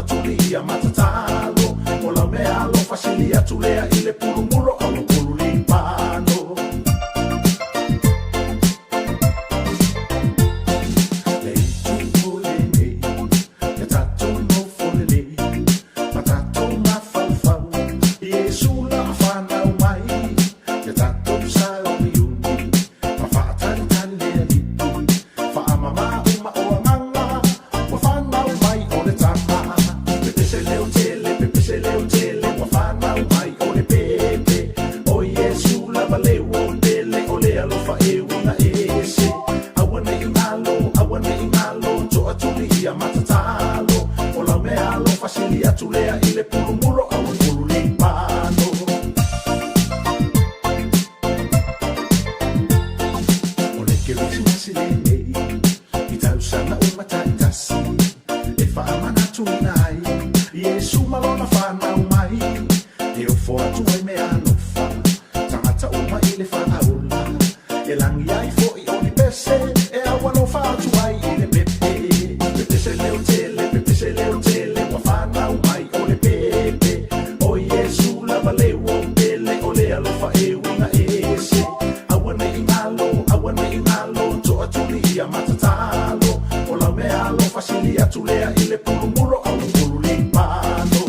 Toatuli ia matatalo O lau meaalofa sili atu lea i le pulumulo Aua pulu lipano Le itu o lenei Ia tatou nofo lelei Ma tatou mafaufau I Iesu la fanau mai Ia tatou sauniuni Ma faatalitali le Alii Faamama uma o agaga Ua fanau mai o le tama Pepese leo tele, pepese leo tele Ua fanau mai o le pepe O Iesu lava le uo pele O le alofa e uiga ese Aua ne i galo, aua ne i galo Toatuli ia matatalo O lau meaalofa sili atu lea i le pulumulo Aua pulu lipano O le Kerisimasi lenei I tausaga uma taitasi E faamanatuina ai Iesu ma lona fanau mai E ofo atu ai meaalofa Tagata uma i le faaola E lagi ai foi o ni pese E aualofa atu ai i le pepe Pepese leo tele, pepese leo tele Ua fanau mai o le pepe O Iesu lava le uo pele O le alofa e uiga ese Aua ne i galo, aua ne i galo Toatuli ia matatalo O lau meaalofa sili atu lea i le pulumulo Aua pulu lipano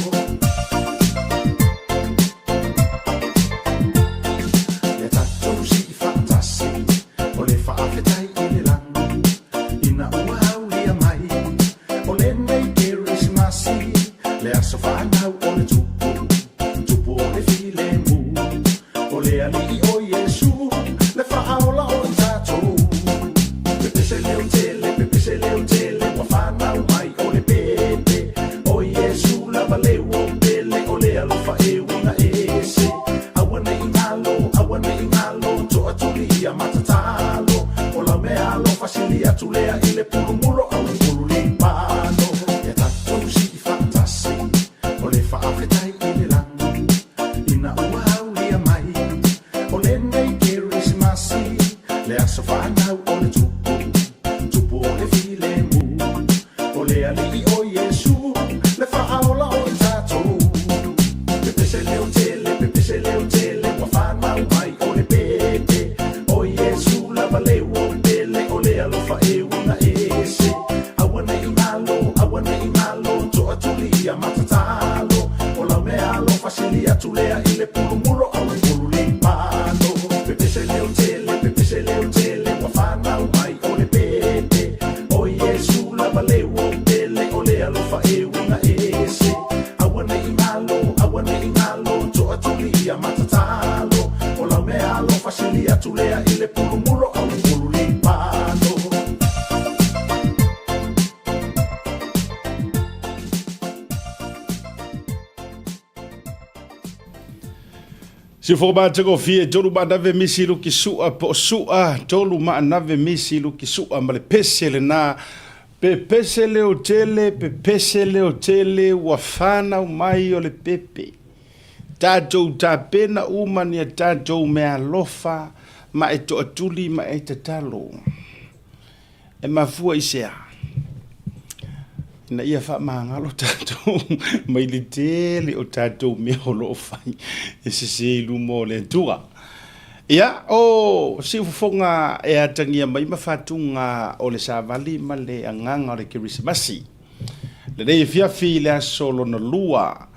Ia tatou sii faatasi O le faafetai i le lagi Ina ua aulia mai O lenei Kerisimasi Le aso fanau o le Tupu Tupu o le filemu O le Alii o Iesu Le faaola o i tatou Pepese leo tele, pepese leo tele Ua fanau mai o le pepe O Iesu lava le uo pele O le alofa e uiga ese Aua ne i galo, aua ne i galo Toatuli ia matatalo O lau meaalofa sili atu lea i le pulumulo Aua pulu lipano Ia tatou sii faatasi O le faafetai i le lagi Ina ua aulia mai O lenei Kerisimasi Le aso fanau o le Tupu Tupu o le filemu O le Alii o Iesu Le faaola o i tatou Pepese leo tele, pepese leo tele Ua fanau mai o le pepe O Iesu lava le uo pele O le alofa e uiga ese Aua ne i galo, aua ne i galo Toatuli ia matatalo O lau meaalofa sili atu lea i le pulumulo Aua pulu lipano Pepese leo tele, pepese leo tele Ua fanau mai o le pepe O Iesu lava le uo pele O le alofa e uiga ese Aua ne i galo, aua ne i galo Toatuli ia matatalo O lau meaalofa sili atu lea i le pulumulo Aua pulu lipano Siufogo matagofie tolu maanave misi luki sua po o sua tolu maanave misi luki sua ma le pese lena pepese leo tele pepese leo tele ua fanau mai o le pepe tatou tapena uma ni a tatou meaalofa ma e toatuli ma e tatalo. E mafua i se a? Ina ia faamagalo tatou mai le tele o tatou mea o lo o fai e sese i luma o le Atua. Ia, o siufofoga e atagia mai ma faatuga o le savali ma le agaga o le Kerisimasi. Lenei afiafi i le aso lona lua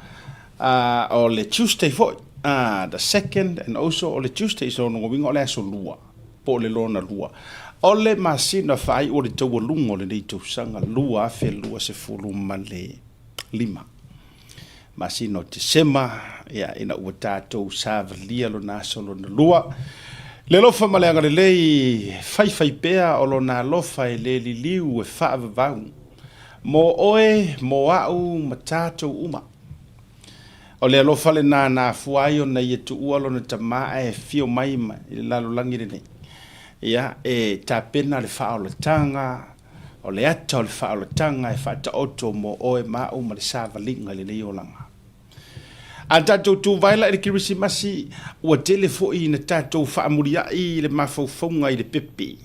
o le Tuesday foi, the second and also o le Tuesday, so lona uiga o le aso lua. po o le lona lua o le masina faaiu o le taualuga o lenei tausaga 2025, masina o Tesema, ia, ina ua tatou savalia lona aso lona lua. Le alofa ma le agalelei faifaipea o lona alofa e le liliu e faavavau mo oe, mo au ma tatou uma. O le alofa lena na afua ai ona ia tuua lona tama ae afio mai i le lalolagi lenei. Ia, e tapena le faaolataga, o le ata o le faaolataga e faataoto mo oe ma au ma le savaliga i lenei olaga. A tatou tuvae la i le Kerisimasi, ua tele foi ina tatou faamuliai i le mafaufauga i le pepe,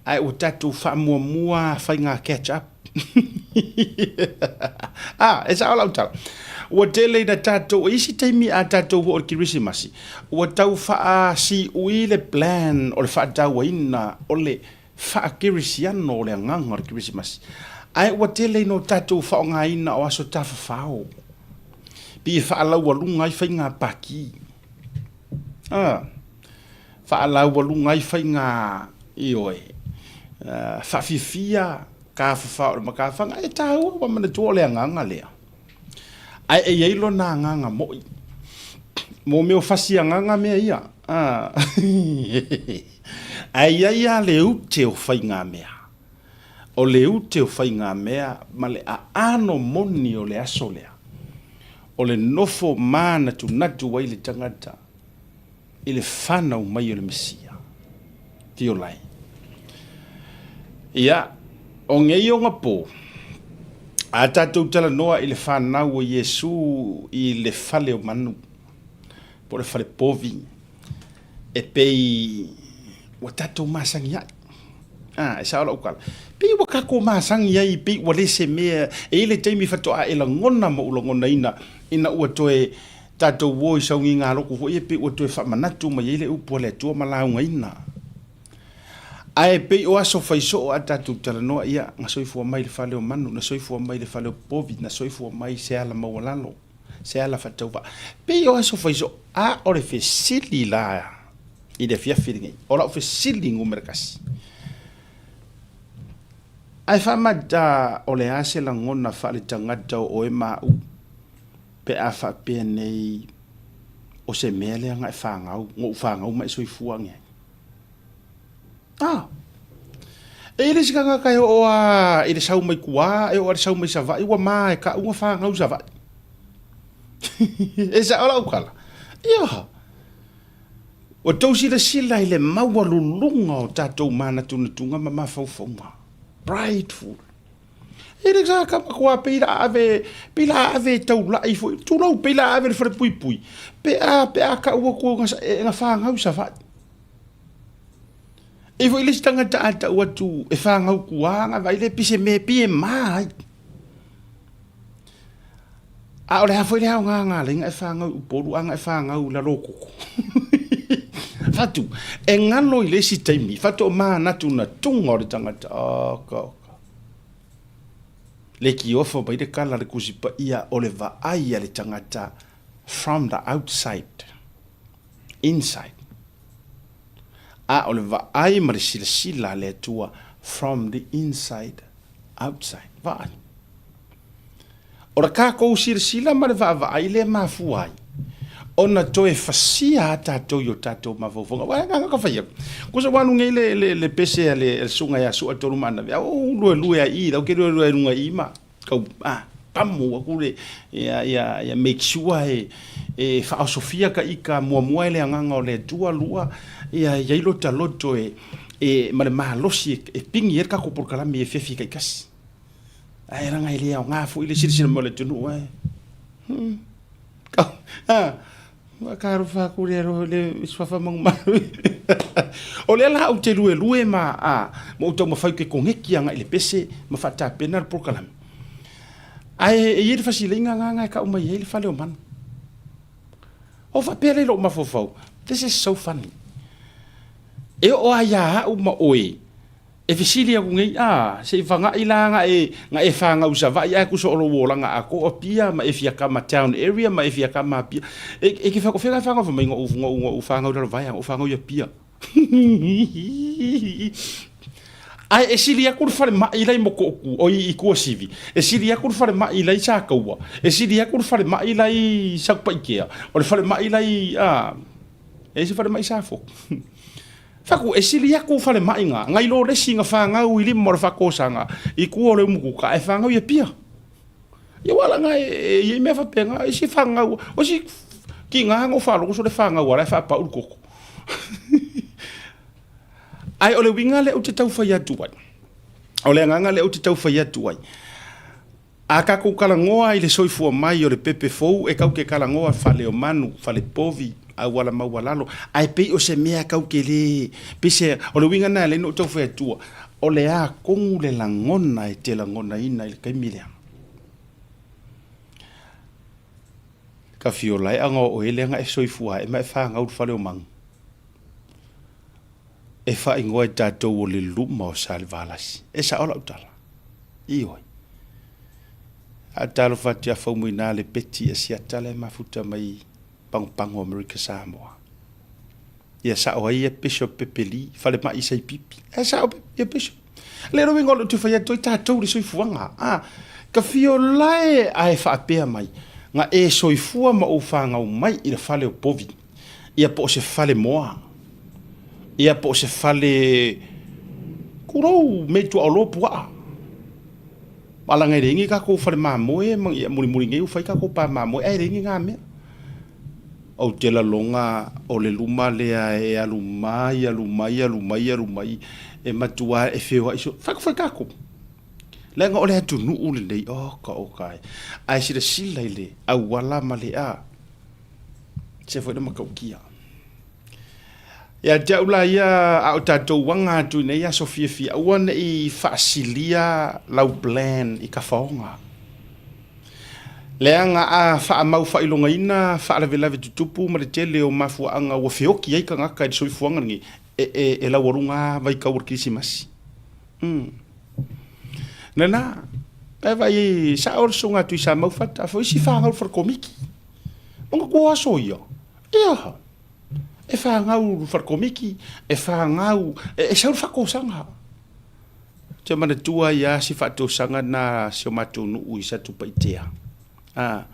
ae ua tatou faamuamua faiga catch up. A, e sao lau tala. Ua tele ina tatou, e isi taimi a tatou oo i le Kerisimasi, ua tau faasiui le plan o le faatauaina o le faakerisiano o le agaga o le Kerisimasi. Ae ua tele ina o tatou faaaogaina o aso tafafao, pei e faalaualuga ai faiga paki. A, faalaualuga ai faiga, ioe, faafiafia tafafao o le makafaga, e taua ua manatua o le agaga lea. Ae e i ai lona agaga moi. Mo mea o fasi agaga mea ia. Ae i ai lava le ute o faigamea. O le ute o faigamea ma le aano moni o le aso lea, o le nofo manatunatu ai le tagata i le fanau mai o le Mesia. Fiolai. Ia, o nei ona pō, a tatou talanoa i le fanau o Iesu i le fale o manu, po o le fale povi, e pei ua tatou masani ai. A, e sao lau tala. Pei ua tatou masani ai, pei ua le se mea, e i ai le taimi faatoa e lagona ma ou lagonaina ina ua toe tatou o i sauniga lotu foi ia pei ua toe faamanatu mai ai le upu a le Atua ma laugaina. Ae pei o aso fai soo a tatou talanoa, ia, na soifua mai i le fale o manu, na soifua mai i le fale o povi, na soifua mai i se ala maualalo, se ala faatauvaa. Pei o aso fai soo, a o le fesili la i le afiafi lenei, o lau fesili numera tasi, ae faamata o le a se lagona faaletagata o oe ma au Pe a faapea nei o se mea lea na e fanau, na ou fanau ma e soifua ane ai. A! E i le isi tagata e oo a i le sau mai tua, e oo a i le sau mai Savaii, ua ma e kau na fanau i Savaii. E sao lau tala? Ia! Ua tou silasila i le maualuluga o tatou manatunatuga ma mafaufauga. Prideful. E le sa ka matua pei la ave, pei la ave e taulai foi, tulou, pei la ave i le falepuipui, pe a, pe a tau atu na, na fanau i Savaii. E foi le isi tagata a tau atu e fanau tua, na vaai le pei se mea pei e ma ai. A o le a foi le aoga na ala ai na e fanau i Upolu a na e fanau i Lalokoko. Fatu, e galo i le isi taimi, fatu o manatunatuga o le tagata, oka, oka. Le kiofa mai le kala le Tusi Paia o le vaai a le tagata from the outside, inside. A o le vaai ma le silasila a le Atua from the inside, outside. Vaai. O le tatou silasila ma le vaavaai lea e mafua ai ona toe fasia a tatou i o tatou mafaufauga. Aua e agaga ka fai atu. Kusa ua alu nei le, le, le pese a le, le susuga ia Su'a Tolu Maanave, a o luelue ai i, lau ke luelue ai lunga i ma kau, a, pamu aku le, ia, ia, ia make sure e, e faaosofia ka ika muamua e le agaga o le Atua lua, ia, ia i lota loto e, e, ma le malosi e, e pigi ai le tatou polokalame i afiafi taitasi. Ae leaga e le aoga foi le silasila mai o le atunuu ae. Ah, ka alofa atu le le suafa manumanu. O lea la ou te luelue ma a ma ou taumafai ou te koneki agai i le pese ma faatapena le polokalame. Ae e i ai le fasileiga lena e tau mai ai le fale o manu. Ou faapea lea i lou mafaufau, this is so funny. E oo lava ia au ma oe E fesili aku nei, A, se i fagaʻi la na e, na e fanau i Savaʻi ae kusa o lou olaga atoa Apia ma e fia kama town area ma e fia kama Apia. E, e ke whakawhera e whangau whamai ngō, ngō, ngō whangau lalo vaea, ngō whangau i Apia. Ae e sili aku le falemai la i Mokooku, o i, i Kuasivi, e sili aku le falemai la i Sakaua, e sili aku le falemai la i Sakupaikea, o le falemai la i, a, e se falemai Safo. Faku, e sili aku falemai nga, ngai lo lesi nga whangau i lima o le whakosaga, i kua o le umukuka, e whangau i Apia. Ia wala nga e, e, i mea whapenga, i si whangau, o si ki ngā ngo whaloko so le whangau ala e whapau le koko. Ai o le winga le o te tau whai atu ai. O le anganga le o te tau whai atu ai. A kakou kalagoa i le soifua mai o le pepe fou, e kau ke kalagoa fale o manu, fale povi, auala maualalo, ae pei o se mea kau ke le, pei se, o le uiga na e ala ai ona ou tau fai atua, O le a kogu le lagona e te lagonaina i le taimi lea? Ka fiola e aga o oe lea e soifua ae ma e fagau i le fale o Magu. E faaigoa e tatou o le luma o Salevalasi. E sao lau tala? Ioe. A talofa atu ia Faumuina le Peti Asiata lea e mafuta mai Pagopago Amerika Samoa. Ia sao ai ia Bishop Pepeli, falemai i Saipipi. E sao ia Bishop. Le uiga o le te fai atu ai tatou le soifuaga. A, ka fio lae ae faapea mai, ga e soifua ma ou fagau mai i le fale o povi. Ia po o se fale moa. Ia po o se fale kulou me tuaolo puaa. Alaga e leai ni tatou fale mamoe ma ni mulimuli nei ua fai tatou pa mamoe ae leai ni na mea. Ou te lagona o le luma lea e alu mai alu mai alu mai alu mai e matua e feoai soo. Fai fai tatou. Leaga o le atunuu lenei, oka oka e. Ae silasila i le auala ma le a. Se foi le matautia. Ia te au la ia, a o tatou aga atu i nei aso fiafia, aua ne i faasilia lau plan i kafaoga. Leaga a faamau faailogaina faalavelave tutupu ma le tele o mafuaaga ua feoki ai tagata i le soifuaga lenei, e, e, e laualuga lava vaitau o le Kerisimasi. Mm. Lena, e vai, sao le susuga a Tuisamau Fata, foi isi fanau le falekomiti. Ona tua aso ia, ia, e fanau le falekomiti, e fanau, e sau le faatosaga. Ou te manatua ai lava si faatosaga lena a si o matou nuu i Satupaitea, a,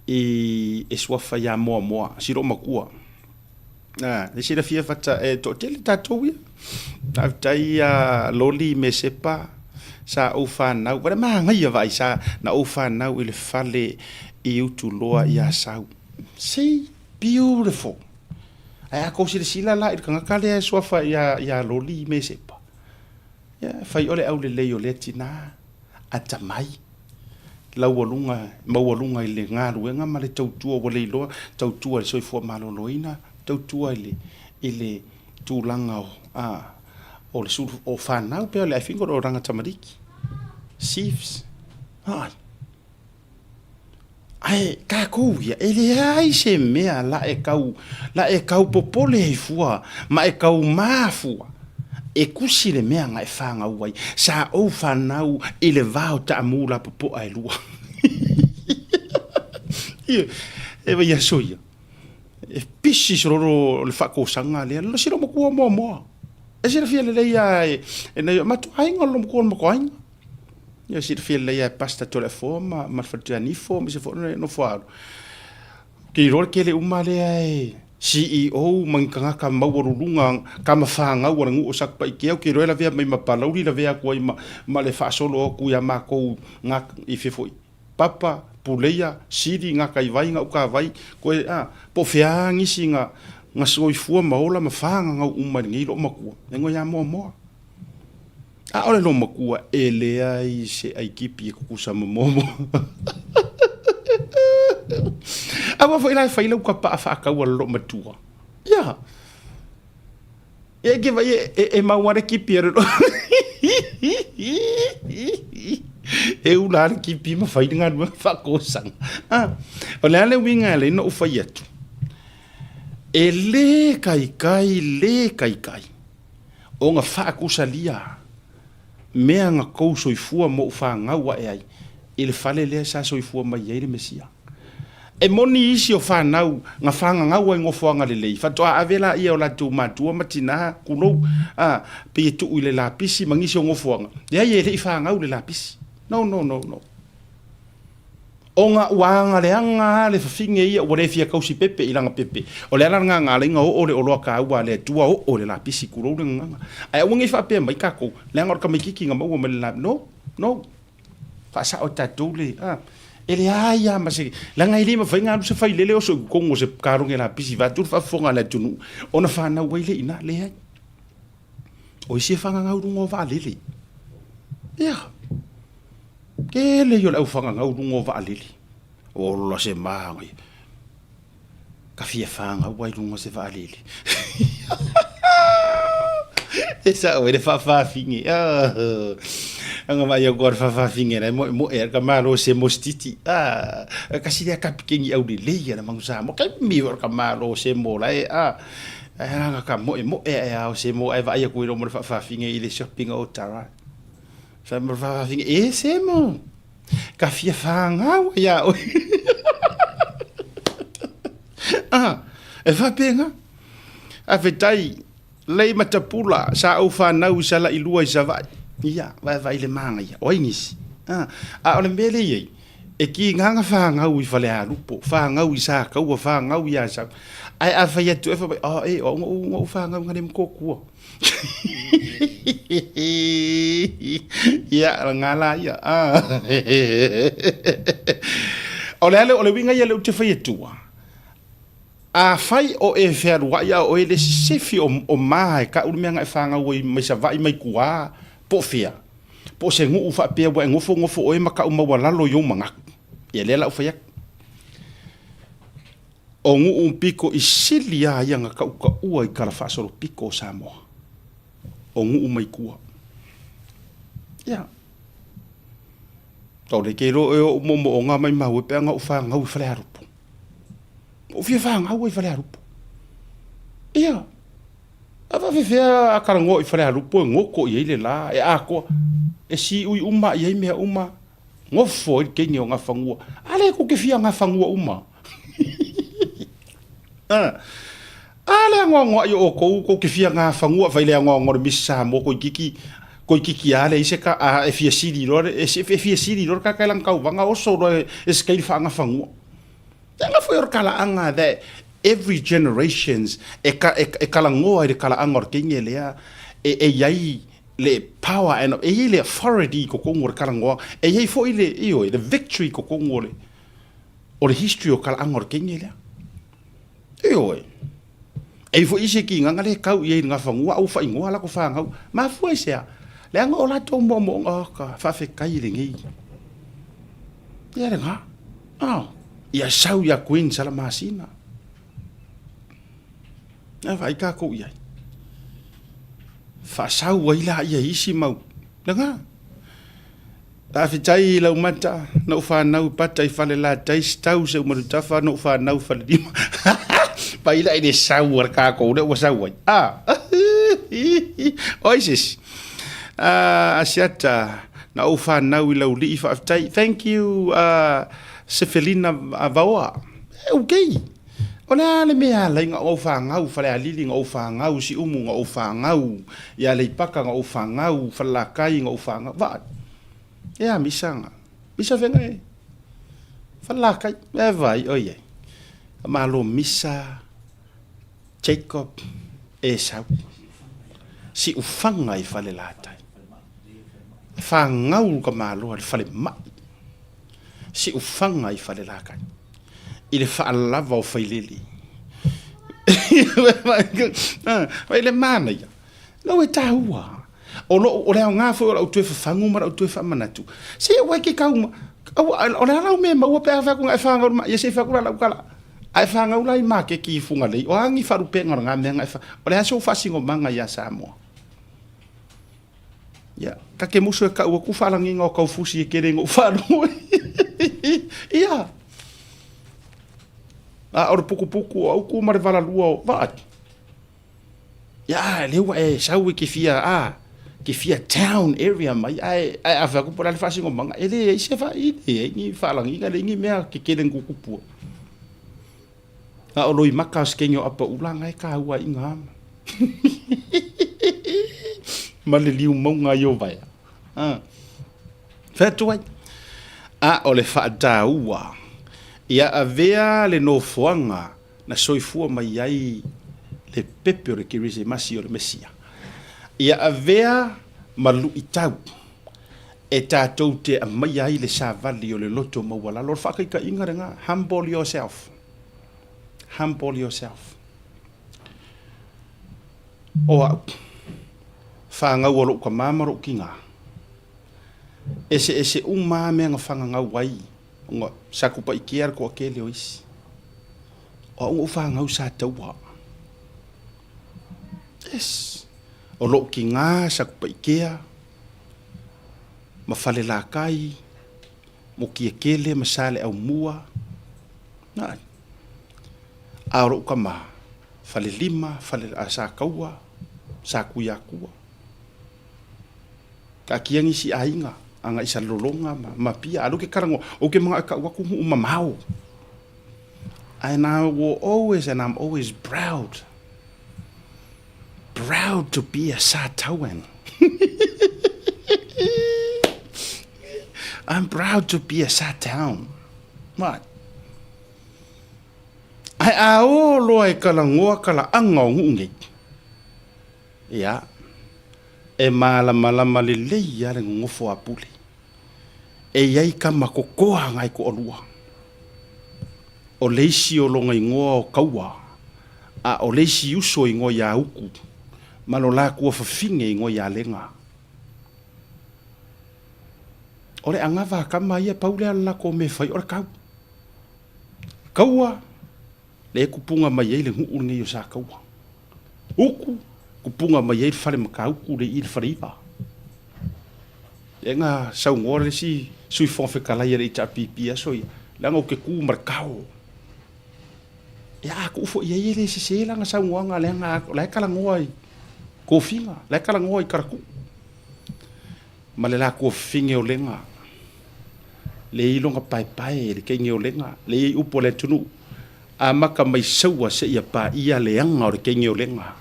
i, e suafa ia Moamoa, si loomatua. A, e silafia fata, e toatele tatou ia. Faafetai ia Loli Mesepa, sa ou fanau, wale manaia vaai sa na ou fanau i le fale i Utuloa i Asau. See, beautiful. Ae a kou silasila la i le tagata lea e suafa ia, ia Loli Mesepa, ia, fai o le aulelei o lea tinā, atamai, laualuga, maualuga i le galuega ma le tautua ua le iloa, tautua i le soifua maloloina, tautua i le, i le tulaga o, a, o le sulu, o fanau pea o le, I think o le oranga tamariki, sieves, ai. Ae tatou ia, e leai se mea la e tau, la e tau popole ai fua, ma e tau mā fua, e kusi le mea na e fānau ai. Sa ou fanau i le va o taamu lapopoa e lua. Ia, e vai aso ia. E pisi sololo le faatosaga lea, lo silo matua moamoa. E silafia lelei lava e, e nai o matou aiga, o le matua o le matou aiga. Ia silafia lelei lava e Pastor Toleafoa ma, ma le Faletuianifo ma isi foi le nofo alu. Ou te iloa le tele uma lea e CEO ma ni tagata maualuluga tamafanau a le nuu o Satupaitea, ou te iloa e lavea mai ma Palauli, lavea atu ai ma, ma le faasolo atu ia matou ga, i fea foi, Papa, Puleia, Sili, Gataivai, Gaukavai, koe, a, po o fea nisi na, na soifua ma ola ma fagagau uma i lenei loomatua, e ngoe ia Moamoa. ʻAʻole lou makua e leai se ʻai kipi e kukusa ma momo. Aua foi la e fai lau kapaʻa faakau a le loomatua. Ia. Ia ke vai e, e, e mau ale kipi a le E ula le kipi ma fai le galuega faakosana. Ah, o le a le uiga e ala ai ona ou fai atu? E lē kaikai, lē kaikai. Ona faakusalia mea na tou soifua ma ou fanau ae ai i le fale lea sa soifua mai ai le Mesia. E moni isi o fanau na fagagau ai nofoaga lelei, faatoa ave laia o latou matua ma tina, kulou, a, pei e tuu i le lapisi ma nisi o nofoaga, leai e le i fagau le lapisi. No, no, no, no. Ona ua agaleaga lava le fafine ia ua le fia tausi pepe i lana pepe. O le ala lena na ala ai ona oo le oloa taua a le Atua oo i le lapisi, tulou le gagana. Ae aua ne i faapea mai tatou, leaga o le tamaititi na maua mai le lapisi. No, no. Faasao e tatou le, a, e leai lava ma se, leaga e le mafai ona alu se failele oso i totonu o se kalone lapisi vaeatu le faafofoga a le atunuu ona fanau ai lea i ina. Leai. O isi e fagagau i luga o vaalele. Ia. Tele ia o le au fagagau i luga o vaalele. Ola se manaia. Ka fia fagau ai i luga o se vaalele. E sa'o ai le faafafine. Anga vaai atu le faafafine la e moemoe a ka malo se mo sititi. Ah, kasi lea kapikeni au lelei ana mangu sa mo kai mi o ka malo se mo la e a. Anga ka moemoe e ao se mo ai vaai atu i lo mo le faafafine i le shopping o tara. Fa mo faafafine e se mo. Ka fia whāngau ia oe. Ah, e whapenga. A fetai, lei matapula, sa ou whanau i sala i lua i Savai. Ia, vai vai le manga ia. Oi nisi. Ah, a o le mea lea i ai, e ki nganga whāngau i Falealupo, whāngau i Sākaua, whāngau i Asau. Ai a whai atu e whai, oh, e, o ngou, ngou whāngau ngare mkokua. Ia, ngā la ia. Ah. O le ale, o le winga ia le ute whai atua. A whai o e whearuai a o e le sefi o, o maa e ka uru mea nga e whangau i mai sa vai mai kua, po whia. Po se nguu whaapea wa e ngofo ngofo o e maka umaua lalo i o mangaku. Ia lea lau whai aku. O Nguu piko i sili a ia nga kaukaua i kala faasolo piko o Samoa. O Nguu mai kua. Ia. Tau le ke ro e o momo o nga mai mau e pe anga u whangau i Whalearupu. O fia whangau i Whalearupu. Ia. A whawhewhea a karangoa i Whalearupu e ngoko i eile la, e akoa. E si ui uma i ei mea uma. Ngofo i kenge o nga whangua. Ale ko ke fia nga whangua uma. Ah. A le angoangoa i o kou, kou ke fia ngā whangua, whai le angoangoa le Miss Samoa, koi kiki, koi kiki a le ise ka, a e fia siri roa, e, e fia siri roa ka kai lang kau vanga oso roa e, e se kai whaanga whangua. Te anga fo i kala anga that every generations e, ka, e, e kala ngoa i le kala anga o le kenge lea, e, e iai le power and e iai le authority ko kongo le kala ngoa, e iai fo i le, i le victory ko kongo le, O le history o Kalaaga o le kenge lea. Ioe. E ifo isi ki nganga le kau i ngā whangua au whaingoa la ko whangau. Mafua i sea. Le anga o latou mo mo oh, ka whawhekai le ngei. Ia le ngā. Oh. Ia sau ia Queen Salamasina. Ia whai ka kou iai. Whaasau ai la ia isi mau. Le ngā. Faafetai i lau mata, na ou fanau i pata i fale la tais tau se uma tafa na ou fanau fale lima. Pai la i le sau a kākou le ua sau ai. Ah. Oi sis. Ah, asiata na ou fanau i lau lii faafetai. Thank you Sefelina Vaoa. Okay. O le a le mea ala i nga ou fangau Falealili nga ou fangau Siumu nga ou fangau i Aleipaka nga ou fangau Falelakai nga ou fangau Vaai e a misa nga misa fenga e Falelakai e vai oi ai malo misa Jacob Esau Siufanga i Falelatai fangau ka malo le falemai Siufanga i Falelakai i le faalava o Failele. Vai le manaia. Lau e tāua. O, lo, o le aoga foi o lau toe fafagu ma lau toe faamanatu. Se ua ke kau o le ala me maua pe a fa ku ngai whangau ma ia se fa ku la lau kala. Ai whangau lai ma ke ki funga lei. O angi wharupenga o ngā mea ngai wha. O le aso whasingo manga ia Samoa. Ia, ka ke musu e kau aku whalanginga o kau fusi e kere ngou whārongo. Ia. A o le pukupuku o auku ma le valalua o vaai. Ia, le ua e sau e ke fia, a, ke fia town area mai, ai, ai a whaku pora le whasingo manga, e le, se wha i le, e ngi whalanginga le ngi mea ke kere ngukupua. A o loi maka o se kenge o apa ula ngai ka ua i ngā ama. Ma le liu maunga i o vaea. Ah. Whea ai. A o le whaataua. Ia avea le nofoaga na soifua mai ai le pepe o le Kerisimasi o le Mesia. Ia avea ma luitau e tātou te aumaia ai le savali o le loto maualalo. O le whaakaikaiga lena, humble yourself. Humble yourself. O au, whāngau o lou ka māma lou ki ngā. Ese ese uma mea nga whangangau ai, nga sakupa i kea ko ake leo isi. O au whāngau sa taua. Yes. O loʻu kigā Sakupaikea ma Falelatai, Mutiatele ma Saleaaumua, a o loʻu tama, Falelima, Sataua, Satuiatua. Taatia nisi aiga agai i Salelologa ma Apia, a o lea ou te talanoa, ou te manao e tau atu nuu mamao. And I will always and I'm always proud, proud to be a Satauan. I'm proud to be a Satown. Right. Ae a ō loa e kalagoa ka laʻaga o nuu nei, ia, e mālamalama lelei lava le nonofo a Pule. E i ai kama kokoa ngai toalua. O le isi o lona igoa o Kaua, a o le isi uso igoa iā Uku, ma lo latua fafine igoa iā Lega. O le anava a kama ia pau lea o le latou mea e fai o le kau. Kaua, lea e tupuga mai ai le nuu lenei o Sataua. Uku, tupuga mai ai le fale Matautu le i le Faleiva. Lea na saunoa le isi Sui Fofoga Fetalai a le HRPP i aso ia, leaga ou te tu ma le kao. Ia a tuu foi i ai e le sese lana saunoaga leaga o la e talanoa i tofiga, la e talanoa i talatuu. Ma le latou fafine o Lega, le iloga paepae le teine o Lega, le i ai upu a le atunuu, amata mai Saua seia paia le aga o le teine o Lega.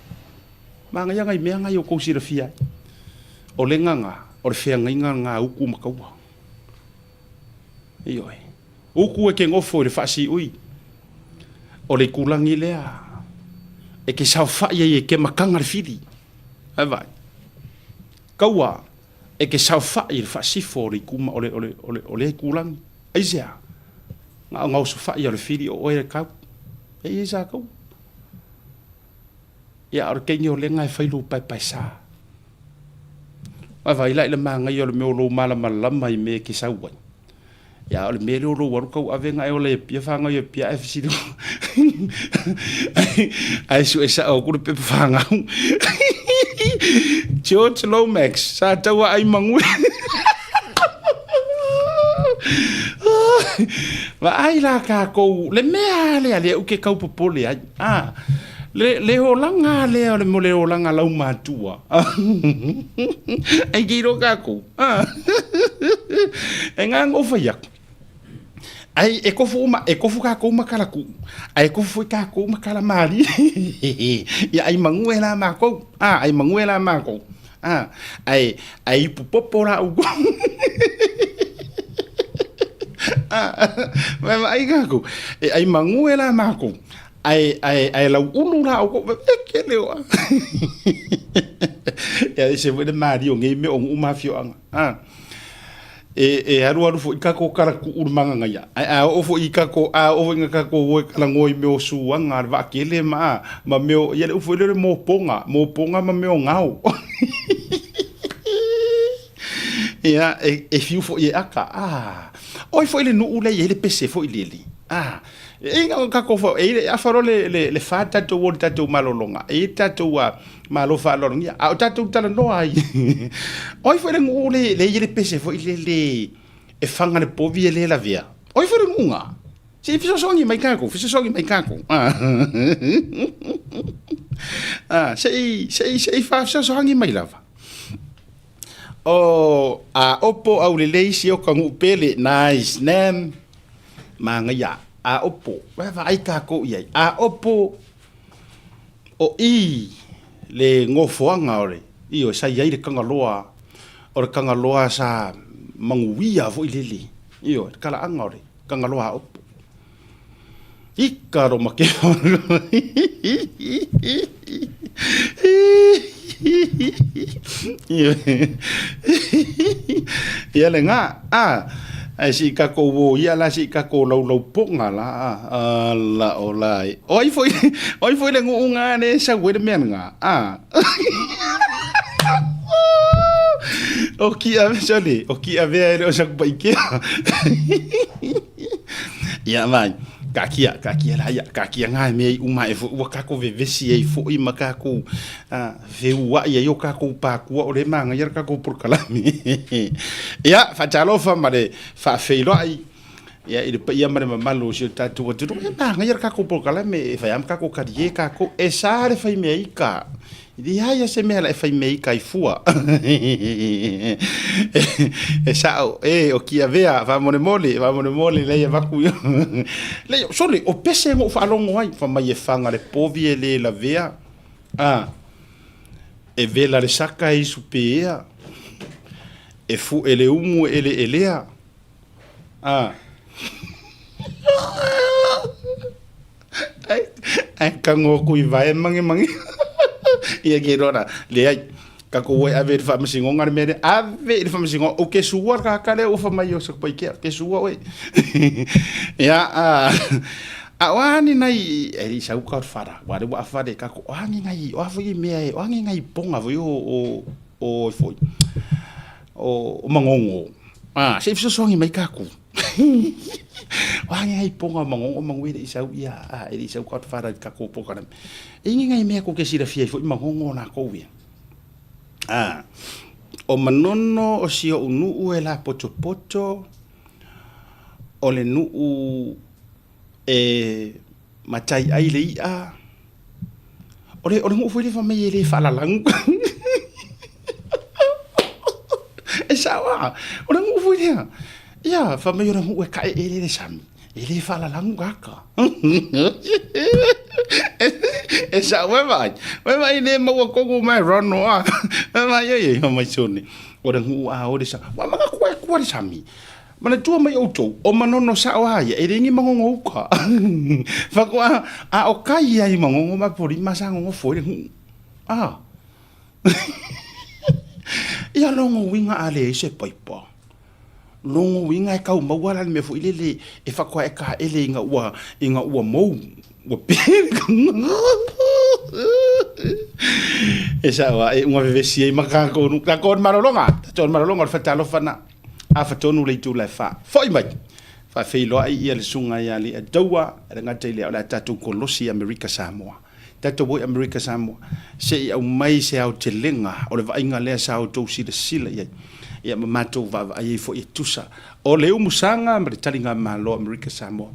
Manaia nai mea na i outou silafia ai. O Lega na, o le feagaiga lena a Utu ma Taua. Ioe. Utu e te nofo i le faasiui o le itulagi lea e te saofai ai e te mataga le fili. Ae vaai. Kaua e te saofai i le faasifo o le ituma o le o le o le o lea itulagi. Aisea? Na o na osofai o le fili o oe e kau. E i ai sa kaua. Ia, o le teine o lega e fai lou paepaesā. Vaavaai la i le manaia o le mea o lou malamalama i mea e te sau ai. Ia, o le mea lea o lou alu tauave na e ola i Apia, whanau i Apia, ae fesili ae sue sao atu le pepa whanau. George Lomax, sa taua ai mangue. Vaai la kākou, le mea lea lea u ke kau popole ai. Ah, le, le olaga lea o le mo le olaga laumatua. Ai ke iloa kākou. Ah. E ngā ngō whai aku. Ai, e kofu uma, e kofu kākou ma kalakuʻu, a e kofu foi kākou ma kalamālie. Ia ai mangu e la mākou. Ah, ai mangu e la mākou. Ah, ai, ai ipu popo la uku. Ah, mai mai kākou. E ai mangu e la mākou. Ae, ae, ae lau ulu la o ko, e ke leo a. Ia e se foi le mālie o ngei mea o nuu ma afioaga. Ah. E, e alualu foi kākou kalakuʻu le magagaia. Ae a oo foi i kākou, a oo foi nga kākou o e kalagoa i mea o suaga, le vaakele ma, a, ma mea o, ia le upu foi lea o le mopoga, mopoga ma mea o gao. Ia, e, e fiu foi e aka. Ah, oi foi le nuu lea e i ai le pese foi lele. Ah, e i kākou fa, e i afa loa le, le, le fa tatou o le tatou malologa. E i tatou a, malo faaaloalogia. A o tatou talanoa ai. Oi foi le nuu le, le i ai le pese foi lele e faga le povi e le lavea. Oi foi le nuu nga. Se i fesoasoani mai kākou, fesoasoani mai kākou. Ah. Ah, se i, se i, se i faafesoasoani mai lava. O a opo aulelei si o ka nuu pele. Nice name. Magaia. A opo. Vaai kākou i ai. A opo o i le gofoaga o le ioe sa i ai le Kagaloa, o le Kagaloa sa manuia foi lele, ioe, le talaaga o le Kagaloa a Opo. Ika ro make Ia le ngā, a, ai si kākou wō ia la si kākou laulau ponga la, a, la o la e. O ai foi, o ai foi le nguu ngā le sau e le mea ngā, a. O ki a, sorry, o ki a vea e le o saku paikea. Ia vai. Taatia, taatia la ia, taatia nā mea i uma e foi, ua kākou vevesi ai foi ma kākou feuaʻi ai o kākou pākua o le māgaia le kākou polokalame. Ia, faatalofa ma le faafeiloai ia i le paia ma le mamalu o si o tatou atunuu. E māgaia le kākou polokalame e fai lava ma kākou kalie kākou. E sa le fai mea ika. E leai lava se mea la e fai mea ika ai fua. E sao, e o Tiavea, faamolemole, faamolemole leai avatu i Leai, sole, o pese na ou faalogo ai, fai mai e faga le povi e le lavea, a, e vela le saka e isu peea, e fuʻe le umu e eleelea, a. Ae tago atu i vae mangemange. Ia ke iloa la, leai, tatou o e ave i le faamasinoga le mea lea, ave i le faamasinoga, ou te sua le tagata lea ua fai mai o Satupaitea, ou te sua oe. Ia, a o a ni nai, e le i sau ka o le fala, aua o lea ua afa le tatou, o a ni nai, o a foi mea e, o a ni nai poga foi o, o, foi, o Magogo. A, se i fesoasoani mai tatou. O a ni nai poga o Magogo manu e le i sau ia, a, e le i sau Godfather i le tatou polokalame. E i ai ni nai mea tou te silafia ai foi Magogo o latou ia. A, o Manono o si ou nuu e lapotopoto, o le nuu e matai ai le i'a, o le, o le nuu foi lea fai mai e le faalalagu. E sao lava, o le nuu foi lea, ia, fai mai o le nuu e taeele le sami, e le faalalagu tagata. E sao, ua e vaai, ua e vaai le maua tonu mai Ronald a, ua e vaai ai, fai mai sole, o le nuu a o le sami, ua manatua e tua le sami. Manatua mai outou, o Manono sao a ia, e le ni Magogo uka. Faatoa a o kai ia i Magogo ma Polima sa nonofo ai le nuu. A. Ia logo uiga a leai se paipa. Logo uiga e tau maua la le mea foi lele e faatoa e taele ina ua ina ua mou, ua pe. E sao a e uga vevesi ai ma tatou nuu. Tatou o le malologa, tatou o le malologa o le faatalofa na. Afa tonu le itula e fa. Foi mai! Faafeiloai ia le susuga ia Alii-a-Taua, e le gata i lea o le a tatou kolosi i Amerika Samoa. Tatou o i Amerika Samoa, se i aumai se aotelega o le vaaiga lea sa outou silasila i ai, ia ma matou vaavaai ai foi e tusa o le umusaga ma le taligamalo a Amerika Samoa,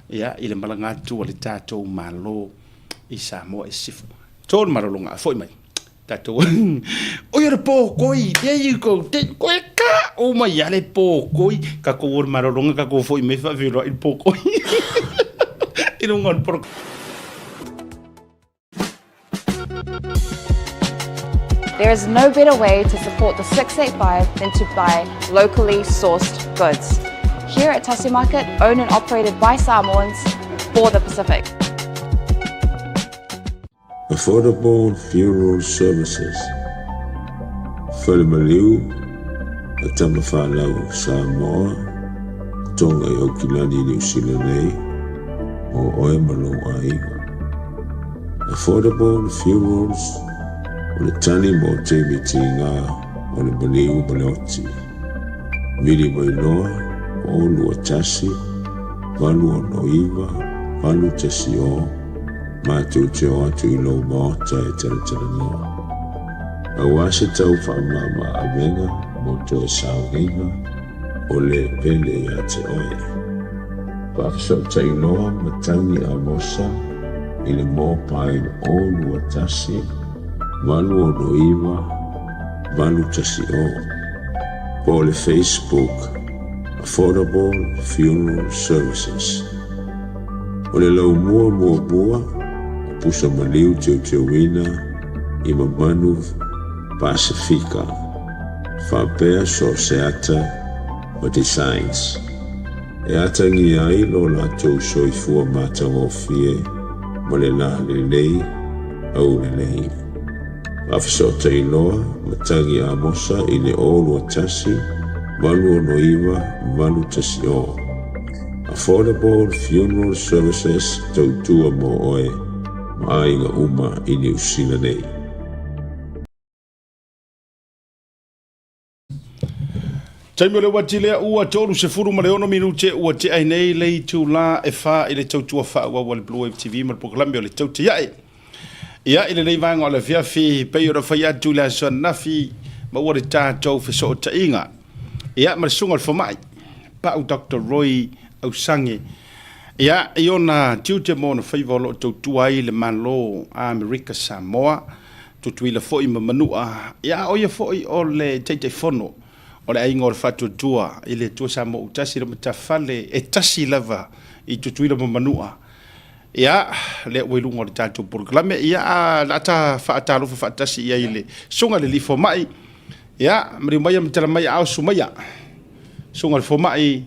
ia, i le malaga atu a le tatou Malo i Samoa i Sisifo. Tolu malologa, foi mai! Tatou oi o le pōkoi, there you go, koe ka uma ia le pōkoi, tatou o le malologa tatou foi mai faafeiloai le pōkoi i luga o le polo. There is no better way to support the 685 than to buy locally sourced goods. Here at Tasi Market, owned and operated by Samoans for the Pacific. Affordable Funeral Services, Fale Maliu a Tamafanau Samoa, Tonga i Aukilani Niu Sila nei, mō oe ma lou aiga. Affordable Funerals o le tali mo taimi tīgā o le maliu ma le oti. Vili mai loa, 0 2 1 8 6 9 8 1 0. Matou te o atu i lou maota e talatalanoa. Aua se tau faamama avega mo toe sauniga o le pele ia te oe. Faafesootai loa matagi Amosa i le mobile 0 2 1 8 6 9 8 1 0 po o le Facebook Affordable Funeral Services. O le laumua muamua o pusa maliu teuteuina i mamanu Pasifika faapea so o se ata ma designs e atagia ai lo latou soifua matagofie ma le la lelei aulelei. Faafesootai loa matagi Amosa i le 0 2 1 8 6 9 8 1 0. Affordable Funeral Services tautua mō oe ma aiga uma i Niu Sila nei. Taimi o le uati lea ua 36 minute ua tea ai nei le itulā e 4 i le tautua faaauau a le Blue Wave TV ma le polokalame o le Tautiae. Ia, i lenei vaega o le afiafi, pei ona fai atu i le aso ananafi, maua le tatou fesootaiga. Ia, ma le susuga i le fomai, Pau Doctor Roy Ausage. Ia, i ona tiute ma ona faiva o lo o tautua ai le Malo a Amerika Samoa, Tutuila foi ma Manua, ia, a o ia foi o le Taitaifono o le Aiga o le Faatuatua i le Atua Samoa Autasi le matafale e tasi lava i Tutuila ma Manua. Ia, lea ua i luga o le tatou polokalame, ia, a o le a ta faatalofa faatasi i ai i le Susuga i le Alii Fomai. Ia, maliu maia ma tala mai aao Sumaia. Susuga i le Fomai,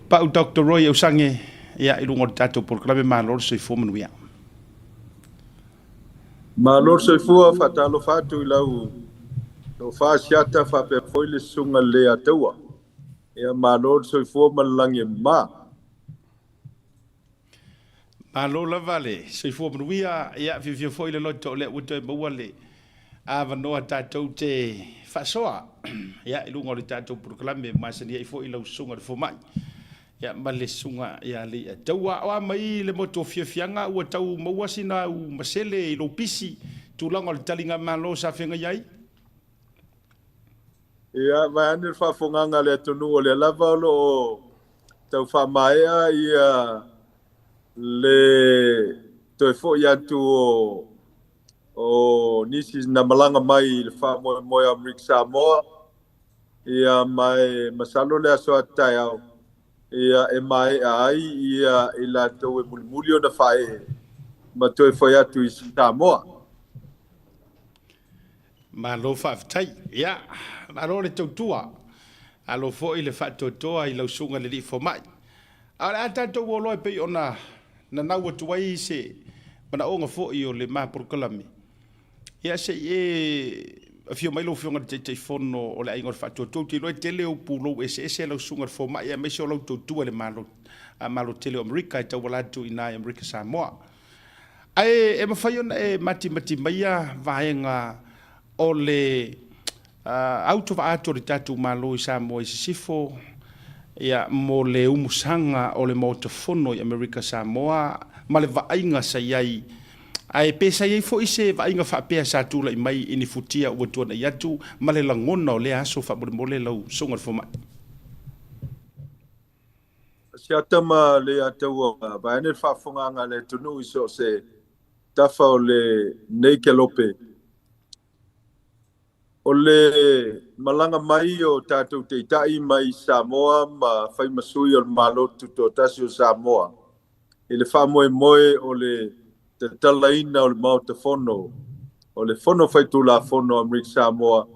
Pau Doctor Roy Ausage, ia, i luga o le tatou polokalame, malo le soifua manuia. Malo le soifua, faatalofa atu i lau tofa Asiata faapea foi le susuga i le Leiataua. Ia malo le soifua ma le lagi e mama. Malo lava le soifua manuia, ia fiafia foi le loto o lea ua toe maua le avanoa tatou te faasoa ia i luga o le tatou polokalame masani ai foi lau susuga i le fomai ia ma le susuga ia Leiataua. O a mai le motu o fiafiaga ua tau maua sina au masele i lou pisi tulaga o le taligamalo sa feagai ai? Ia, vaeane le faafogaga a le atunuu, o lea lava o lo o tau faamaea ia le toe foi atu o nisi na malaga mai i le faamoemoe o Amerika Samoa, ia ma e masalo le aso a taeao ia e maea ai ia i latou e mulimuli ona faaee ma toe foi atu i Samoa. Malo faafetai. Ia, malo le tautua. Alo foi le faatoatoa i lau susuga i le Alii Fomai. A o le a tatou o loa e pei ona nanau atu ai se manaoga foi o le ma polokalame. Ia se i e afio mai lau Afioga i le Taitaifono o le Aiga o le Faatuatua, ou te iloa e tele ou pulou eseese lau Susuga i le Fomai aemaise o lau tautua i le Malo, Malo tele o Amerika e tauala atu i ina i Amerika Samoa. Ae e mafai ona e matimati maia vaega o le autovaa atu o le tatou Malo i Samoa i Sisifo, ia, mo le umusaga o le Maota Fono i Amerika Samoa ma le vaaiga sa i ai. Ae pe sa i ai foi se vaaiga faapea sa tulai mai i ni futia ua tuanai atu ma le lagona o lea aso faamolemole lau Susuga i le Fomai. Siata ma Leiataua, vaeane le faafofogaaga a le atunuu i so o se tafa o lenei kelope. O le malaga mai o tatou taitai mai Samoa ma fai ma sui o le Malo Tutoatasi o Samoa i le faamoemoe o le tatalaina o le Maota Fono o le Fono Faitulafono a Amerika Samoa,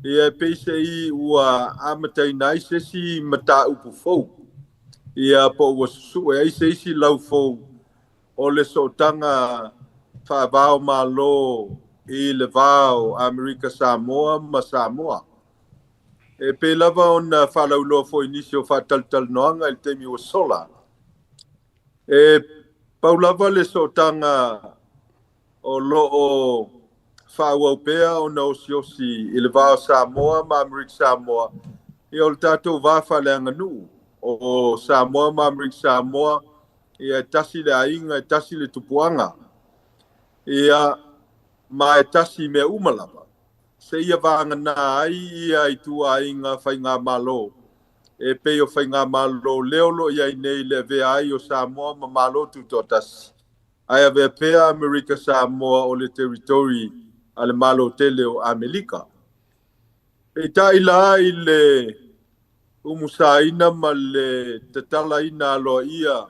ia e peiseai ua amataina ai se isi mataupu fou, ia po ua susue ai se isi lau fou o le sootaga faava-o-Malo i le va o Amerika Samoa ma Samoa. E pei lava ona faalauiloa foi i nisi o faatalatalanoaga i le taimi ua sola, e pau lava le sootaga o lo o faaauau pea ona osiosi i le va o Samoa ma Amerika Samoa, ia o le tatou va faaleaganuu o Samoa ma Amerika Samoa, ia e tasi le aiga, e tasi le tupuaga, ia ma e tasi i mea uma lava, seia vagana ai ia ituaiga faigamalo e pei o faigamalo lea o lo o i ai nei le avea ai o Samoa ma Malo Tutoatasi, ae avea pea Amerika Samoa o le territory a le Malo tele o Amelika. Peitai la i le umusaina ma le tatalaina aloaia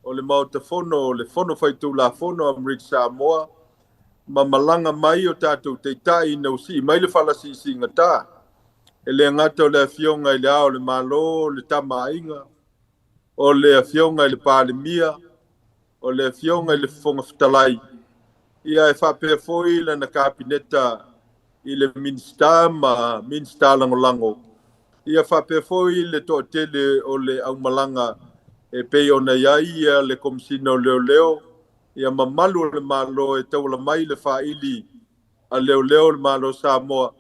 o le Maota Fono o le Fono Faitulafono a Amerika Samoa ma malaga mai o tatou taitai ina ua sii mai le fala siisiigata, e le gata o le Afioga i le Ao o le Malo, le Tama a Aiga, o le Afioga i le Palemia, o le Afioga i le Fofoga Fetalai, ia e faapea foi lana Kapeneta i le Minisita ma Minisita Lagolago, ia faapea foi le toatele o le aumalaga e pei ona i ai ia le Komesina o Leoleo, ia mamalu o le Malo e tauala mai le faili a leoleo o le Malo o Samoa.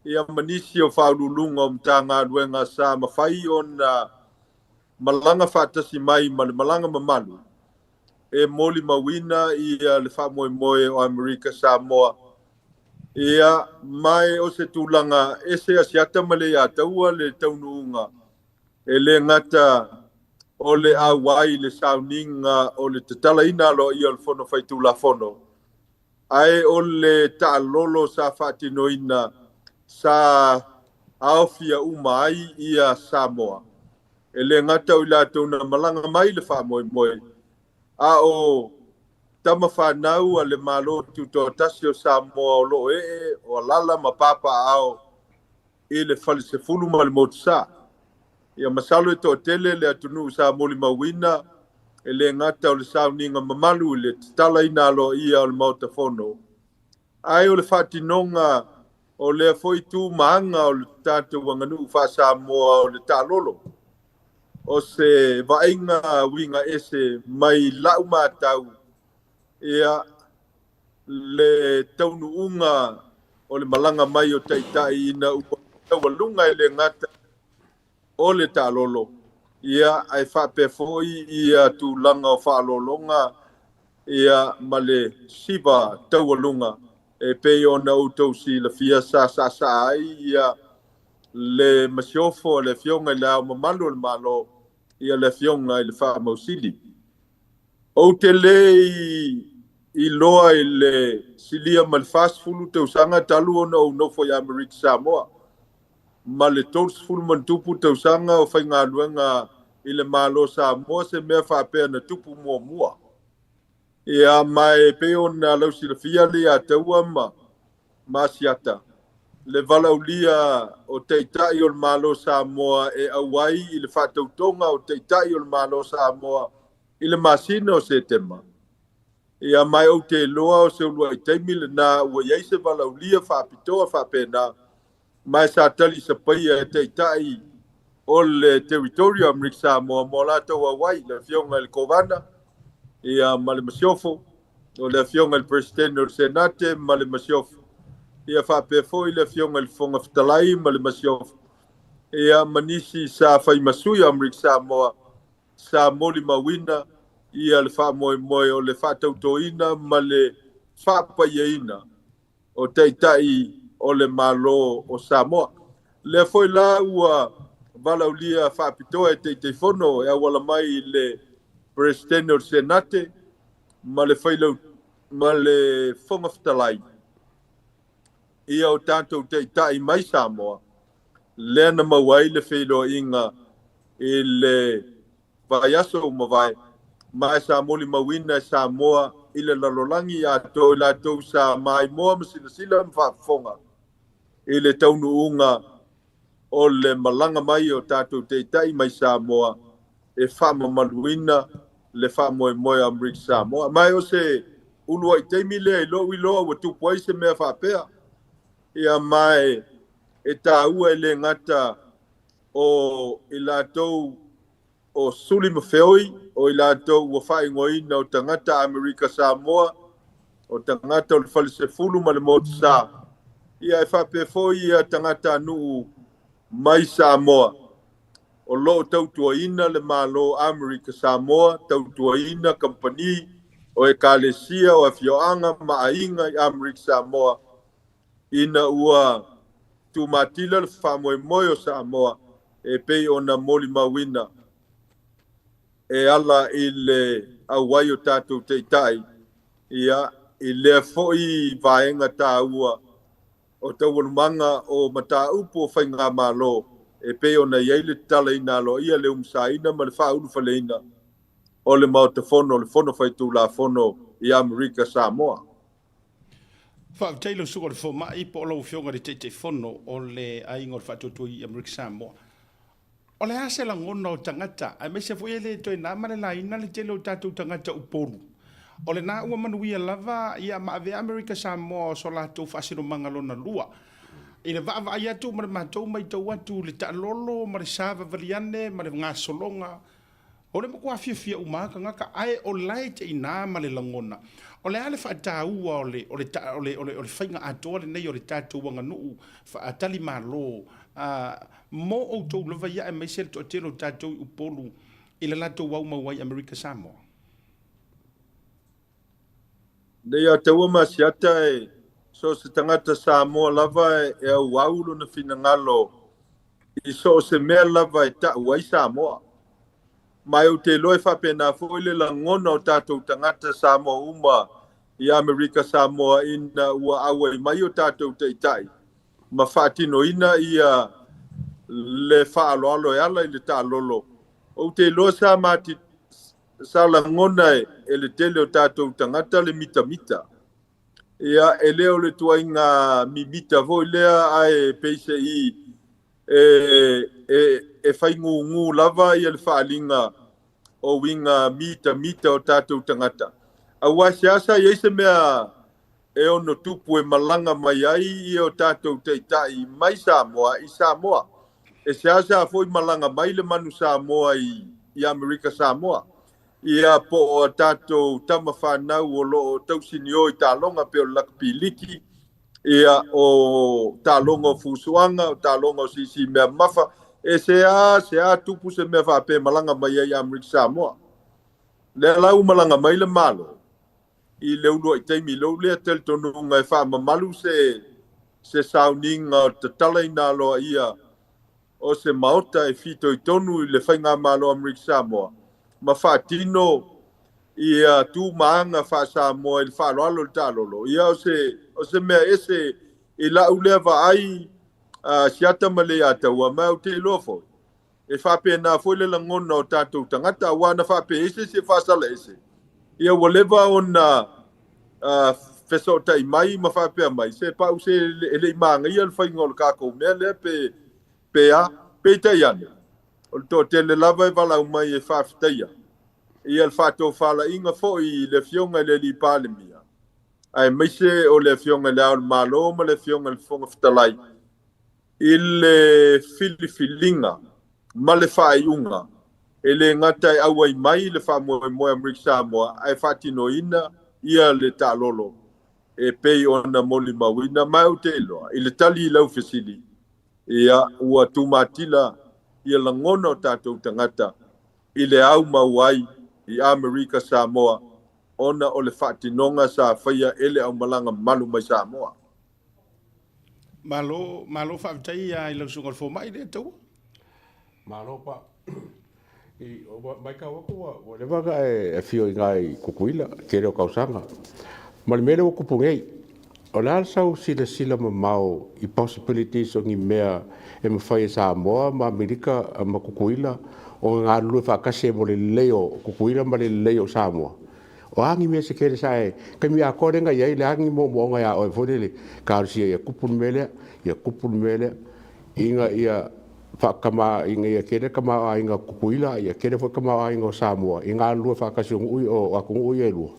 Ia ma nisi o Faauluuluga o Matagaluega sa mafai ona malaga faatasi mai ma le malaga mamalu e molimauina ia le faamoemoe o Amerika Samoa. Ia, ma o se tulaga ese asiata ma le iataua le taunuuga e le gata o le auai le sauniga o le tatalaina aloaia o le Fono Faitulafono, ae o le taalolo sa faatinoina sa aofia uma ai ia Samoa. E le gata o i latou na malaga mai le faamoemoe, a o tama fanau a le Malo Tutoatasi o Samoa o loo ee o alala ma papaaao i le Falesefulu ma le Motusa. Ia masalo e toatele le atunuu sa molimauina e le gata o le sauniga mamalu i le tatalaina aloaia o le Maota Fono, ae o le faatinoga o lea foi tu ma aga o le tatou aganuu faa-Samoa o le taalolo. O se vaaiga uiga ese mai lau matau, ia le taunuuga o le malaga mai o taitai ina ua taualuga e le gata o le taalolo, ia ae faapea foi ia tulaga o faaaloaloga ia ma le siva taualuga e pei ona outou silafia sa saasaa ai ia le masiofo a le Afioga i le Ao Mamalu o le Malo, ia le Afioga i le Faamausili. Ou te le iloa i le silia ma le 40 tausaga talu ona ou nofo i Amerika Samoa, ma le 30 ma tausaga o faigaluega i le Malo Samoa, se mea faapea na tupu muamua. Ia, ma e pei ona lausilafia le iataua ma Asiata, le valaaulia o taitai o le Malo Samoa e auai i le faatautoga o taitai o le Malo Samoa i le masina o Setema. Ia, ma ou te iloa o se uluai taimi lena ua i ai se valaaulia faapitoa faapena, ma sa tali sapaia e taitai o le territory o Amerika Samoa mo latou auai, le Afioga i le Kovana ia ma le masiofo, o le Afioga i le Peresetene o le Senate ma le masiofo, ia faapea foi le Afioga i le Fofoga Fetalai ma le masiofo, ia ma nisi sa faimasui o Amerika Samoa sa molimauina ia le faamoemoe o le faatautoina ma le faapaiaina o taitai o le Malo o Samoa. Lea foi la ua valaaulia faapitoa e Taitaifono e auala mai i le Peresetene o le Senate ma le Failau ma le Fofoga Fetalai ia o tatou taitai mai Samoa, lea na maua ai le feiloaiga i le vaiaso ua mavae, ma e sa molimauina e Samoa i le lalolagi atoa i latou sa maimoa ma silasila ma faafofoga i le taunuuga o le malaga mai o tatou taitai mai Samoa e faamamaluina le faamoemoe o Amerika Samoa. Ma o se uluai taimi lea i lou iloa ua tupu ai se mea faapea. Ia, ma e taua e le gata o i latou o suli ma feoi o i latou ua faaigoaina o tagata Amerika Samoa, o tagata o le Falesefulu ma le Motusa, ia e faapea foi ia tagatanuu mai Samoa o loo tautuaina le Malo Amerika Samoa, tautuaina kamupani o ekalesia o afioaga ma aiga i Amerika Samoa, ina ua tumatila le faamoemoe o Samoa e pei ona molimauina e ala i le auai o tatou taitai ia i lea foi vaega taua o taualumaga o mataupu o faigamalo e pei ona i ai le tatalaina aloaia, le umusaina ma le faaulufaleina o le Maota Fono o le Fono Faitulafono i Amerika Samoa. Faafetai lau susuga i le Fomai po o lau Afioga i le Taitaifono o le Aiga o le Faatuatua i Amerika Samoa. O le a se lagona o tagata, aemaise foi e le toe na ma le laina le tele o tatou tagata Upolu? O lena ua manuia lava ia ma avea Amerika Samoa o so latou faasinomaga lona lua. I le vaavaai atu ma le matou maitau atu i le taalolo ma le savavali ane ma le gasologa. O le matua fiafia uma lava tagata, ae o la e te i ina ma le lagona, o le a le faataua o le, o le, o le, o le, o le faiga atoa lenei o le tatou aganuu faatalimalo, a, mo outou lava ia aemaise le toatele o tatou i Upolu i le latou aumau ai i Amerika Samoa? Nei a taua ma Asiata e so o se tagata Samoa lava e auau lona finagalo i so o se mea lava e ta'u ai Samoa. Ma ou te iloa e faapena foi le lagona o tatou tagata Samoa uma i Amerika Samoa ina ua auai mai o tatou taitai ma faatinoina ia le faaaloalo e ala i le taalolo. Ou te iloa sa mati sa lagona e le tele o tatou tagata le mitamita. Ia, e le o le tuaiga mimita foi lea, ae peiseai e faigūgū lava ia le faaaliga o uiga mitamita o tatou tagata. Auā seāseā i ai se mea e ono tupu e malaga mai ai ia o tatou taitai mai Samoa i Samoa. E seāseā foi malaga mai le manu Samoa i Amerika Samoa. Ia po o a tatou tama fanau o lo o tausinio i taaloga pei o le lakapi liki, ia o taaloga o fusuaga, o taaloga o sisi mea mafa, e seāseā tupu se mea faapea e malaga mai ai i Amerika Samoa. Lea la ua malaga mai le Malo i le uluai taimi i lou lea talitonuga e faamamalu se sauniga o le tatalaina aloaia o se Maota e fitoitonu i le Faigamalo Amerika Samoa ma faatino ia tu ma aga faa-Samoa i le faaaloalo i le taalolo. Ia o se mea ese i la'u lea vaai, Asiata ma Leiataua, ma ou te iloa foi e faapena foi le lagona o tatou tagata, auā na faapea ese se faasala ese ia ua leva ona fesootai mai ma faapea mai se pau se e le'i magaia le faiga o le kakou mea lea pe a. Peitai ane, o le toatele lava e valaau mai e faafetaia ia le faatofalaiga foi i le Afioga i le Alii Palemia, aemaise o le Afioga i Le Ao o le Malo ma le Afioga i le Fofoga Fetalai i le filifiliga ma le faaiuga e le gata e auai mai le faamoemoe Amerika Samoa ae faatinoina ia le taalolo e pei ona molimauina. Ma ou te iloa i le tali i lau fesili, ia ua tumatila ia lagona o tatou tagata i le aumau ai i Amerika Samoa ona o le faatinoga sa faia e le aumalaga malu mai Samoa. Malo, malo faafetai i lau susuga i le fomai lea taua. Malo pa. I matau atu ua leva ona e afio i ina i Tutuila i le tele o tausaga. Ma le mea lea ua tupu nei, o le a le sau silasila mamao i possibilities o ni mea e mafai e Samoa ma Amerika ma Tutuila ona galulue faatasi ai mo le lelei o Tutuila ma le lelei o Samoa? O a ni mea se tele sa e taimi atoa lea na i ai, le a ni moomooga iā oe foi lele talosia ia tupu le mea lea, ia tupu le mea lea, ina ia faatama, ina ia tele tamaoaiga o Tutuila, ia tele foi tamaoaiga o Samoa i galulue faatasi o nuu o atunuu ia e lua?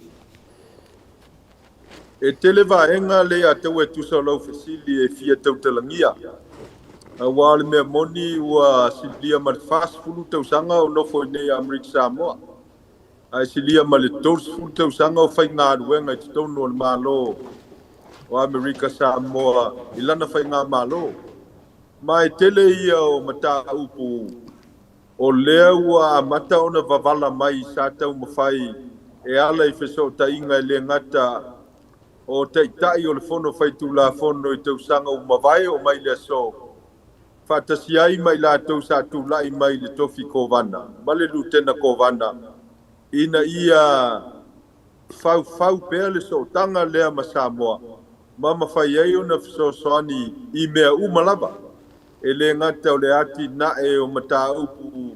E tele vaega le ia taua e tusa o lau fesili e fia tautalagia. Auā o le mea moni ua silia ma le 40 tausaga o nofo i nei Amerika Samoa, ae silia ma le 30 tausaga o faigaluega i totonu o le Malo o Amerika Samoa i lana faigamalo. Ma e tele ia o mataupu o lea ua amata ona vavala mai sa taumafai e ala i fesootaiga e le gata o taitai o le Fono Faitulafono i tausaga ua mavae oo mai le aso, faatasi ai ma i latou sa tula'i mai i le tofi Kovana ma le Lutena Kovana ina ia faufau pea le sootaga lea ma Samoa ma mafai ai ona fesoasoani i mea uma lava, e le gata o le atinae o mataupu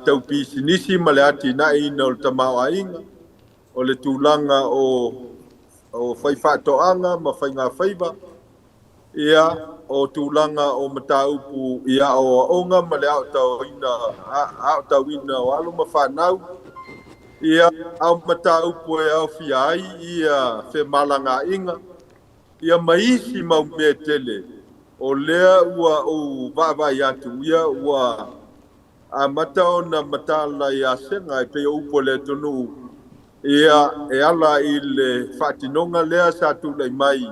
tau pisinisi ma le atinaeina o le tamaoaiga, o le tulaga o faifaatoaga ma faigafaiva, ia o tulaga o mataupu i aoaoga ma le aotauina o alo ma fanau, ia a o mataupu e aofia ai ia femalagaaiga, ia ma isi mau mea e tele o lea ua ou vaavaai atu ia ua Amata ona mataala ia sega e pei o upu a le atunuu, ia e ala i le faatinoga lea sa tulai mai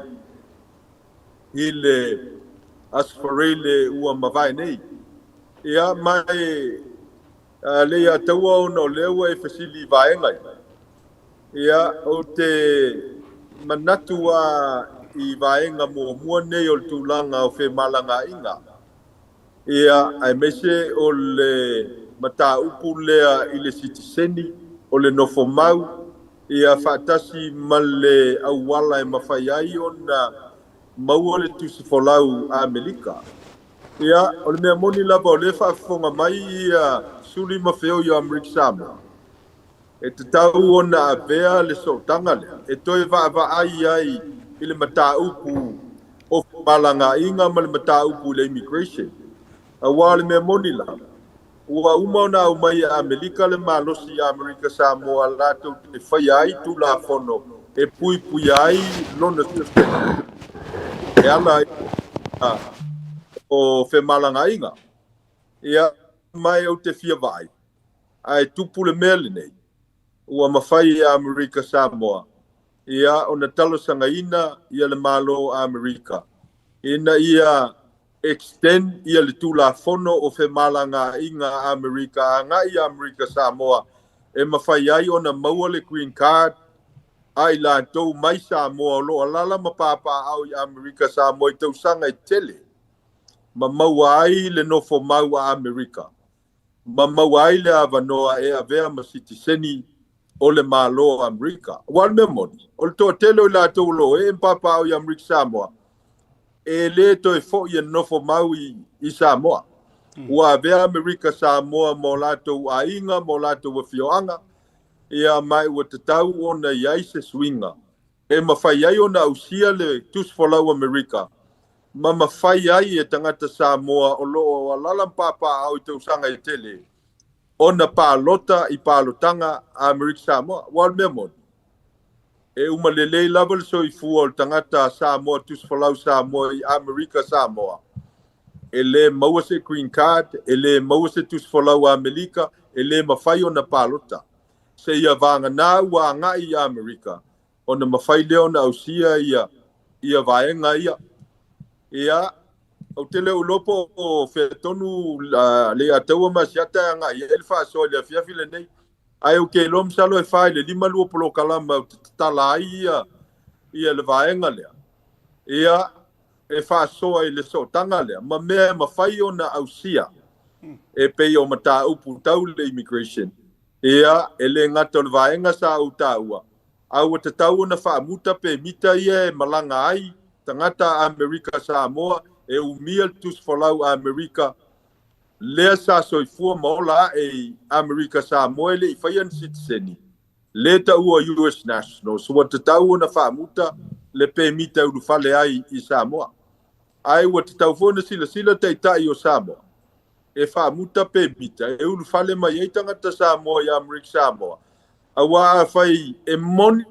i le Aso Faraile ua mavae nei. Ia ma e le ia taua ona o lea ua e fesili i vaega ia. Ia ou te manatu lava i vaega muamua nei o le tulaga o femalagaaiga. Ia, aemaise o le mataupu lea i le sitiseni, o le nofomau, ia faatasi ma le auala e mafai ai ona maua le tusifolau a Amerika. Ia, o le mea moni lava o lea e faafofoga mai ia suli ma feoi o Amerika Samoa, e tatau ona avea le sootaga lea e toe vaavaai ai i le mataupu o femalagaaiga ma le mataupu i le immigration. Aua o le mea moni lava, ua uma ona aumai e Amerika le malosi i Amerika Samoa latou te faia ai Tulafono e puipuia ai lona silasila e ala i o femalagaaiga. Ia, ma ou te fia vaai, ae tupu le mea lenei, ua mafai e Amerika Samoa ia ona talosagaina ia le Malo o Amerika ina ia extend ia le Tulafono o Femalagaaiga a Amerika agai i Amerika Samoa e mafai ai ona maua le green card a i latou mai Samoa o lo o alaala ma papaaao i Amerika Samoa i tausaga e tele ma maua ai le nofomau a Amerika ma maua ai le avanoa e avea ma sitiseni o le Malo o Amerika. Aua o le mea moni, o le toatele o i latou o lo o ee ma papaaao i Amerika Samoa, e lē toe foʻi e nofo mau i Samoa. Ua avea Amerika Samoa ma o latou aiga ma o latou afioaga, ia ma ua tatau ona i ai se suiga e mafai ai ona ausia le tusifolau Amerika ma mafai ai e tagata Samoa o lo o alaala ma papaaao i tausaga e tele ona palota i palotaga a Amerika Samoa. Aua o le mea moni, e uma lelei lava le soifua o le tagata Samoa tusifolau Samoa i Amerika Samoa, e lē maua se green card, e lē maua se tusifolau a Amerika, e lē mafai ona palota. Seia vagana ua agai i Amerika, ona mafai lea ona ausia ia vaega ia. Ia, ou te le o iloa po o fea tonu le Ataua ma Asiata e agai ai le faasoa i le afiafi lenei. Ae ou te iloa masalo e 4 i le 5 lua polokalama ou te tatala ai ia le vaega lea. Ia, e faasoa i le sootaga lea ma mea e mafai ona ausia e pei o mataupu tau le immigration. Ia, e le gata o le vaega sa ou taua, a ua tatau ona faamuta pemita ia e malaga ai tagata Amerika Samoa e umia le tusifolau a Amerika lea sa soifua ma ola ae i Amerika Samoa e le i faia ni sitiseni, le taua US Nationals, ua tatau ona faamuta le pemita e ulufale ai i Samoa. Ae ua tatau foi ona silasila taitai o Samoa e faamuta pemita e ulufale mai ai tagata Samoa i Amerika Samoa. Aua afai e moni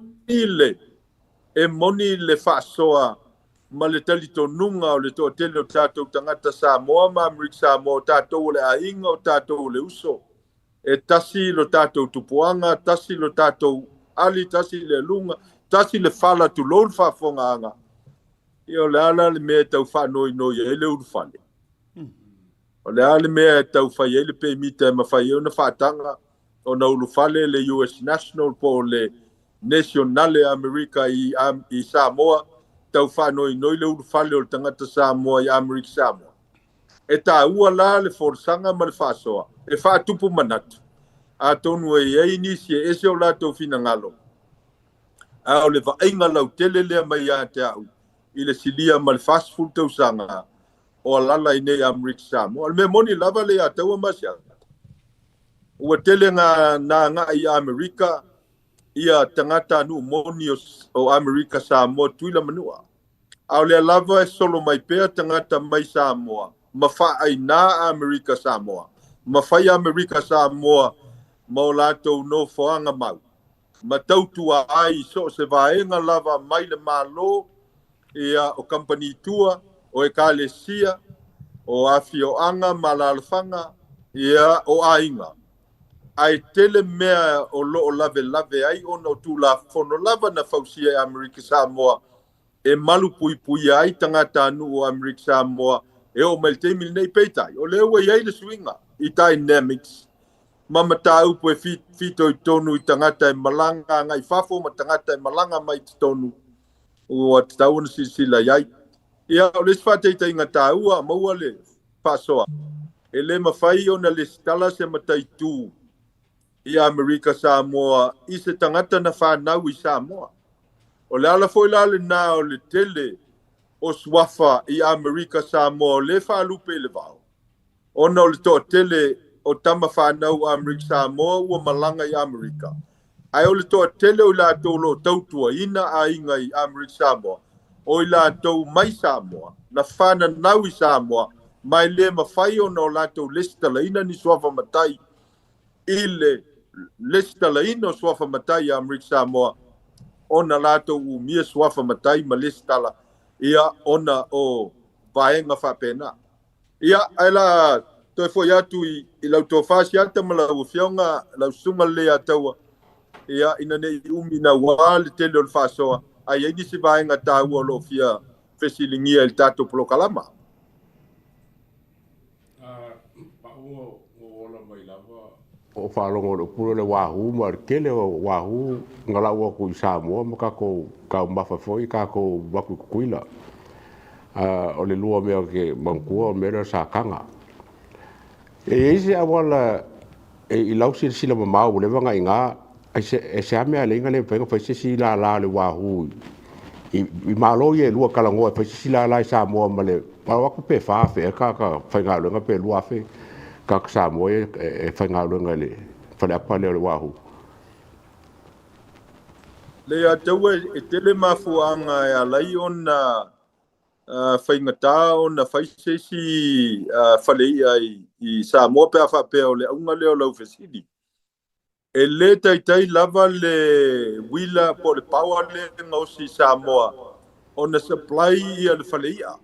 le faasoa ma le talitonuga o le toatele o tatou tagata Samoa ma Amerika Samoa, o tatou o le aiga, o tatou o le uso, e tasi lo tatou tupuaga, tasi lo tatou ali, tasi le aluga, tasi le fala, tulou le faafofogaaga. Ia o le a la le mea e tau faanoinoi ai le ulufale? O le a le mea e tau fai ai le pemita e mafai ai ona faataga ona ulufale le US National po o le Nationale Amerika i Samoa, tau faanoinoi le ulufale o le tagata Samoa i Amerika Samoa? E taua la le folasaga ma le faasoa e faatupu manatu. Atonu e i ai nisi e ese o latou finagalo, a o le vaaiga lautele lea mai ia te au i le silia ma le 40 tausaga o alaala i nei Amerika Samoa. O le mea moni lava le ia taua ma Asiata, ua tele na agai i Amerika ia tagata nuu moni o Amerika Samoa Tutuila Manua. A o lea lava e solo mai pea tagata mai Samoa ma faaaina Amerika Samoa, ma fai Amerika Samoa ma o latou nofoaga mau, ma tautua ai so o se vaega lava mai le Malo, ia o kampani tua, o ekalesia, o afioaga ma alaalafaga, Ia, o aiga, ae tele mea o loo lavelave ai ona o Tulafono lava na fausia e Amerika Samoa e malu puipuia ai tagatanuu o Amerika Samoa e oo mai le taimi lenei. Peitai, o lea ua i ai le suiga i dynamics ma mataupu e fitoitonu i tagata e malaga agai fafo ma tagata e malaga mai totonu ua tatau ona silasila i ai. Ia, o le isi faataitaiga taua maua le faasoa, e le mafai ona lesitala se mataitu i Amerika Samoa i se tagata na fanau i Samoa. O le ala foi la lena o le tele o suafa i Amerika Samoa o lē faalupe i le vao, ona o le toatele o tama fanau Amerika Samoa ua malaga i Amerika, ae o le toatele o i latou o loo tautuaina aiga i Amerika Samoa, o i latou mai Samoa, na fananau i Samoa, ma e le mafai ona o latou lesitalaina ni suafa matai i le lesitalaina o suafa matai i Amerika Samoa, ona latou umia suafa matai ma lesitala ia ona o vaega faapena. Ia, ae la toe foi atu i lau tofa Asiata ma lau afioga, lau susuga lelei ataua, ia, ina ne i umi nauā le tele o le faasoa, ae i ai nisi vaega taua o loo fia fesiligia i le tatou polokalama. O faalogo le upu le wahoo ma le tele o wahoo na lau atu i Samoa ma tatou taumafa foi tatou atu i Tutuila. O le lua mea ke manatua o mea lea o sakaga. E i ai se auala e i lau silasila mamao ua leva ona iina ai se e se a mea e ala ai ona le mafai ona fai se isi lala o le wahoo i Malo ia e lua talanoa e fai se isi lala i Samoa ma le pau atu pe 4,000 ea tagata faigaluega pe 2,000 tagata Samoa ia e faigaluega i le faleapa lea o le wahoo. Le ataua e tele mafuaaga e ala ai ona faigata ona fai se isi faleia i Samoa pe a faapea o le auga lea o lau fesili. E lē taitai lava le uila po o le power lea gaosi i Samoa ona supply ia le faleia.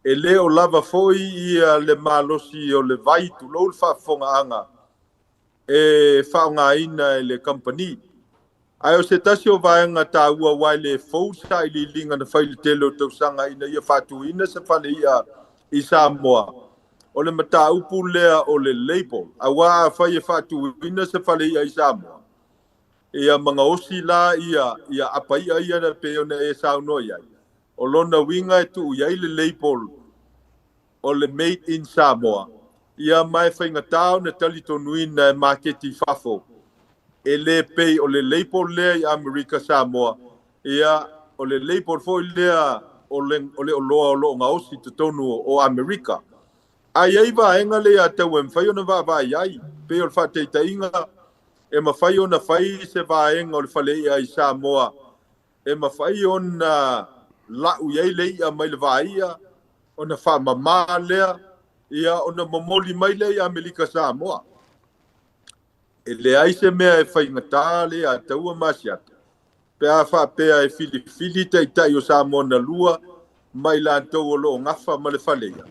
E lē o lava foi ia le malosi o le vai, tulou le faafofogaaga, e faaaogaina e le kamupani. Ae o se tasi o vaega taua aua e lē fou sailiiliga na fai i le tele o tausaga ina ia faatuina se faleia i Samoa, o le mataupu lea o le label, auā afai e faatuina se faleia i Samoa, ia ma gaosi la ia apaia ia pei ona e saunoa i ai, o lona uiga e tuu i ai le label o le Made in Samoa, ia ma e faigata ona talitonuina e maketi i fafo. E lē pei o le label lea i Amerika Samoa, ia o le label foi lea o le oloa o loo gaosi totonu o Amerika. Ae i ai vaega lea atau e mafai ona vaavaai ai, pei o le faataitaiga e mafai ona fai se vaega o le faleia i Samoa e mafai ona lau i ai le i'a mai le vaia, ona faamamā lea, ia ona momoli mai lea i Amerika Samoa. E leai se mea e faigata le ataua ma Asiata pe a faapea e filifili taitai o Samoa na lua ma i latou o loo gafa ma le faleia,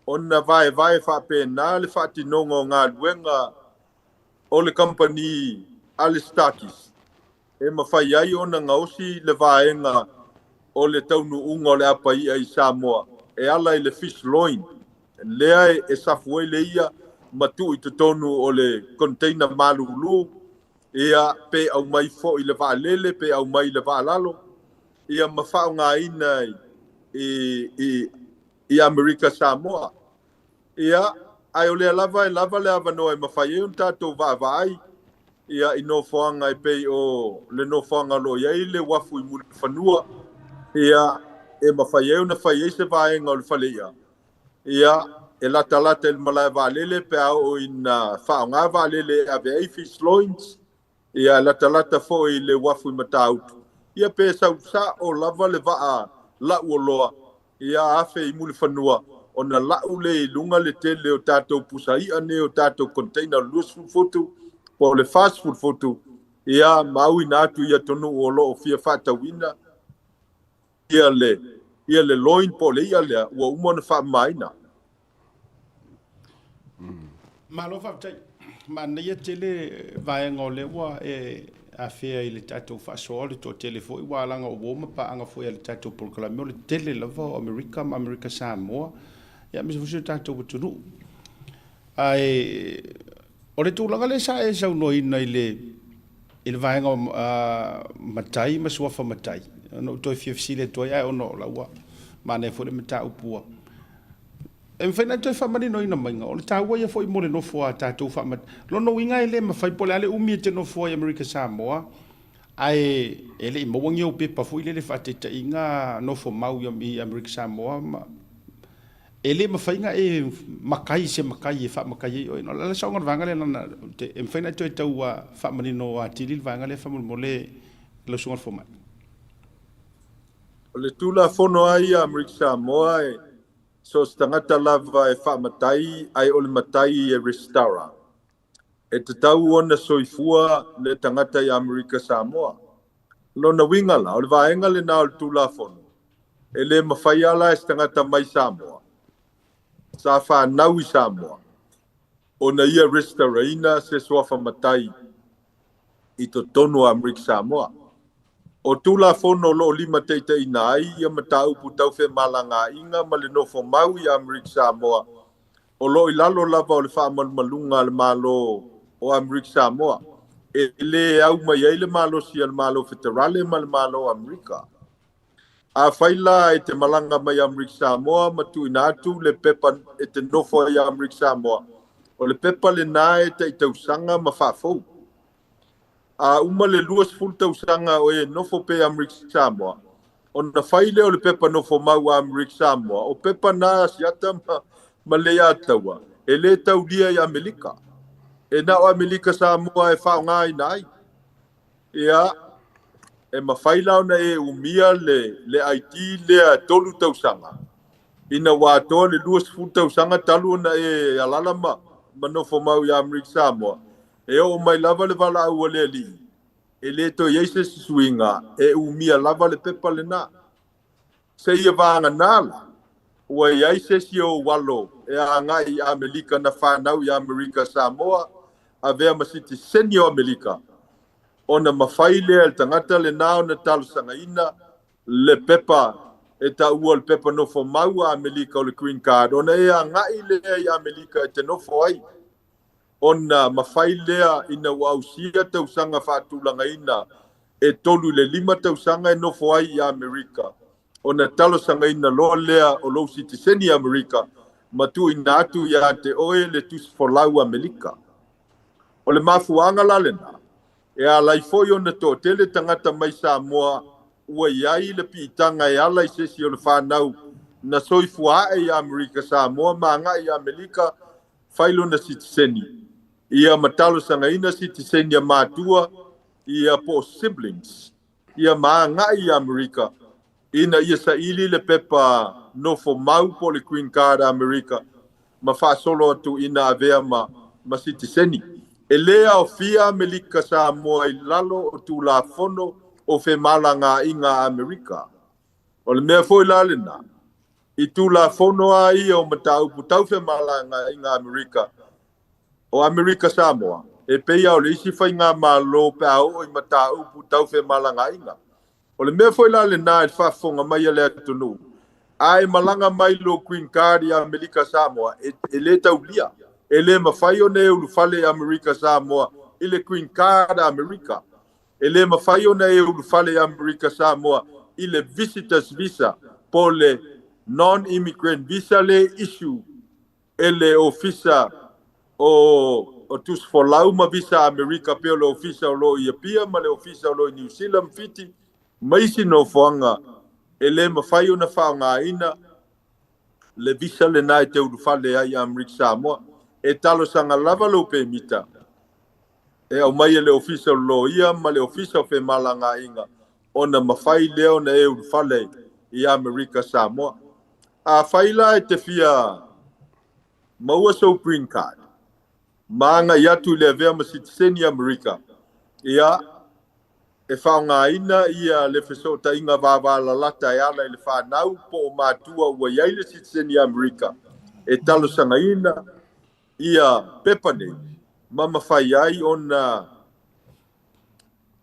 ona vaevae faapena le faatinoga o galuega o le kamupani a le Starkis e mafai ai ona gaosi le vaega o le taunuuga o le apaia i Samoa e ala i le fish loin lea e safu ai le ia ma tuu i totonu o le container malulu, ia pe aumai foi le vaalele pe aumai le vaalalo, ia ma faaaogaina i Amerika Samoa. Ia, ae o lea lava e lava le avanoa e mafai ai ona tatou vaavaai ia i nofoaga e pei o le nofoaga o loo i ai le uafu i Mulifanua, ia e mafai ai ona fai ai se vaega o le faleia, ia e latalata i le malae vaalele pe a oo ina faaaoga vaalele e ave ai fish loins, ia latalata foi i le uafu i Matautu, ia pe sausao lava le vaa lau oloa ia afe i Mulifanua ona lau lea i luga le tele o tatou pusaia nei o tatou container o le 20 futu po o le 40 futu, ia ma auina atu i atunuu o loo fia faatauina ia le loin po o le ia lea ua uma ona faamamaina. Malo faafetai. Manaia tele vaega o lea ua e afea i le tatou faasoa, o le toatele foi ua alaga o uo ma paaga foi a le tatou polokalame, o le tele lava o Amerika ma Amerika Samoa, ia aemaise foi si o tatou atunuu. Ae o le tulaga lea sa e saunoaina i le vaega o matai ma suafa matai, ona ou toe fia fesili atu ai, ae ona o la ua manaia foi le mataupu ua e mafai ona e toe faamaninoina maiga, o le taua ia foi mo le nofo a tatou lona uiga e le mafai po o le a le umi e te nofo ai i Amerika Samoa, ae e le i maua ni ou pepa foi lele faataitaiga nofo mau i Amerika Samoa ma e le mafai ona e matai se matai e faamatai ai oe. O le ala saoga o le vaega lea lana e mafai ona e toe tau faamanino atili le vaega lea faamolemole lau susuga i le fomai. O le Tulafono lava ia a Amerika Samoa e so o se tagata lava e faamatai ae o le matai e resitala, e tatau ona soifua le tagata i Amerika Samoa. Lona uiga la, o le vaega lena o le Tulafono, e le mafai lava la e se tagata mai Samoa, sa fanau i Samoa, ona ia resitalaina se suafa matai i totonu o Amerika Samoa. O Tulafono o lo o limataitaiina ai ia mataupu tau femalagaaiga ma le nofo mau i Amerika Samoa, o lo o i lalo lava o le faamalumaluga a le Malo o Amerika Samoa, e lē au mai ai le malosi a le Malo Feterale ma le Malo o Amerika. Afai la e te malaga mai Amerika Samoa ma tuuina atu le pepa e te nofo ai i Amerika Samoa, o le pepa lenā e taitausaga ma faafou. A uma le 20 tausaga o e nofo pea i Amerika Samoa, ona fai lea o le pepa nofo mau a Amerika Samoa, o pepa na Asiata ma Leiataua, e lē taulia i Amerika. E na o Amerika Samoa e faaaogaina ai. Ia, e mafai la ona e umia le ID lea 3 tausaga, ina ua atoa le 20 tausaga talu ona e alaala ma nofo mau i Amerika Samoa, e oo mai lava le valaau a le Alii, e lē toe i ai se isi suiga, e umia lava le pepa lenā. Seia vagana la, ua i ai se isi o ou alo e agai i Amerika na fanau i Amerika Samoa, avea ma sitiseni o Amerika, ona mafai lea e le tagata lenā ona talosagaina le pepa e taua o le pepa nofo mau a Amerika o le green card, ona e agai lea i Amerika e te nofo ai, ona mafai lea ina ua ausia tausaga faatulagaina e 3 i le 5 tausaga e nofo ai i Amerika, ona talosagaina loa lea o lou sitiseni Amerika ma tuuina atu iā te oe le tusi folau Amerika. O le mafuaaga la lenā e ala ai foi ona toatele tagata mai Samoa ua i ai le piitaga e ala i se isi o le fanau na soifua ae i Amerika Samoa ma agai i Amerika fai lona sitiseni, ia ma talosagaina sitiseni a matua ia po o siblings, ia ma agai i Amerika ina ia saili le pepa nofo mau po o le green card a Amerika ma faasolo atu ina avea ma sitiseni. E lē aofia Amerika Samoa i lalo o Tulafono o femalagaaiga a Amerika. O le mea foi la lenā, i Tulafono a ia o mataupu tau femalagaaiga a Amerika, o Amerika Samoa, e pei lava o le isi faigamalo pe a oo i mataupu tau femalagaaiga. O le mea foi la lenā i le faafofoga mai a le atunuu, a e malaga mai lou green card i Amerika Samoa, e lē taulia. E lē mafai ona e ulufale i Amerika Samoa i le green card a Amerika. E lē mafai ona e ulufale i Amerika Samoa i le visitors visa po o le non-immigrant visa le issue e le Ofisa o Tusi Folau ma Visa Amerika, pei o le Ofisa o lo o i Apia ma le Ofisa o lo o i Niu Sila ma Fiti ma isi nofoaga. E lē mafai ona faaaogaina le visa lenā e te ulufale ai i Amerika Samoa. E talosaga lava lou pemita e aumai e le Ofisa o le Loia ma le Ofisa o Femalagaaiga, ona mafai lea ona e ulufale i Amerika Samoa. Afai la e te fia maua sou green card ma agai atu i le avea ma sitiseni Amerika, ia e faaaogaina ia le fesootaiga vavalalata e ala i le fanau po o matua ua i ai le sitiseni Amerika e talosagaina. ia pepa nei ma mafai ai ona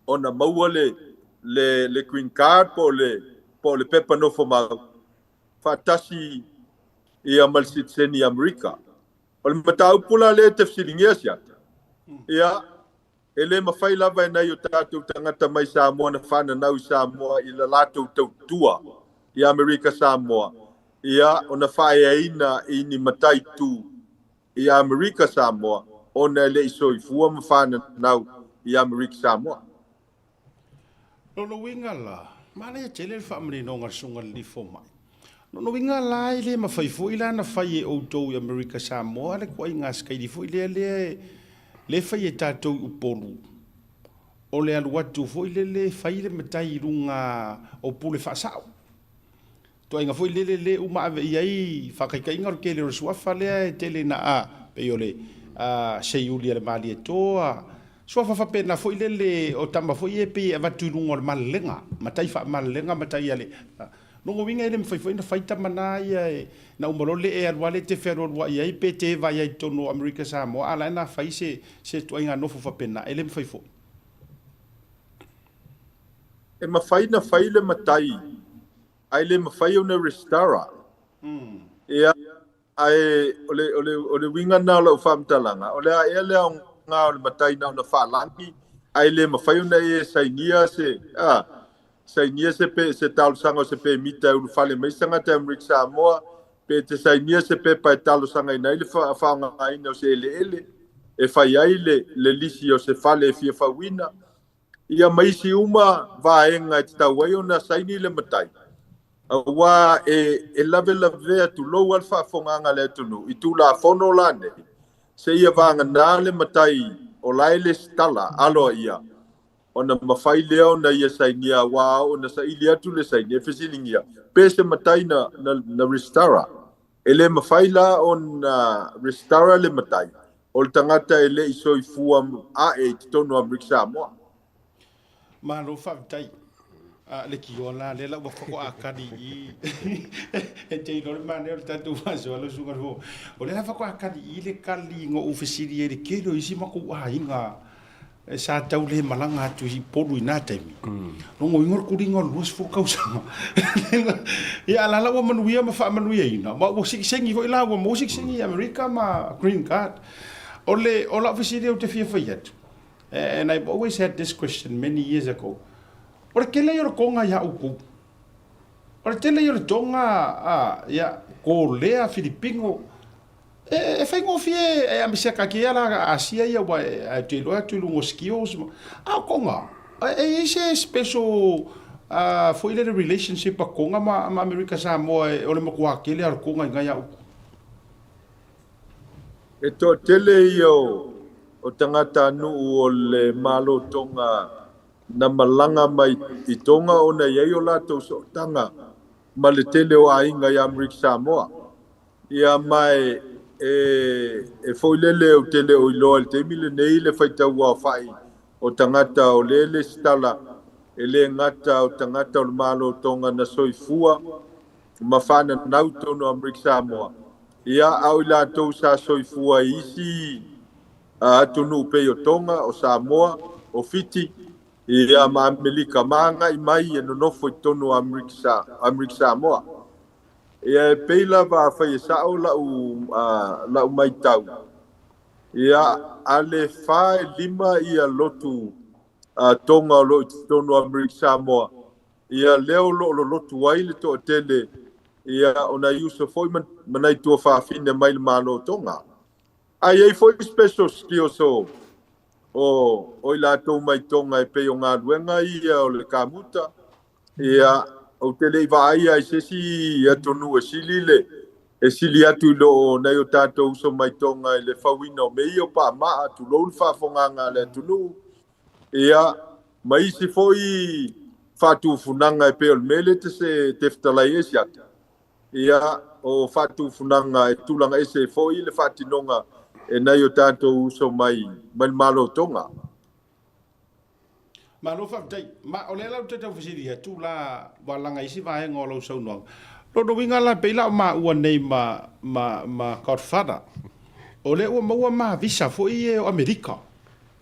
ona maua le le le green card po o le po o le pepa nofo mau faatasi ia ma le sitiseni Amerika. O le mataupu la lea e te fesiligia Siata, ia, e le mafai lava e nai o tatou tagata mai Samoa na fananau i Samoa i le latou tautua i Amerika Samoa, ia, ona faaeaina i ni mataitu i Amerika Samoa ona e le i soifua ma fananau i Amerika Samoa. Lona uiga la, manaia tele le faamaninoga a le Susuga i le Alii Fomai. Lona uiga la e le mafai foi la ona fai e outou i Amerika Samoa le kuaiga sikaili foi lea lea e fai e tatou i Upolu o le alu atu foi lele fai le matai i luga o pule faasao. Ituaiga foi lele le uma ave i ai faataitaiga o le tele o le suafa lea e tele ina a pei o le seiuli a le Malietoa, suafa faapena foi lele o tama foi ia e pei e avatu i luga o le malelega, matai faamalelega, matai a le lona uiga e le mafai foi ona fai tama na ia e na uma loa le e alu lava le te fealualuai ai pe te eva ai i totonu o Amerika Samoa a la e na fai se se ituaiga nofo faapena e le mafai foi. E mafai na fai le matai ae le mafai ona resitala. Ia, ae o le, o le, o le uiga lena o lau faamatalaga, o le a ea le aoga o le matai na ona faalagi, ae le mafai ona e sainia se, a, sainia se, pe, se talosaga o se pemita e ulufale mai se tagata e Amerika Samoa, pe te sainia se pepa e talosagaina ai le faaaogaina o se eleele e fai ai le, le lisi o se fale e fia fauina. Ia ma isi uma vaega e tatau ai ona saini le matai, auā e, e lavelavea tulou a le faafofogaaga a le atunuu i Tulafono la nei, seia vagana le matai o la e lesitala aloaia, ona mafai lea ona ia sainia auā ona saili atu le saini e fesiligia pe se matai na, na, na resitala. E le mafai la ona resitala le matai o le tagata e le i soifua ae i totonu o Amerika Samoa. Malo faafetai. A le kioa la lea la ua faatoa kali i e te iloa le manaia o le tatou faasoa lau susuga i le Fofoga. O lea la faatoa kali i le kali na ou fesili ai i le tele o isi matou aiga sa tau le malaga atu i Upolu i na taimi. Lona uiga o le tuliga o le 20 tausaga. Ia a la la ua manuia ma faamanuiaina, ma ua sitiseni foi la, ua maua sitiseni i Amerika ma green card. O le, o lau fesili ou te fia fai atu, and I've always had this question many years ago, o le tele ia o le toga ia outou? O le tele ia o le toga, a, ia, Kolea, Filipino, E faigofie e aemaise a taatia la Asia ia aua e te iloa atu i luga o skills ma, a o Tonga, e i ai se special foi lele relationship a Tonga ma Amerika Samoa o le matua tele lava o le Tonga i nai au. E toatele ia o tagatanuu o le Malo Tonga na malaga mai i Tonga ona e i ai o latou sootaga ma le tele o aiga i Amerika Samoa. Ia ma e, e foi lele ou te le o iloa i le taimi lenei le faitau aofai o tagata o le lesitala, e le gata o tagata o le Malo Tonga na soifua ma fananau i totonu o Amerika Samoa, ia, a o i latou sa soifua i isi atunuu pei o Tonga, o Samoa, o Fiti, ia, ma Amelika, ma agai mai e nonofo i totonu o Amerika Samoa. Ia e pei lava afai e sa'o la'u la'u maitau, ia a le fa e lima ia lotu Tonga o lo o i totonu o Amerika Samoa, ia lea o lo o lolotu ai le toatele ia o nai uso foi ma nai tuafafine mai le Malo o Tonga. A i ai foi special skills o o i latou mai Tonga e pei o galuega ia o le kamuta, Ia, ou te le i vaaia i se isi atunuu e sili le, e sili atu i lo o nai o tatou uso mai Tonga i le fauina o mea ia o paamaa, tulou le faafogaaga a le atunuu, ia, ma isi foi faatufunaga e pei o le mea lea te se te fetalai ai Siata. Ia, o faatufunaga e tulaga ese ai foi le faatinoga e nai o tatou uso mai, mai le Malo o Tonga. Malo faafetai. Ma o lea la ou te tau fesili atu la ua laga isi vaega o lau saunoaga. Lona uiga la pei la o maua nei ma ma ma Godfather. O lea ua maua ma visa foi e o Amerika.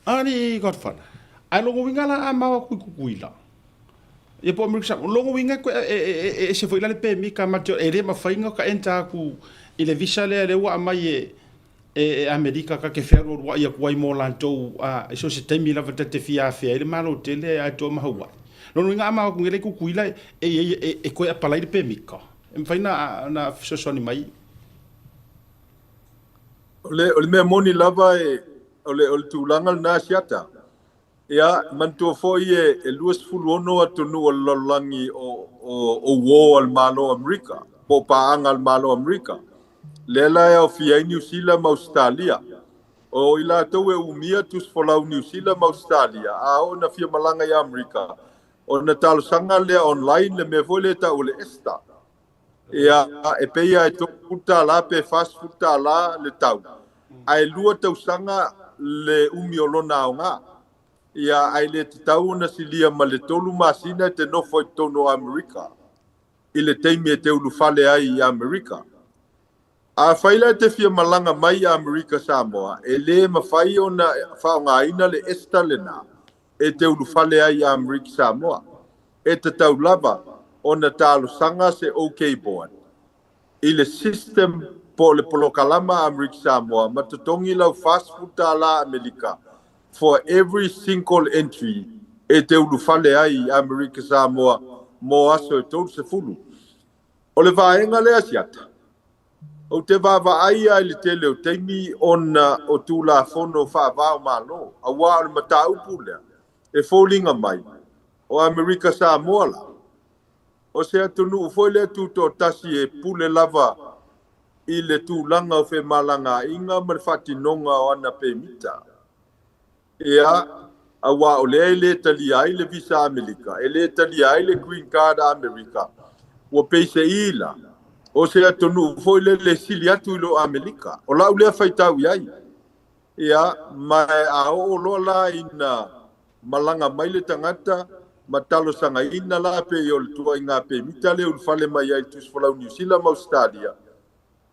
Ani Godfather. Ae lona uiga la a mao atu i Tutuila, ia po o Amerika Samoa, lona uiga e toe e ese foi la le pemita ma te e le mafai ona ta enter atu i le visa lea lea ua aumai e e Amerika ta te fealualuai atu ai mo latou a i so o se taimi lava ta te fia afea ai le Malo tele atoa ma Hawaii. Lona uiga a mao atu nei la i Tutuila e e e toe apalai le pemita. E mafai ona fesoasoani mai. O le, o le mea moni lava e, o le, o le tulaga lena Asiata. Ia, manatua foi e, e 26 atunuu o le lalolagi o, o, o uō a le Malo o Amerika, po o paaga a le Malo o Amerika. Lea la e aofia ai Niu Sila ma Ausetalia. O i latou e umia tusifolau Niu Sila ma Ausetalia, a oo ina fia malaga i Amerika, ona talosaga lea online le mea foi lea e tau o le ESTA. Ia, e pei lava e $30 pe $40 le tau, ae lua tausaga le umi o lona aoga. Ia, ae le tatau ona silia ma le tolu masina e te nofo ai i totonu o Amerika i le taimi e te ulufale ai i Amerika. Afai la e te fia malaga mai i Amerika Samoa, e le mafai ona faaaogaina le ESTA lena e te ulufale ai i Amerika Samoa. E tatau lava ona talosaga se OK Board i le system po o le polokalama a Amerika Samoa ma totogi lau $40 Amelika for every single entry e te ulufale ai i Amerika Samoa mo aso e 30. O le vaega lea Asiata, ou te vaavaai lava i le tele o taimi ona o Tulafono faava-o-Malo, aua o le mataupu lea e foliga mai o Amerika Samoa la, o se atunuu foi lea tutoatasi e pule lava i le tulaga o femalagaaiga ma le faatinoga o ana pemita. Ia, aua o lea e le talia ai le visa Amelika, e le talia ai le green card a Amerika, ua peiseai la, o se atunuu foi lele e sili atu i lo Amelika. O lau lea faitau i ai. Ia, ma a oo loa la ina malaga mai le tagata ma talosagaina la pei o le tuaiga pemita lea e ulufale mai ai i le tusifolau Niu Sila ma Ausetalia,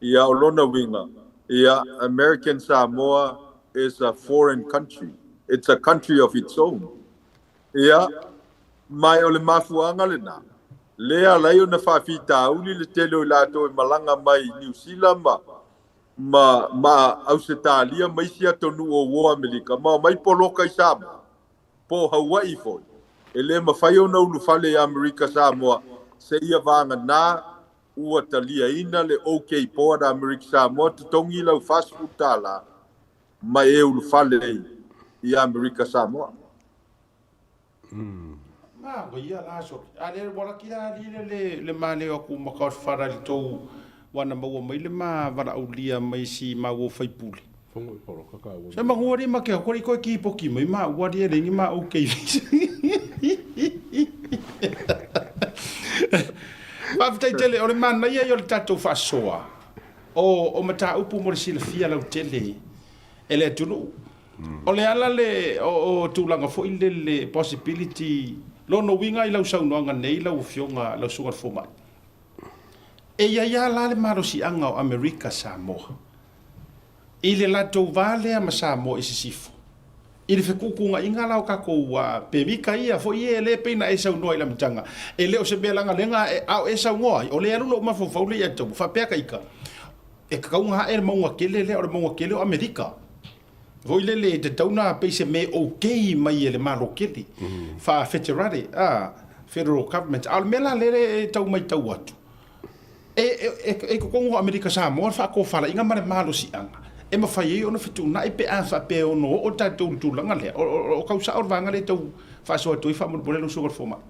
ia, o lona uiga, ia, American Samoa is a foreign country. It's a country of its own. Ia, ma o le mafuaaga lena, lea ala ai ona faafitauli le tele o i latou e malaga mai i Niu Sila ma ma ma Ausetalia ma isi atunuu o uō Amerika, ma omai poloka i Samoa, po o Hawaii foi. E le mafai ona ulufale i Amerika Samoa seia vagana ua taliaina le OK Board a Amerika Samoa totogi lau $40 ma e ulufale i Amerika Samoa. Ma ko ia la so. A le wala ki la li le le le ma le aku ma ka fara le tou wana maua mai le ma wala aulia mai si ma wo fai pule. Fongo i poloka ka ua. Se ma ngua ma ke ko ko ki poki mai ma ua ri le ngi ma okay. Faafetai tele o le manaia ia o le tatou faasoa o o mataupu mo le silafia lautele e le atunuu. O le ala le o tulaga foi lele possibility lona uiga i lau saunoaga nei lau Afioga lau Susuga i le Fomai. E i ai lava la le malosiaga o Amerika Samoa i le latou va lea ma Samoa i sisifo i le fetuutuunaiga la o tatou pemita ia foi e le pei na e saunoa i le amataga e le o se mea lagalega a o e saunoa ai o lea alu lou mafaufau lea ia te au faapea ka ita e tatau ona ae le mauga tele lea o le mauga tele o Amerika. Foi lele e tatau na pei se mea okay mai e le Malo tele faa-federale, federal government. A o le mea la lea e tau maitau atu, e i totonu o Amerika Samoa le faatofalaiga ma le malosiaga e mafai ai ona fetuunai pe a faapea e ono oo tatou i le tulaga lea. O tau sao le vaega lea e tau faasoa atu ai faamolemole lau Susuga i le Fomai.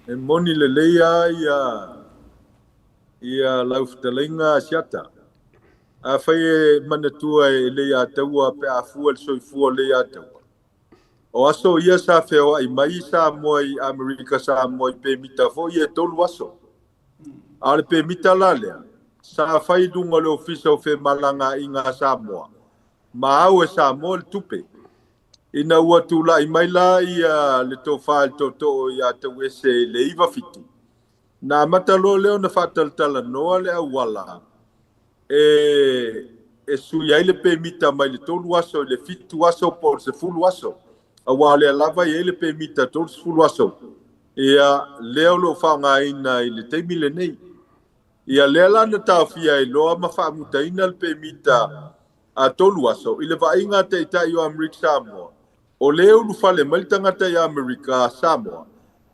E moni lelei lava ia lau fetalaiga Asiata. Afai e manatua e Leiataua pe a fua le soifua o Leiataua, o aso ia sa feoai mai Samoa i Amerika Samoa i pemita foi e tolu aso. A o le pemita la lea, sa fai i luga o le Ofisa o Femalagaaiga a Samoa, ma au e Samoa le tupe. Ina ua tulai mai la ia le tofa i le tootoo ia Tauese i le 97, Na amata loa lea ona faatalatalanoa le auala e e sui ai le pemita mai le 3 aso i le 7 aso po o le 10 aso, auā o lea lava e i ai le pemita 30 aso, ia, lea o lo o faaaogaina i le taimi lenei. Ia, lea la na taofia ai loa ma faamutaina le pemita a 3 aso i le vaaiga a Taitai o Amerika Samoa, o lea e ulufale mai le tagata i Amerika Samoa,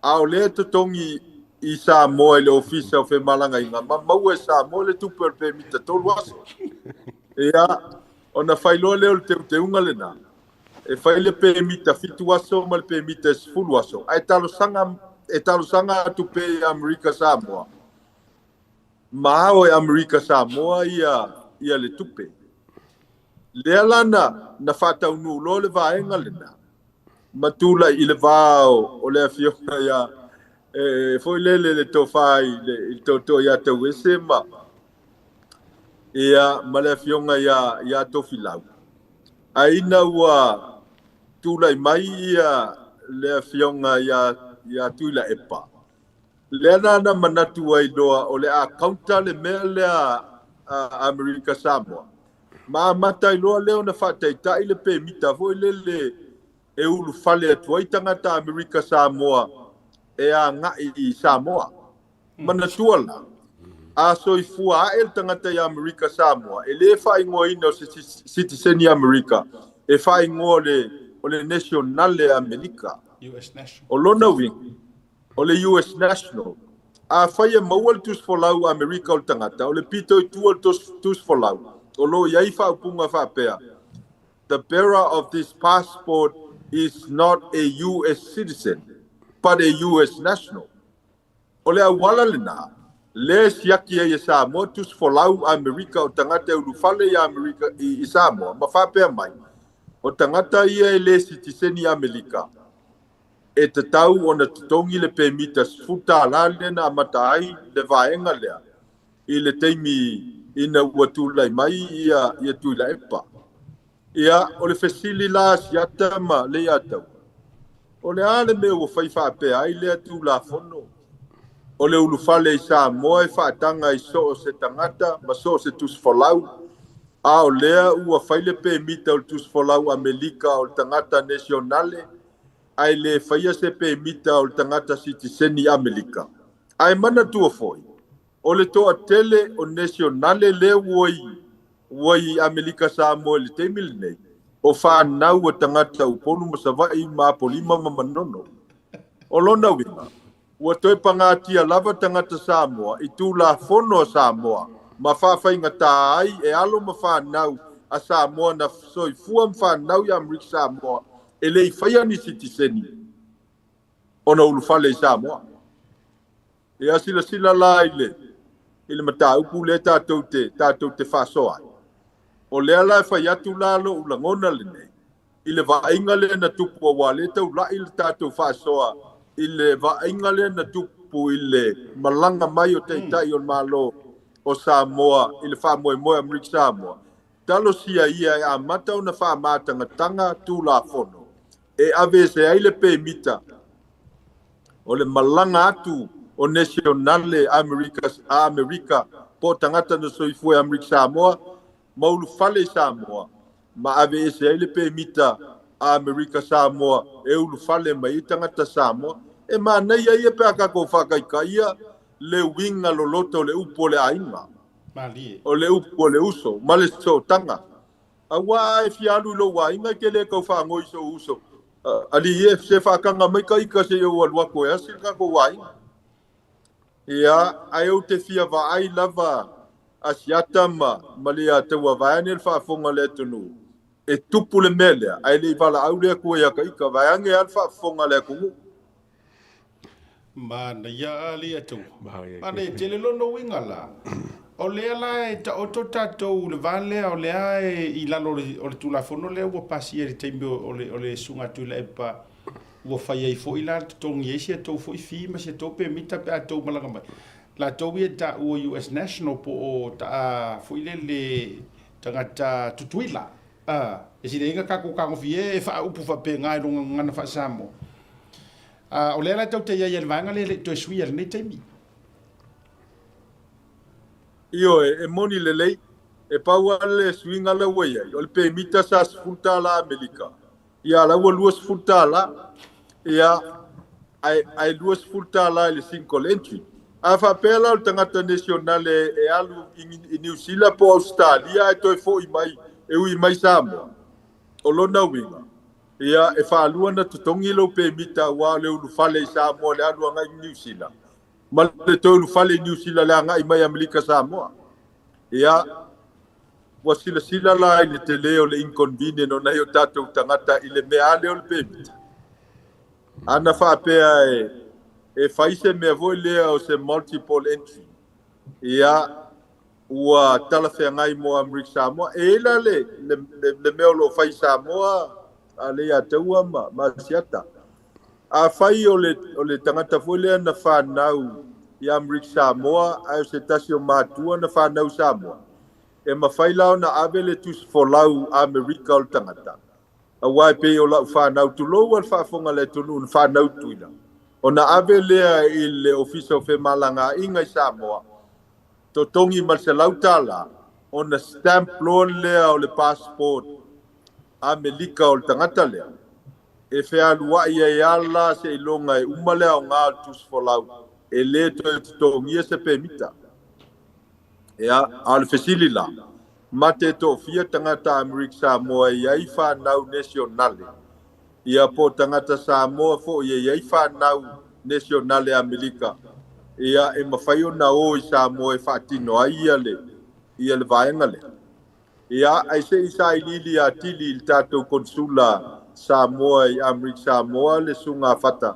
a o lea e totogi i Samoa i le Ofisa o Femalagaiga ma maua e Samoa le tupe o le pemita 3 aso. Ia, ona fai loa lea o le teuteuga lena, e fai le pemita 7 aso ma le pemita 10 aso, ae talosaga, e talosaga atu pea i Amerika Samoa, ma ao e Amerika Samoa ia, ia le tupe. Lea la na, na faataunuu loa le vaega lena, ma tulai i le va o le afioga ia, e foi lele le tofa i le, i le tootoo ia Tauese ma, ia, ma le afioga ia, ia Tofilau. Ae ina ua tulai mai ia le afioga ia, ia Tuilaepa, lea na na manatu ai loa o le a counter le mea lea a Amerika Samoa. Ma amata ai loa lea ona faataitai le pemita foi lele e ulufale atu ai tagata Amerika Samoa e agai i Samoa. Manatua la, a soifua ae le tagata i Amerika Samoa, e le faaigoaina o se sitiseni Amerika, e faaigoa o le nationale Amerika. US national. O lona uiga, o le US national. Afai e maua le tusifolau Amerika o le tagata, o le pito i tua o le tusifolau, o lo o i ai faaupuga faapea, The bearer of this passport is not a US citizen, but a US national. O le auala lena, lea e siaki ai e Samoa tusifolau Amerika o tagata e ulufale i Amerika i Samoa, ma faapea mai, o tagata ia e le sitiseni Amelika, e tatau ona totogi le pemita $10 lea na amata ai le vaega lea i le taimi ina ua tulai mai ia, ia Tuilaepa. Ia, o le fesili la a Siata ma Leiataua, o le a le mea ua fai faapea ai lea Tulafono? O le ulufale i Samoa e faataga i so o se tagata ma so o se tusifolau, a o lea ua fai le pemita o le tusifolau Amelika o le tagata nesionale, ae le faia se pemita o le tagata sitiseni Amelika. Ae manatua foi, o le toatele o nesionale lea ua i, ua i Amelika Samoa i le taimi lenei, o fanau a tagata Upolu ma Savaii ma Apolima ma Manono. O lona uiga, ua toe pagatia lava tagata Samoa i Tulafono a Samoa ma faafaigata ai e alo ma fanau a Samoa na soifua ma fanau i Amerika Samoa e le i faia ni sitiseni ona ulufale i Samoa. Ia silasila la i le, i le mataupu lea tatou te, tatou te faasoa ai. O lea la e fai atu la lo'u lagona lenei i le vaaiga lea na tupu, auā lea e taula'i le tatou faasoa i le vaaiga lea na tupu i le malaga mai o Taitai o le Malo o Samoa i le faamoemoe Amerika Samoa. Talosia ia e amata ona faamatagataga Tulafono e aveese ai le pemita o le malaga atu o nesionale Amerika, a Amerika po o tagata na soifua i Amerika Samoa ma ulufale i Samoa, ma aveese ai le pemita a Amerika Samoa e ulufale mai ai tagata Samoa. E manaia ia pe a tatou faataitaia le uiga loloto o le upu o le aiga, Malie. o le upu o le uso ma le sootaga. Auā a e fia alu i lou aiga, e te le tau faanoi i sou uso, Alii e, se faataga mai ka ika seia ou alu atu e asi le tatou aiga. Ia, ae ou te fia vaai lava a Siata ma, ma Leiataua vaeane le faafofoga a le atunuu, e tupu le mea lea, ae le i valaau le Atua ia Taita, vaeane lava le faafofoga a le atunuu. Manaia a Leiataua. Manaia tele lona uiga la, o lea la e taoto tatou i le va lea, o lea e i lalo o le Tulafono lea ua pasia i le taimi o le, o le Susuga Tuilaepa, ua fai ai foi la totogi ai si a tou foi fee ma si a tou pemita pe a tou malaga mai. Latou ia e taua US national po o taa foi lele tagata Tutuila. A, e sili ai na tatou tagofia e faaupu faapena i lona gagana faa-Samoa. A, o lea la tou te i ai i le vaega lea e le i toe suia i lenei taimi. Ioe, e moni lelei. E pau lava le suiga lea ua i ai, o le pemita sa $10 Amerika, ia la ua $20, ia ae $20 i le single entry. A faapea la o le tagata nasionale e alu i Niu Sila po o Ausetalia ae toe fo'i mai e ui mai Samoa, o lona uiga, ia e faalua ona totogi lou pemita aua o le ulufale i Samoa le alu agai i Niu Sila, ma le toe ulufale i Niu Sila le agai mai Amerika Samoa. Ia, ua silasila la i le tele o le inconvenient o nai o tatou tagata i le mea lea o le pemita. Ana faapea e fai se mea foi lea o se multiple entry, ia ua talafeagai mo Amerika Samoa. E i ai la le mea o lo o fai i Samoa a le ia taua ma Asiata. Afai o le tagata foi lea na fanau i Amerika Samoa ae o se tasi o matua na fanau i Samoa, e mafai la ona ave le tusi folau Amerika o le tagata. Aua e pei o lau fanau, tulou a le faafofoga a le atunuu na fanau i Tutuila, ona ave lea i le Ofisa o Femalagaaiga i Samoa, totogi ma le $100, ona stamp loa lea o le passport Amerika o le tagata lea, e fealuai ai lava la seiloga e uma le aoga o le tusi folau, e le toe totogia se pemita. Ia, a o le fesili la, mate toafia tagata Amerika Samoa e i ai fanau nasionale, ia po o tagata Samoa foi e i ai fanau nasionale Amerika, ia e mafai ona o i Samoa e faatino ai ia le vaega lea. Ia, ae se i sailiili atili i le tatou konsula Samoa i Amerika Samoa le susuga Fata,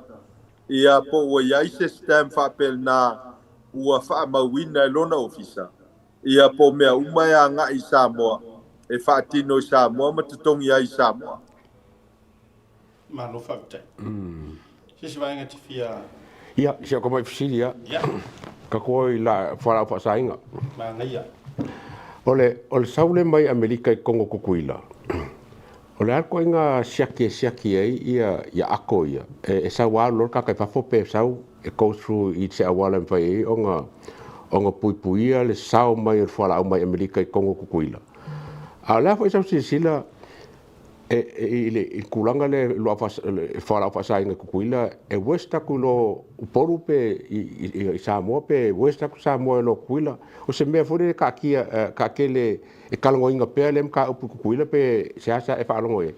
ia po ua i ai se stamp faapena ua faamauina e lona ofisa, ia po mea uma e agai i Samoa, e faatino i Samoa ma totogi ai i Samoa. Malo faafetai. Se isi vaega e te fia. Ia, si au tamai fesili lava. Ia. Tatou o i la fualaau faasaina. Manaia. O le sau lea mai Amerika i totonu o Tutuila, o le a le ituaiga siaki e siaki ai ia ato ia? E sau lava alu loa le tagata i fafo pe sau e go through i se auala e mafai ai ona puipuia le sao mai o le fualaau mai Amerika i totonu o Tutuila? A o le a foi sau silasila i le tulaga lea i fualaau faasaina i Tutuila, e worse atu i lo Upolu pe i Samoa pe worse atu Samoa i lo Tutuila? O se mea foi lele taatia taatele e talanoaina pea lea mataupu i Tutuila pe seasea e faalogo i ai?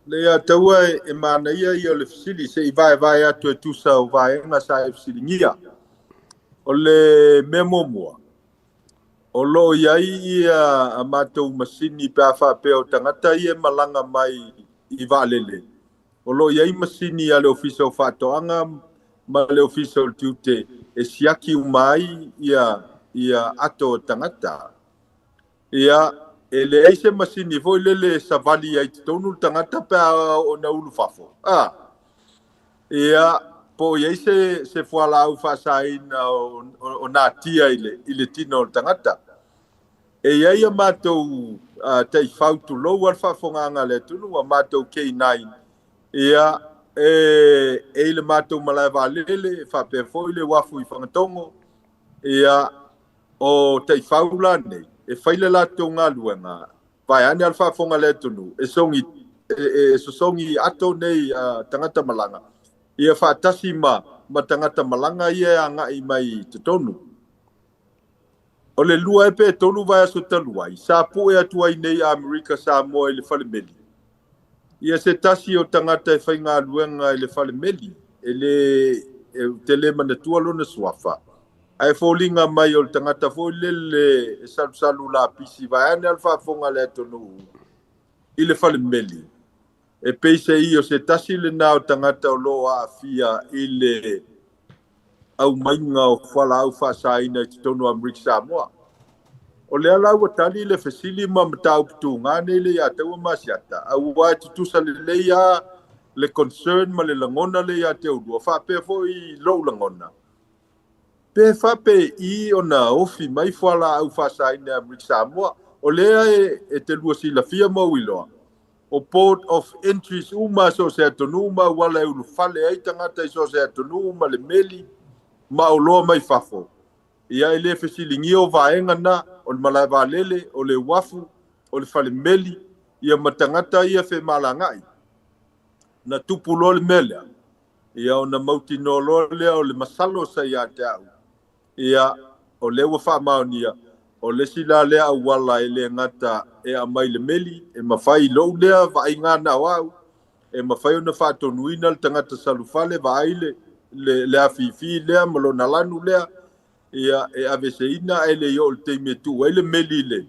Le ia taua e manaia ia o le fesili se i vaevae atu e tusa o vaega sa e fesiligia. O le mea muamua, o lo o i ai ia a matou masini pe a faapea o tagata ia e malaga mai i vaalele. O lo o i ai masini a le Ofisa o Faatoaga ma le Ofisa o le Tiute e siaki uma ai ia ato o tagata. Ia, e leai se masini foi lele e savali ai i totonu le tagata pe a ona ulu fafo. A. Ia, po o i ai se fualaau faasaina o natia i le tino o le tagata. E i ai a matou taifau, tulou a le faafofogaaga a le atunuu, a matou K9, ia, e i le matou malae vaalele, faapea foi le uafu i Fagatogo, ia, o taifau la nei, e fai le latou galuega, vaeane a le faafofoga a le atunuu, e sosogi ato nei tagata malaga, ia faatasi ma tagata malaga ia e agai mai i totonu. O le 2 pe 3 vaiaso talu ai, sa pue atu ai nei Amerika Samoa i le falemeli. Ia se tasi o tagata e faigaluega i le falemeli, e le te le manatua lona suafa. Ae foliga mai o le tagata foi lele e salusalu lapisi vaeane a le faafofoga a le atunuu i le falemeli. E peiseai o se tasi lena o tagata o lo o aafia i le aumaiga o fualaau faasaina i totonu o Amerika Samoa. O lea la ua tali le fesili ma mataupu tuga nei le ia taua ma Asiata, aua e tutusa lelei lava le concern ma le lagona le ia te oulua, faapea foi lou lagona. Pe faapei ona ofi mai fualaau faasaina i Amerika Samoa, o lea e te lua silafia ma ou iloa. O port of entries uma so se atunuu ma auala e ulufale ai tagata i so o se atunuu ma le meli ma oloa mai fafo. Ia, e le fesiligia o vaega na, o le malae vaalele, o le uafu, o le falemeli, ia ma tagata ia femalagaai. Na tupu loa le mea lea, ia ona mautinoa loa lea o le masalo sa ia te au. Ia, o lea ua faamaonia, o le isi la lea auala e le gata e aumai le meli, e mafai i lou lea vaaiga na o au, e mafai ona faatonuina le tagata salufale, vaai le, le, le afifi lea ma lona lanu lea, ia e aveeseina ae le i oo i le taimi e tuu ai le meli i le,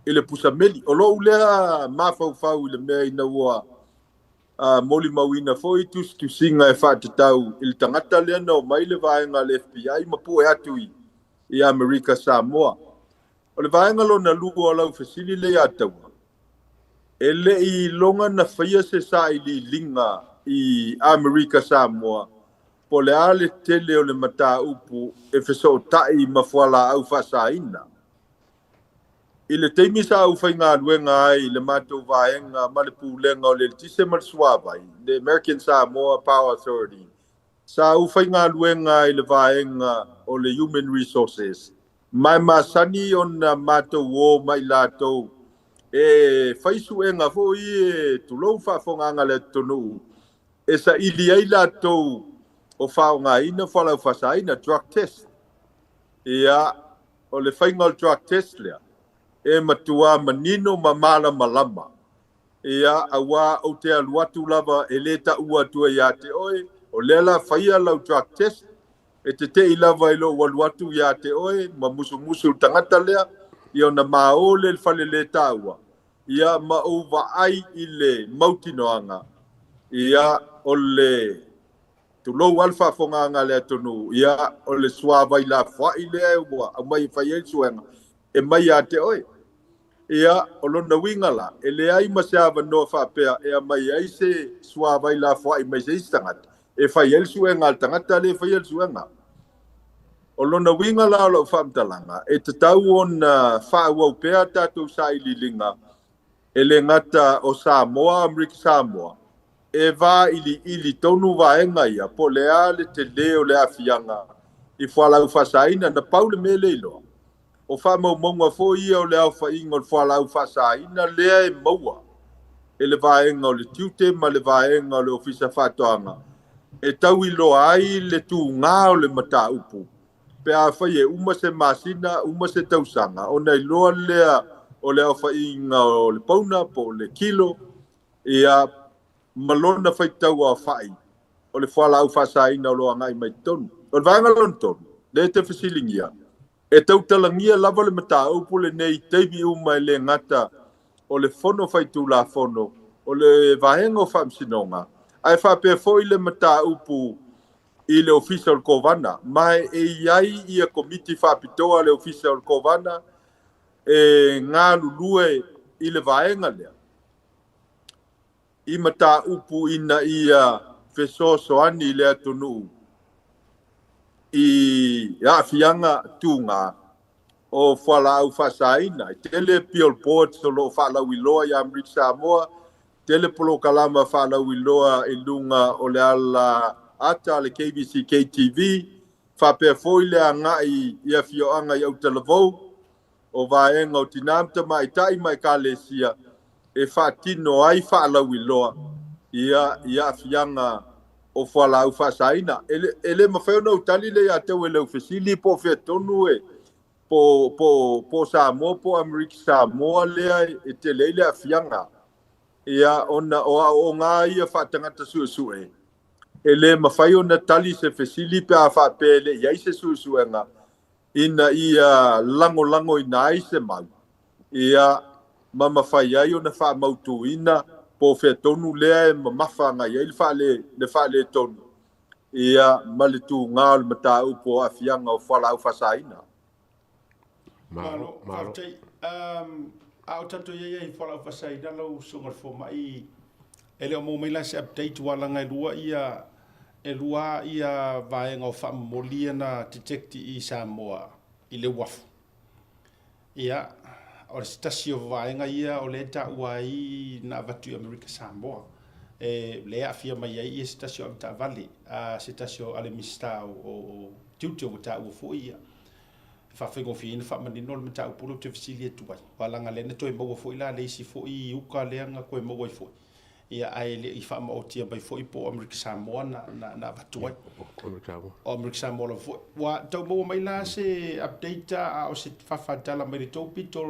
i le pusa meli. O lou lea mafaufau i le mea ina ua a molimauina foi tusitusiga e faatatau i le tagata lea na omai le vaega a le FBI ma pue atu i, i Amerika Samoa. O le vaega lona lua o lau fesili lea ia Taua, e le i iloga na faia se sailiiliga i Amerika Samoa po o le a le tele o le mataupu e fesootai ma fualaau faasaina. I le taimi sa ou faigaluega ai i le matou vaega ma le Pulega o le Eletise ma le Suavai, le American Samoa Power Authority, sa ou faigaluega ai i le vaega o le Human Resources, ma e masani ona matou o ma i latou e fai suega foi e tulou faafofogaaga a le atunuu e saili ai latou o faaaogaina fualaau faasaina, drug test. Ia, o le faiga o le drug test lea, e matua manino ma malamalama. Ia, aua ou te alu atu lava e le taua atua ia te oe, o lea la faia lau drug test, e tetei lava i lou alu atu ia te oe ma musumusu le tagata lea, ia ona maole le faleletaua, ia ma ou vaai i le mautinoaga, ia o le tulou lava le faafofogaaga a le atunuu, ia o le suavai lafoai lea ua aumai e fai ai le suega, e mai ia te oe. Ia, o lona uiga la, e leai ma se avanoa faapea e aumai ai se suavai lafoai mai se isi tagata e fai ai le suega a le tagata lea e faia le suega. O lona uiga la o lau faamatalaga, e tatau ona faaauau pea tatou sailiiliga e le gata o Samoa, Amerika Samoa, e vailiili tonu vaega ia po o le a le tele o le aafiaga i fualaau faasaina. Na pau le mea lea iloa, o faamaumauga foi ia o le aofaiga o le fualaau faasaina lea e maua e le vaega o le tiute ma le vaega o le Ofisa Faatoaga e tau iloa ai le tugā o le mataupu pe afai e uma se masina, uma se tausaga, ona iloa lea o le aofaiga o le pauna po o le kilo, ia, ma lona faitau aofai o le fualaau faasaina o lo o agai mai totonu. O le vaega lona tolu, lea e te fesiligia, e tautalagia lava le mataupu lenei i taimi uma e le gata o le Fono Faitulafono, o le vaega o Faamasinoga, ae faapea foi le mataupu i le Ofisa o le Kovana, ma e i ai ia Komiti Faapitoa a le Ofisa o le Kovana e galulue i le vaega lea i mataupu ina ia fesoasoani i le atunuu i aafiaga tugā o fualaau faasaina. E tele billboards o lo o faalauiloa i Amerika Samoa, tele polokalama faalauiloa i luga o le ala ata a le KBC KTV, faapea foi le agai i afioaga i Autalavou, o vaega o tinā ma tamaitai ma ekalesia e faatino ai faalauiloa ia i aafiaga o fualaau faasaina. E le, e le mafai ona ou tali le ia te au e le fesili po o fea tonu e po, po, po Samoa po Amerika Samoa lea e tele ai le aafiaga. Ia, ona o aoaoga ia faatagata suesue, e le mafai ona tali se fesili pe a faapea e le i ai se suesuega ina ia lagolagoina ai se mau, ia, ma mafai ai ona faamautuina po o fea tonu lea e mamafa agai ai le faale, le faaletonu, ia, ma le tugā o le mataupu o aafiaga o fualaau faasaina. Malo, malo. Faafetai. A o tatou i ai i fualaau faasaina lau susuga i le fomai, e le o maua mai la se update aua leaga e lua ia e lua ia vaega o faamomoli ia na detect i Samoa i le uafu. Ia, o se tasi o vaega ia o lea e taua ai na avatu i Amerika Samoa. E lea e aafia mai ai ia se tasi o avetaavale a se tasi o a le Minisita o Tiute ua taua foi ia. E faafaigofie ai ona faamanino le mataupu lea ou te fesili atu ai, aua leaga lea na toe maua foi la le isi foi uka lea na toe maua ai foi, ia ae le i faamaotia mai foi po o Amerika Samoa na, na, na avatu ai. O Amerika Samoa lava foi. Ua tau maua mai la se update a o se faafatala mai le tou pito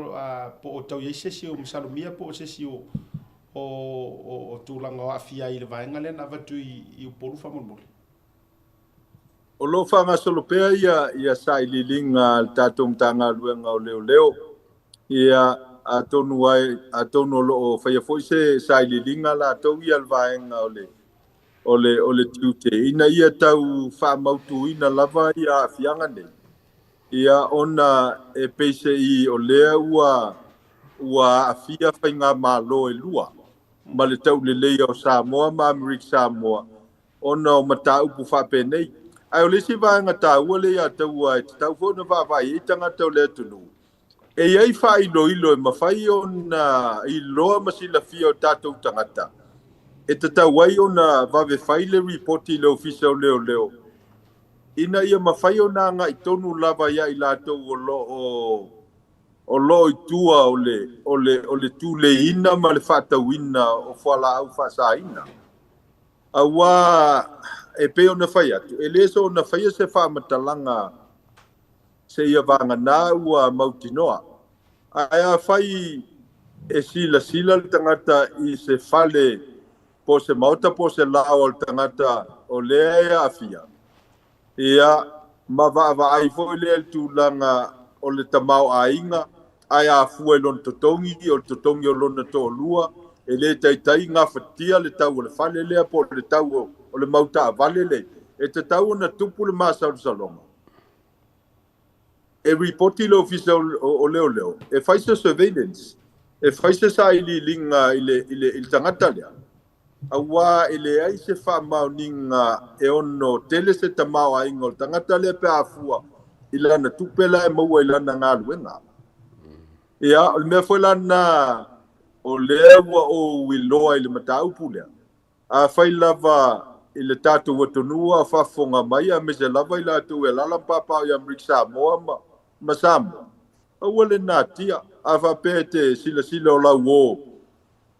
po o tau i ai se isi o masalomia po o se isi o, o, o, o tulaga o aafia ai i le vaega lea na avatu i, i Upolu faamolemole. O lo o faagasolo pea ia ia sailiiliga a le tatou Matagaluega o Leoleo. Ia, atonu ai, atonu o lo o faia foi se sailiiliga latou ia le vaega o le o le o le tiute ina ia tau faamautuina lava ia aafiaga nei. Ia, ona e peiseai o lea ua ua aafia faigamalo e lua ma le tauleleia o Samoa ma Amerika Samoa ona o mataupu faapenei. Ae o le isi vaega taua lea ia taua e tatau foi ona vaavaai ai tagata o le atunuu, e i ai faailoilo e mafai ona iloa ma silafia o tatou tagata e tatau ai ona vave fai le ripoti i le Ofisa o Leoleo ina ia mafai ona agai tonu lava ia i latou o lo o o lo o i tua o le, o le, o le tuleiina ma le faatauina o fualaau faasaina. Aua e pei ona fai atu, e le soona faia se faamatalaga seia vagana ua mautinoa. Ae afai e silasila le tagata i se fale po o se maota po o se lao o le tagata o lea e aafia, ia, ma vaavaai foi lea i le tulaga o le tamaoaiga, ae a fua i lona totogi, o le totogi o lona toalua, e le taitai gafatia le tau o le fale lea po o le tau o le mau taavale lea, e tatau ona tupu le masalosaloga. E ripoti le Ofisa o Leoleo, e fai se surveillance, e fai se sailiiliga i le, i le, i le tagata lea, aua e leai se faamaoniga e ono tele se tamaoaiga o le tagata lea pe a fua i lana tupe la e maua i lana galuega. Ia, o le mea foi lana o lea ua ou iloa i le mataupu lea, afai lava i le tatou atunuu a o faafofoga mai, aemaise lava i latou e alaala ma papaaao i Amerika Samoa ma, ma Samoa, aua le natia, a faapea e te silasila o lau uo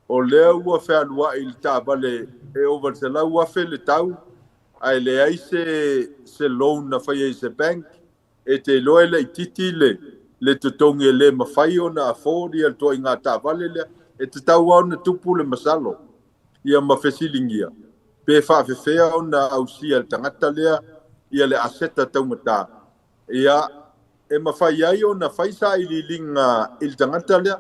o lea ua fealuai i le taavale e ova i le $100,000 le tau, ae leai se, se loan na faia i se bank, e te iloa e laitiiti le, le totogi e le mafai ona afford ia le ituaiga taavale lea, e tatau lava ona tupu le masalo ia ma fesiligia pe faafefea ona ausia e le tagata lea ia le aseta taugata, ia, e mafai ai ona fai sailiiliga i le tagata lea,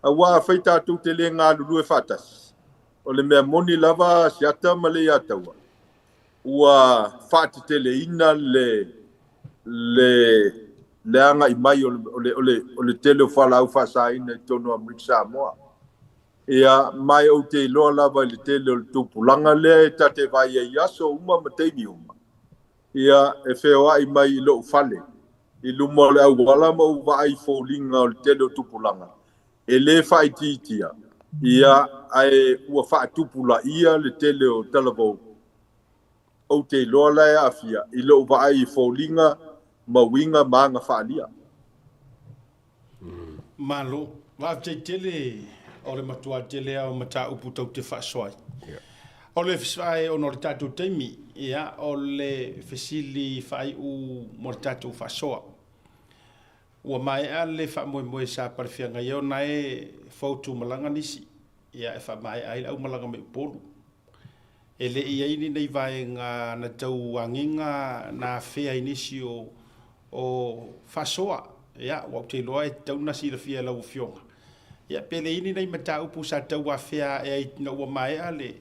aua afai tatou te le galulue faatasi, o le mea moni lava Asiata ma Leiataua, ua faateteleina le, le, le agai mai o le, o le, o le, o le tele o fualaau faasaina i totonu o Amerika Samoa. Ia, ma ou te iloa lava i le tele o le tupulaga lea e ta te vaai ai i aso uma ma taimi uma. Ia, e feoai mai i lou fale i luma o le auala ma ou vaai i foliga o le tele o tupulaga e le faaitiitia, ia, ae ua faatupulaia le tele o talavou. Ou te iloa la e aafia i lou vaai i foliga ma uiga ma aga faaalia. Malo. Faafetai tele o le matua tele lava o mataupu tou te faasoa ai. O le ae ona o le tatou taimi, ia, o le fesili faaiu mo le tatou faasoa. Ua maea le faamoemoe sa palefeagai ai ona e fautumalaga nisi, ia, e faamaea ai le aumalaga mai Upolu. E le i i ai ni nei vaega na tau agiga na afea i nisi o o faasoa, ia, ua ou te iloa e tatau ona silafia e lau Afioga, ia, pe le i ni nai mataupu sa tau afea ae ai ina ua maea le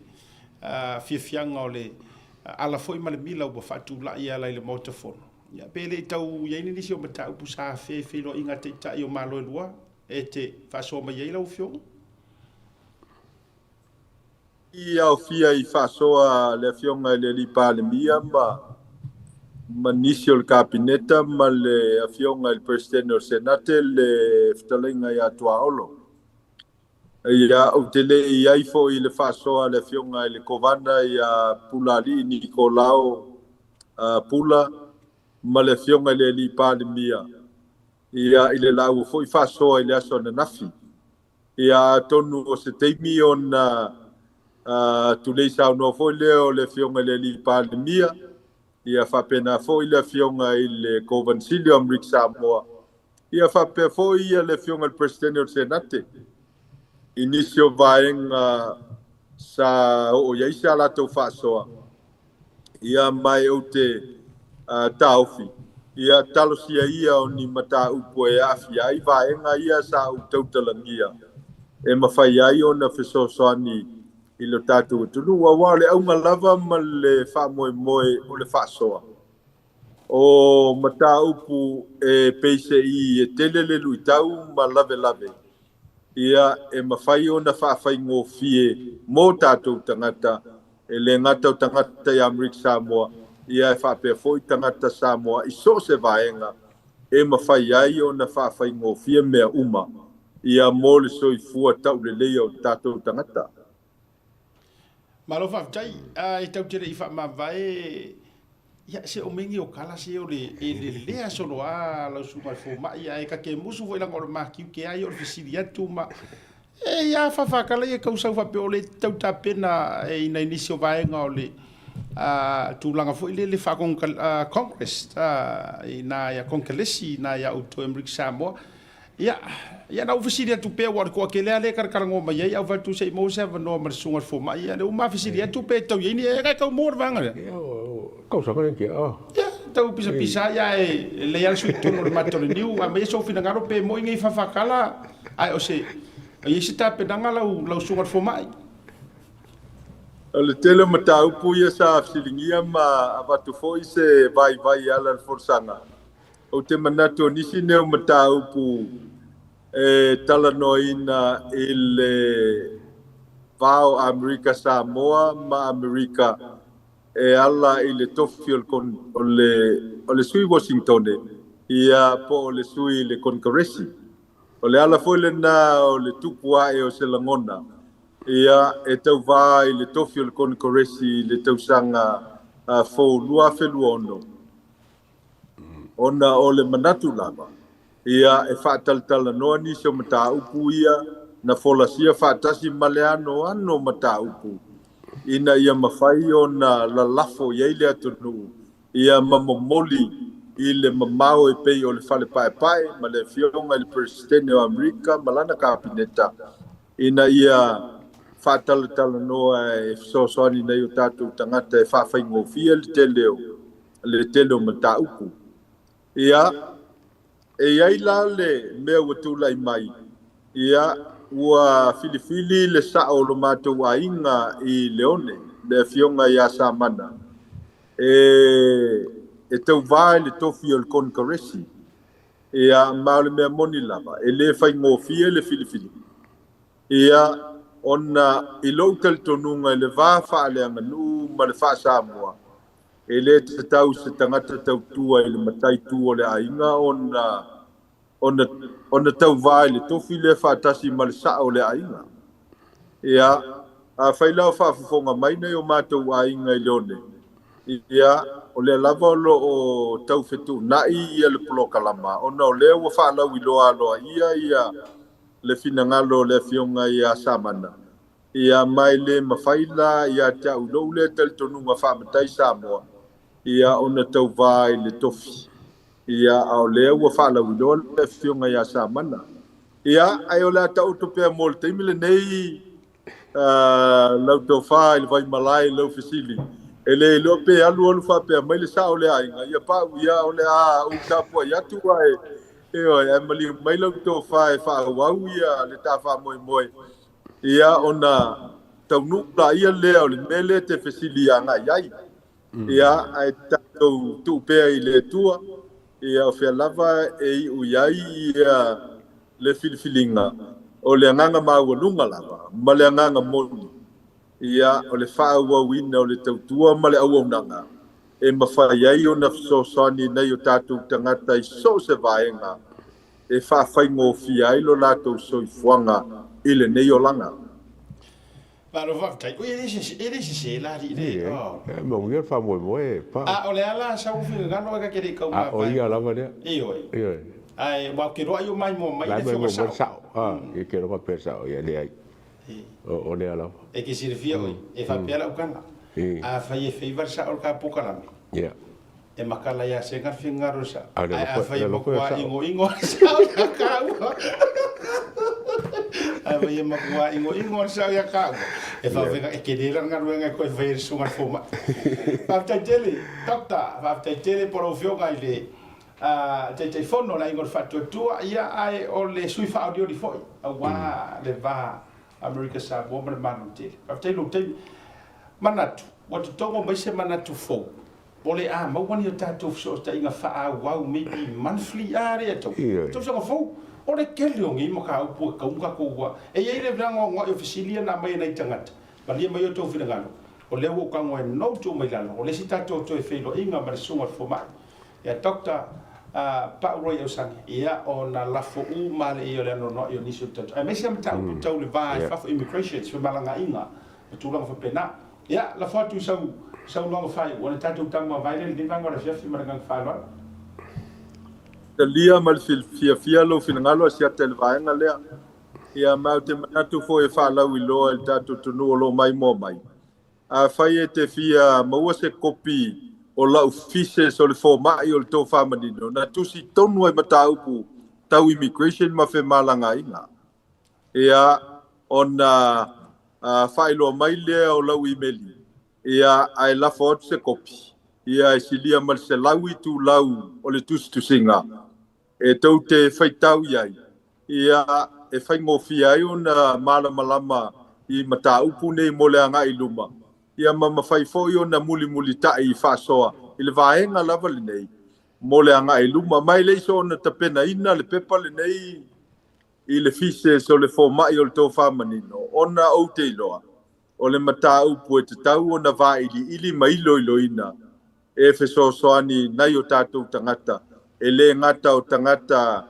fiafiaga o le ala foi ma le mila ua faatulai e ala i le Maota Fono, ia, pe le i tau i ai ni nisi o mataupu sa afea i feiloaiga a Taitai o Malo e lua e te faasoa mai ai lau Afioga? I aofia i faasoa le Afioga i le Alii Palemia ma ma nisi o le Kapeneta ma le Afioga i le Peresetene o le Senate le fetalaiga ia Tuaolo. Ia, ou te le i ai foi i le faasoa a le Afioga i le Kovana ia Pulaalii Nikolao Pula ma le Afioga i le Alii Palemia. Ia, i le lauga foi faasoa i le aso ananafi. Ia, atonu o se taimi ona tulei saunoa foi lea o le Afioga i le Alii Palemia, ia faapena foi le Afioga i le Kovana Sili o Amerika Samoa, ia faapea foi le Afioga i le Peresetene o le Senate i nisi o vaega sa oo i ai se a latou faasoa. Ia, ma ou te taofi, ia talosia ia o ni mataupu e aafia ai vaega ia sa ou tautalagia e mafai ai ona fesoasoani i lo tatou atunuu, auā o le auga lava ma le faamoemoe o le faasoa o mataupu e peiseai e tele le luitau ma lavelave, ia e mafai ona faafaigofie mo tatou tagata, e le gata o tagata i Amerika Samoa, ia e faapea foi tagata Samoa i so o se vaega e mafai ai ona faafaigofie mea uma, ia mo le soifua tauleleia o tatou tagata. Malo faafetai. E tatou te le i faamavae, ia se o megi o kala se o le e lelea solo a lau susuga i le fomai, ae ta te musu foi leaga o le matiu ke ai o le fesili atu ma e ia faafakala ia tausau faapea o le tau tapena e ina i nisi o vaega o le tulaga foi lele Congress ina ia Konkelesi ina ia outou Amerika Samoa. Ia, ia na ou fesili atu pea, ua o le toatele lava lea e talatalanoa mai ai, ae ou fai atu se i maua se avanoa ma le susuga i le fomai. Ia, lea ua ma fesili atu pe tau i ai ni, e tau maua le vaega lea. Ia, o tausaga lea tia. Ia, tau pisapisa ai, ae lelei lava le sui totonu o le mata o le niu, aumai sou finagalo pe moi nei faafakala, ae o se, o i ai se tapenaga lau, lau susuga i le fomai. O le tele o mataupu ia sa fesiligia ma avatu foi se vaivai e ala i le folasaga. Ou te manatu o nisi nei o mataupu e talanoaina i le va o Amerika Samoa ma Amerika e ala i le tofi o le, o le sui Washingtone, ia po o le sui i le Konekaresi. O le ala foi lena o le tupu ae o se lagona, ia e tauvā i le tofi o le Konekaresi i le tausaga fou 2026, ona o le manatu lava, ia e faatalatalanoa nisi o mataupu ia na folasia faatasi ma le anoano o mataupu ina ia mafai ona lalafo i ai le atunuu, ia ma momoli i le mamao e pei o le Fale Paepae ma le Afioga i le Peresetene o Amerika ma lana Kapeneta ina ia faatalatalanoa e fesoasoani i nai o tatou tagata e faafaigofie le tele o le tele o mataupu. Ia, e i ai la le mea ua tulai mai, ia, ua filifili le sao o lo matou aiga i Leone, le Afioga ia Samana, e tauvā i le tofi o le Konekaresi. Ia, ma o le mea moni lava, e le faigofie le filifiliga. Ia, ona i lou talitonuga i le va faaleaganuu ma le faa-Samoa, e le tatau se tagata tautua i le matai tu o le aiga ona tauvā i le tofi lea faatasi ma le sao o le aiga. Ia, afai la o faafofoga mai nai o matou aiga i Leone, ia, o lea lava o lo o tau fetuunai ia le polokalama, ona o lea ua faalauiloa aloaia ia le finagalo o le Afioga ia Samana. Ia, ma e le mafai la ia te au i lou lea talitonuga faamatai Samoa, ia ona tauvā i le tofi. Ia, a o lea ua faalauiloa le Afioga ia Samana. Ia, ae o le a taoto pea mo le taimi lenei lau tofa i le Vaimalae i lau fesili. E le iloa pe alu alu faapea mai le sao o le aiga, ia pau ia o le a ou tapuai atu ae, ioe, ae maliu mai lau tofa e faaauau ia le ta faamoemoe. Ia ona taunuu laia lea o le mea lea te fesili agai ai. Ia, ae tatou tuu pea i le Atua, ia o fea lava e iu i ai ia le filifiliga, o le agaga maualuga lava ma le agaga moni, ia o le faaauauina o le tautua ma le auaunaga e mafai ai ona fesoasoani i nai o tatou tagata i so o se vaega e faafaigofie ai lo latou soifuaga i lenei olaga. Malo faafetai. Oi, e le sese, e le sese la alii le. Oh. E manuia le faamoemoe, pa. A o le ala sau finagalo e ka te le i A o taumavae. ia lava lea. Ioe. Ioe. Ae ua ou te iloa ai o maimoa mai le afioga sao. Sao, a, e te iloa faapea sao, ia leai. O lea lava. E te silafia oi, e faapea lau tala, afai e feiva le sao o le ta polokalame, e matala ia Sega le finagalo o le sao, ae afai e matua igoigo le sao ia taua, afai e matua igoigo le sao ia taua, e faafega e tele la le galuega e toe fai e le susuga i le fomai. Faafetai tele, Doctor, faafetai tele po o lau afioga i le Taitaifono o le Aiga o le Faatuatua, ia ae o le sui faaolioli foi aua le va Amerika Samoa ma le Malo tele. Faafetai i lou taimi. Manatu, ua totogo mai se manatu fou, o le a maua ni a tatou fesootaiga faaauau maybe monthly a lea tau tausaga fou. O le tele o nei mataupu e tatau ona tatou E i ai le anoanoai o fesili ia na aumai e nai tagata, malie mai outou finagalo, o lea ua ou tago e note uma i lalo, o le isi tatou toe feiloaiga ma le susuga i le fomai. Ia Doctor Pau Roy Ausani, ia ona lafo uma lea o le anoanoai o nisi o tatou, aemaise lava mataupu tau le va i fafo, immigration, femalagaaiga ma tulaga faapena. Ia, lafo atu i sau saunoaga faaiu ona tatou taumavae lea i lenei vaega o le afiafi ma le agaga faaaloalo. Talia ma le fiafia lou finagalo Asiata i le vaega lea. Ia, ma ou te manatu foi e faalauiloa i le tatou atunuu o lo o maimoa mai. Afai e te fia maua se kopi o lau thesis o le fomai o le tofa manino, na tusi tonu ai mataupu tau immigration ma femalagaaiga. Ia, ona faailoa mai lea o lau imeli, ia, ae lafo atu se kopi, ia, e silia ma le 100 itulau o le tusitusiga e tou te faitau i ai, ia, e faigofie ai ona malamalama i mataupu nei mo le agai i luma, ia ma mafai foi ona mulimulitai i faasoa i le vaega lava lenei mo le agai i luma. Ma e le i soona tapenaina le pepa lenei i le thesis o le fomai o le tofa manino, ona ou te iloa o le mataupu e tatau ona vailiili ma iloiloina e fesoasoani nai o tatou tagata, e le gata o tagata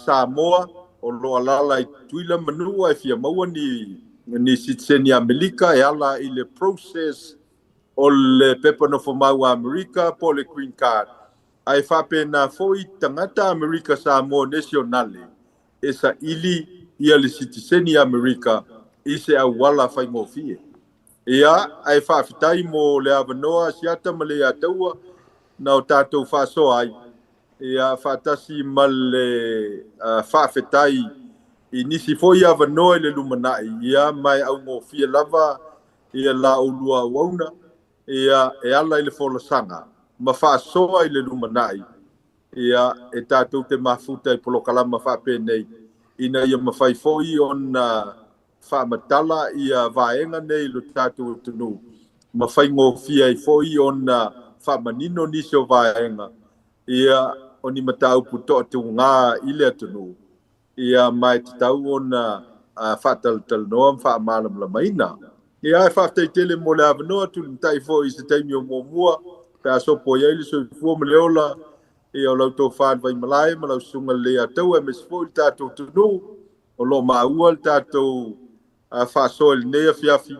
Samoa o lo o alaala i Tutuila ma Manua e fia maua ni sitiseni Amerika e ala i le process o le pepa nofomau a Amerika po o le green card, ae faapena foi tagata Amerika Samoa nationale e saili ia le sitiseni Amerika i se auala faigofie. Ia, ae faafetai mo le avanoa Asiata ma le Ataua na o tatou faasoa ai. Ia, faatasi ma le faafetai i nisi foi avanoa i le lumanai, ia, ma e augofie lava ia la oulua auauna, ia, e ala i le folasaga ma faasoa i le lumanai, ia, e tatou te mafuta i polokalama faapenei, ina ia mafai foi ona faamatala ia vaega nei i lo tatou atunuu, ma faigofie ai foi ona faamanino nisi o vaega, ia, o ni mataupu toatuga i le atunuu, ia, ma e tatau ona faatalatalanoa ma faamalamalamaina. Ia, ae faafetai tele mo le avanoa, tulimatai foi i se taimi o muamua, pe a sopo i ai le soifua ma le ola, ia, o lau tofa i le Vaimalae ma lau susuga lelei Ataua, aemaise foi le tatou atunuu o lo o maua le tatou faasoa i lenei afiafi.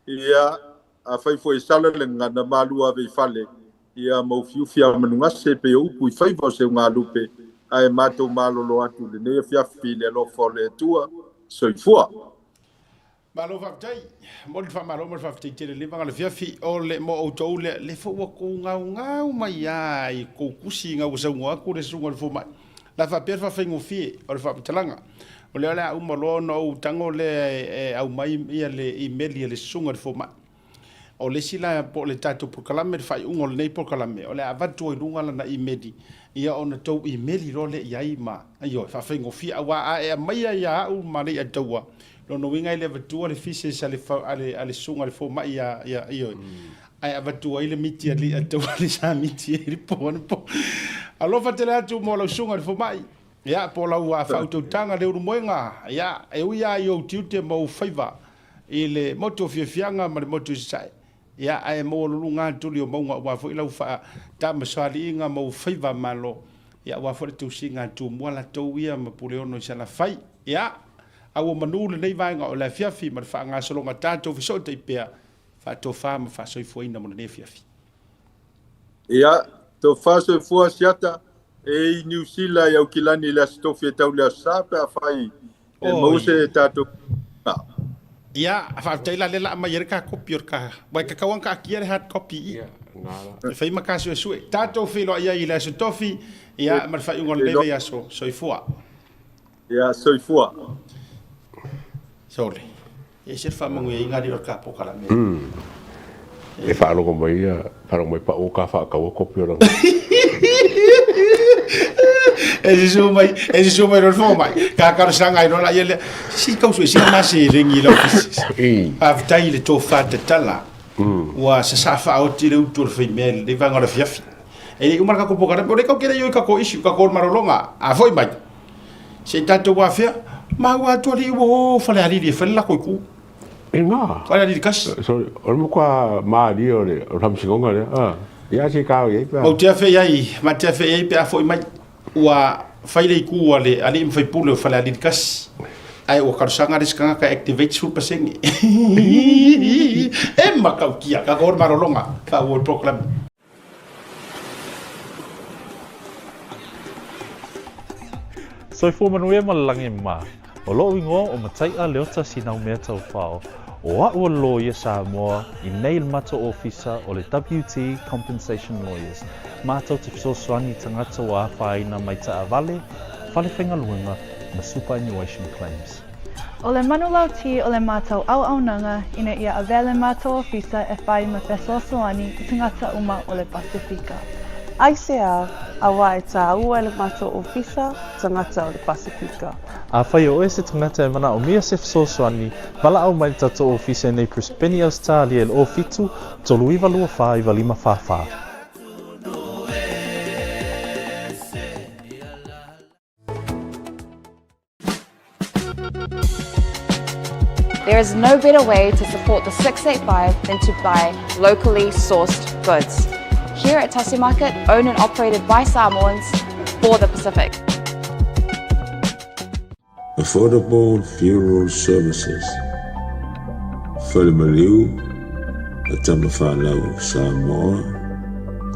Ia, afai foi e sala le gagana, malu ave i fale, ia ma ufiufi a manugase pei o upu i faiva o seugalupe, ae matou malolo atu i lenei afiafi i le alofa o le Atua. Soifua. Malo faafetai. Momoli le faamalo ma le faafetai tele i lenei vaega o le afiafi. O le mo outou lea, lea foi ua tou gaugau mai lava i tou tusi ina ua saunoa atu le susuga i le fomai. La faapea le faafaigofie o le faamatalaga. O lea o le a uma loa ona ou tago lea e aumai le imeli a le susuga i le fomai. O le isi la po o le tatou polokalame, le faaiuga o lenei polokalame, o le a avatu ai i luga lana imeli, ia ona tou imeli loa lea i ai ma, ioe, faafaigofie. Aua a e aumaia ia au ma Leiataua, lona uiga e le avatua le fees a le susuga i le fomai ia, ia, ioe, ae avatu ai le miti a Leiataua le sa miti ai le po anapo. Alofa tele atu mo lau susuga i le fomai, ia, po o lau faautautaga Leulumoega, ia, e ui lava i ou tiute ma ou faiva i le motu o Fiafiaga ma le motu i Sasae, ia, ae maualuluga lava le tuli o mauga aua foi lau faatamasoaliiga ma ou faiva malo, ia, aua foi le tausiga a Tumua latou ia ma Puleono i Salafai. Ia, a ua manu lenei vaega o le afiafi ma le faagasologa tatou fesootai pea, faatofa ma faasoifuaina mo lenei afiafi. Ia, tofa soifua Asiata. E i Niu Sila i Aukilani i le Aso Tofi e tau i le Aso Sa pe afai e maua se tatou Ia, faafetai la lea la aumai ai le ka kopi o le ka, ua e kakau lava na kaatia le hard copy i i. E fai ma ka suesue. Tatou feiloai ai i le Aso Tofi, ia, ma le faaiuga o lenei vaiaso. Soifua. Ia, soifua. Sole. E ese le faamanuiaina alii o le ka polokalame. E faalogo mai ia, faalogo mai pau ka faataua kopi o lana. E susu mai, e susu mai loa le fomai, ka talosaga ai loa laia lea, si tau suesea ma seleni i le ofisa. Faafetai i le tofa tatala, ua sasaa faaoti le utu o le faimea i lenei vaega o le afiafi. E le i uma le tatou polokalame, o lea tatou te le i o i tatou issue, tatou o le malologa, a foi mai, se i tatou afea, maua atu alii ua o Falealili e fai le latou itu. E ngā. Falealili tasi. Sorry, o le matua malie o le faamasinoga lea. Ah, ia se kao i ai pe a. Ou te afe i ai, ma te afe i ai pe a foi mai. Ua fai le itu a le alii ma faipule o Falealili tasi. Ae ua talosaga le isi tagata e activate 10%. E matautia, tatou o le malologa, faaauau le polokalame. Soifua manuia ma le lagi mā. O lo'u igoa o Matai'a Leota Sinaumea Taufao, o a'u o le loia Samoa i nei le matou ofisa o le WT Compensation Lawyers, matou te fesoasoani i tagata ua afaina mai taavale, fale faigaluega ma superannuation claims. O le manulauti o le matou auaunaga ina ia avea le matou ofisa e whai ma fesoasoani i tagata uma o le Pasifika. Aisea, auā e tāua e le matou ofisa tagata o le Pasifika. Afai o oe se tagata e manaomia se fesoasoani, valaau mai le tatou ofisa i nei Brisbane, Ausetalia i le 07 39 24 95 44. There is no better way to support the 685 than to buy locally sourced goods. Here at Tasi Market, owned and operated by Samoans for the Pacific. Affordable Funeral Services, Falemaliu, a Tamafanau Samoa,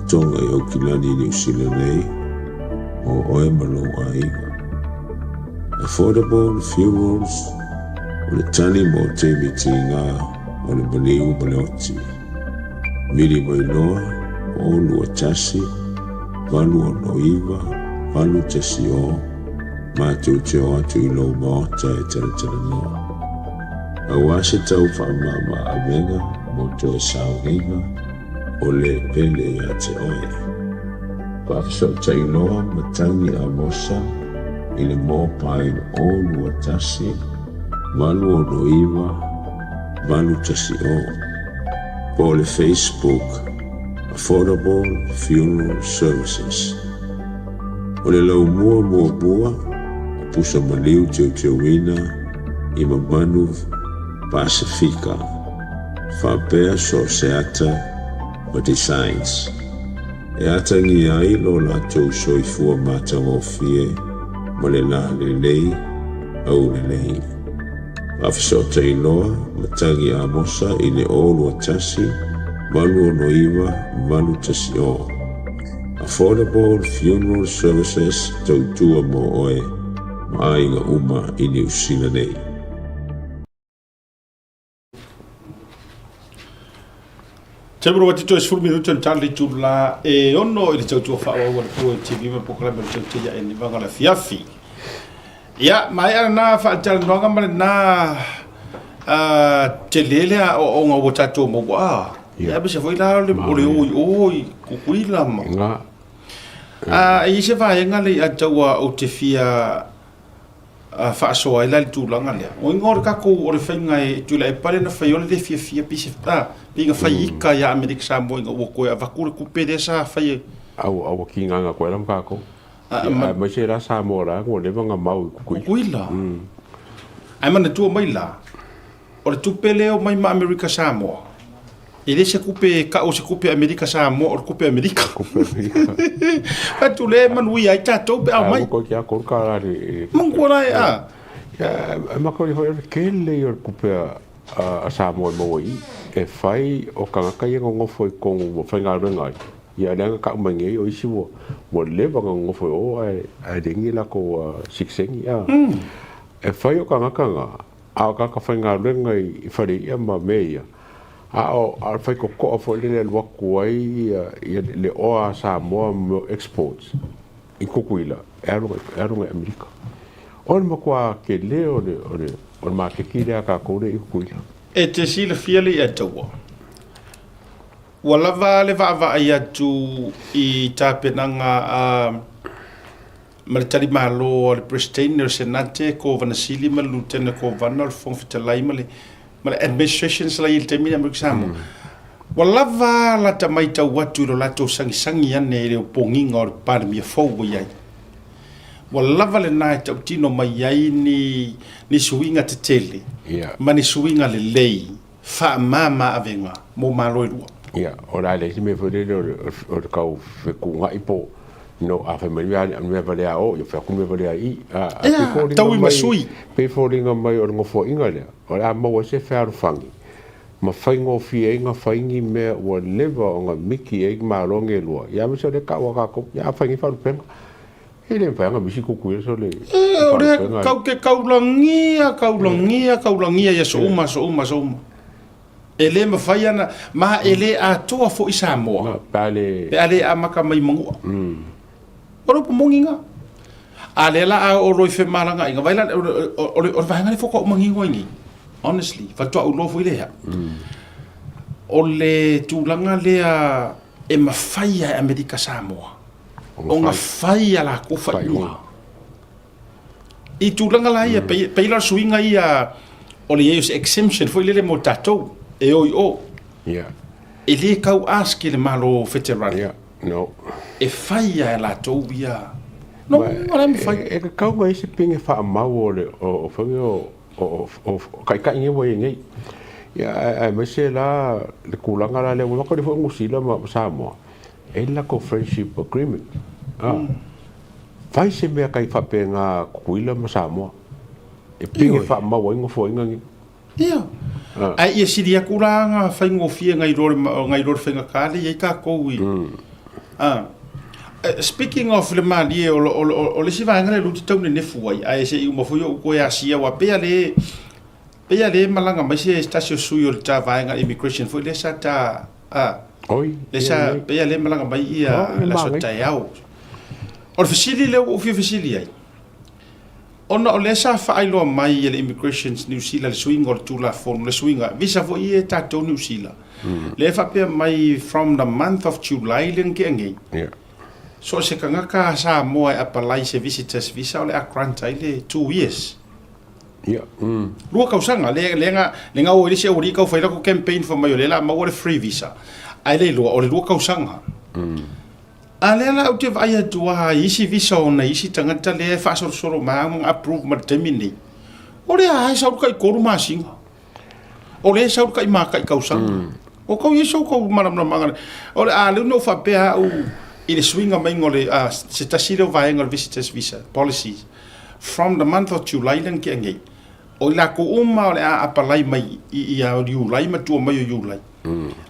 Tonga i Aukilani, Niu Sila nei, mo oe ma lou aiga. Affordable Funerals, o le tali mo taimi tiga o le maliu ma le oti. Vili mai loa, 0 2 1 8 6 9 8 1 0, matou te o atu i lou maota e talatalanoa. Auā se tau faamama avega mo toe sauniga o le pele ia te oe. Faafesootai loa matagi Amosa i le mobile 0 2 1 8 6 9 8 1 0 po o le Facebook Affordable Funeral Services. O le laumua muamua o pusa maliu teuteuina i mamanu Pasifika, faapea so o se ata ma designs e atagia ai lo latou soifua matagofie ma le la lelei aulelei. Faafesootai loa matagi Amosa i le 0 2 1 8 6 9 8 1 0. Affordable Funeral Services tautua mo oe ma aiga uma i Niu Sila nei. Taimi ua tito e 10 minuti ona tala le itula e 6 i le tautua faaauau a le Pua TV ma polokalame o le tautia ia e vaega o le afiafi. Ia, maea lena faatalanoaga ma lena tele le aoaoga ua tatou maua. Ia, aemaise foi la o le o i o i Tutuila ma... E i ai se vaega lea ia te au ou te fia faasoa ai la i le tulaga lea. O igoa o le tatou, o le faiga e Tuilaepa lea na fai o le le fiafia pei se, pei na fai ita ia Amerika Samoa ina ua toe avatu le tupe lea sa fai e... Au ua kīnānā koe la ma kākou. Aemaise la Samoa la ua leva na mau i Tutuila. Tutuila. Ae manatua mai la, o le tupe lea e omai ma Amerika Samoa, e le se tupe e tau o se tupe Amerika Samoa, o le tupe Amerika. Tupe Amerika. Atu lea e manuia ai tatou pe a omai. Ua toeitiiti lava $3 le... Manatua la e a. Ia, e makauli foi o le tele ia o le tupe a Samoa e maua i i, e fai o tagata ia e nonofo i totonu ma faigaluega ai. Ia lea na tau mai nei o isi ua ua leva ona nonofo i o ae ae leai ni latou sitiseni a. E fai o tagata na, a o tagata faigaluega i fale i'a ma mea ia, a o a o le faitoto'a foi lele e alu atu ai ia ia le oa a Samoa ma mea o exports i Tutuila e alu e alu agai Amerika. O le matua tele o le o le o le maketi lea a tatou lea i Tutuila. E te silafia le i'a taua. Ua lava le vaavaai atu i tapenaga a ma le talimalo a le Peresetene o le Senate, Kovana Sili ma le Lutena Kovana o le Fofoga Fetalai ma le ma le administration sa i le taimi lea Amerika Samoa. Ua lava lata maitau atu i lo latou sagisagi ane i le opogiga o le Palemia fou ua i ai. Ua lava lena e tautino mai ai ni ni suiga tetele ma ni suiga lelei faamama avega mo Malo e lua. Ia, o le a leai se mea foi lele o le tau fetuunai po no a fai mai le mea valea o, ia fai atu le mea valea i. A, a pei foliga taui ma sui. Pei foliga mai o le nofoaiga lea, o le a maua ai se fealofani ma faigofie ai ona fai ni mea ua leva ona miki ai Malo nei e lua, ia aemaise o lea e tau a tatou, ia a fai nei faalupega, E le mafai ona misi Tutuila so le E o lea kau ke kaulagia, kaulagia, kaulagia i aso uma, aso uma, aso uma. E le mafai ana, ma e le atoa foi Samoa. Pe a le... Pe a le amata mai Manua. O le upu moni na. A lea la a oo loa i femalagaaiga, vai la, o le vaega lea faatoa ou manino ai nei. Honestly, faatoa ou iloa foi lea. O le tulaga lea e mafai lava e Amerika Samoa ona fai a latou faaiuga. I tulaga la ia, pei la o le suiga ia o le i ai o se exemption foi lele mo tatou e o i o. E le tau ask i le Malo Feterali. E fai lava e latou ia. No, o la e mafai. E tatau ona i ai se pine faamau o le o foi lea o taitai nei ua i ai nei. Ia aemaise la le tulaga la lea ua matou foi Niu Sila ma Samoa. E i ai le latou friendship agreement. A, fai se mea kai faapena Tutuila ma Samoa. E pine faamau ai nofoaiga nei. Ia. Ae ia sili atu la na faigofie nai lo nai lo le faigata lea i ai tatou i. A. Speaking of le malie o o le isi vaega lea lea ou te tau nenefu ai, ae se i uma foi ou toe asia aua pei a le pei a le malaga mai se tasi o sui o le ta vaega immigration foi lea sa ta a Oi, lea sa pei a le malaga mai ia le aso taeao. O le fesili lea ua ou fia fesili ai, ona o lea sa faailoa mai e le Immigrations New Zealand le suiga o le Tulafono, le suiga visa foi ia e tatou Niu Sila, lea e faapea mai from the month of July lea na tea nei, so o se tagata a Samoa e apalai se visitors visa o le a grant ai le 2 years. 2 tausaga, lea lea na lea na o ai le isi aualii tau fai latou campaign fai mai o lea o le a maua le free visa, ae le iloa o le 2 tausaga. A lea la ou te vaai atu lava i isi visa o nai isi tagata lea e faasolosolo mai lava ma approve mai i le taimi lenei, o lea lava e sau le tai 3 masina, o lea e sau le tai matai tausaga. O kau i so kou malamalamaga o le a lea na ou faapea au i le suiga maiga o le se tasi lea o vaega o le visitors visa policies from the month of July lea na tea nei, o i latou uma o le a apalai mai i ia Iulai ma tua mai o Iulai,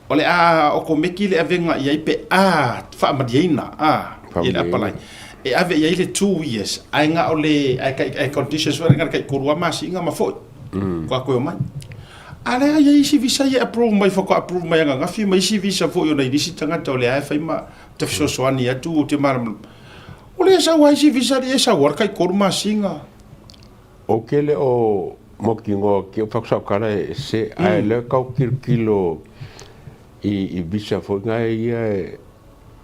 o le a okomeki le avega i ai pe a faamalieina a i le apalai e ave i ai le 2 years, ae na o le ae kai ae conditions foi na kai 3 masina ma foi ko a koe o mai. A lea i ai isi visa ia e approve mai faatoa approve mai ananafi ma isi visa foi o nai nisi tagata o lea e fai ma te fesoasoani atu ou te malamalama. O lea e sau ai isi visa e sau ai le tai 3 masina. Ou te le o mautinoa ke o whakusau e se, ae le kau kilokilo i visa foi ngai ia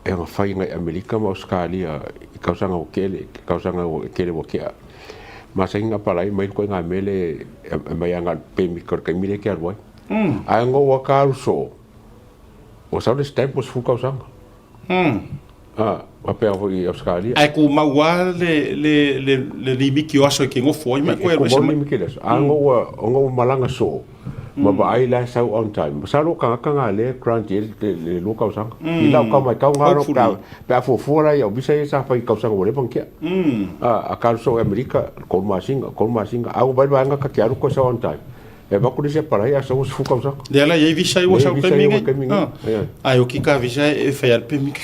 e nga whai ngai Amerika ma Australia i kausaga o kele, kausaga o kele wa kea. Ma sa inga palai mai ko ngā mele e mai anga pemi ko kai mire ke aruai. Ae ngo wa ka aru so. O sa le stamp o fu kausaga. Ah, wa pea foi i Australia. Ae kumau lava le limiti o aso e te nofo ai ma e koe alu ese mai. E kumau limiti le aso. A ngo ua o ngo ua malaga soo. Ma vaai la e sau on time. Masalo o tagata nga lea e grant i ai le 2 kausaga. I lau kau mai kau nga ro pe a fuafua la ia o visa ia sa fai i kausaga ua leva ona tea. A ka alu soo i Amerika, 3 masina, 3 masina. A ua vaai le vaega ka te alu koe sau on time. E avatu le isi apalai ae sau ua 10 tausaga. Lea la e i ai visa ua sau taimi nei. Ae oki ka visa e fai lava le pemiki.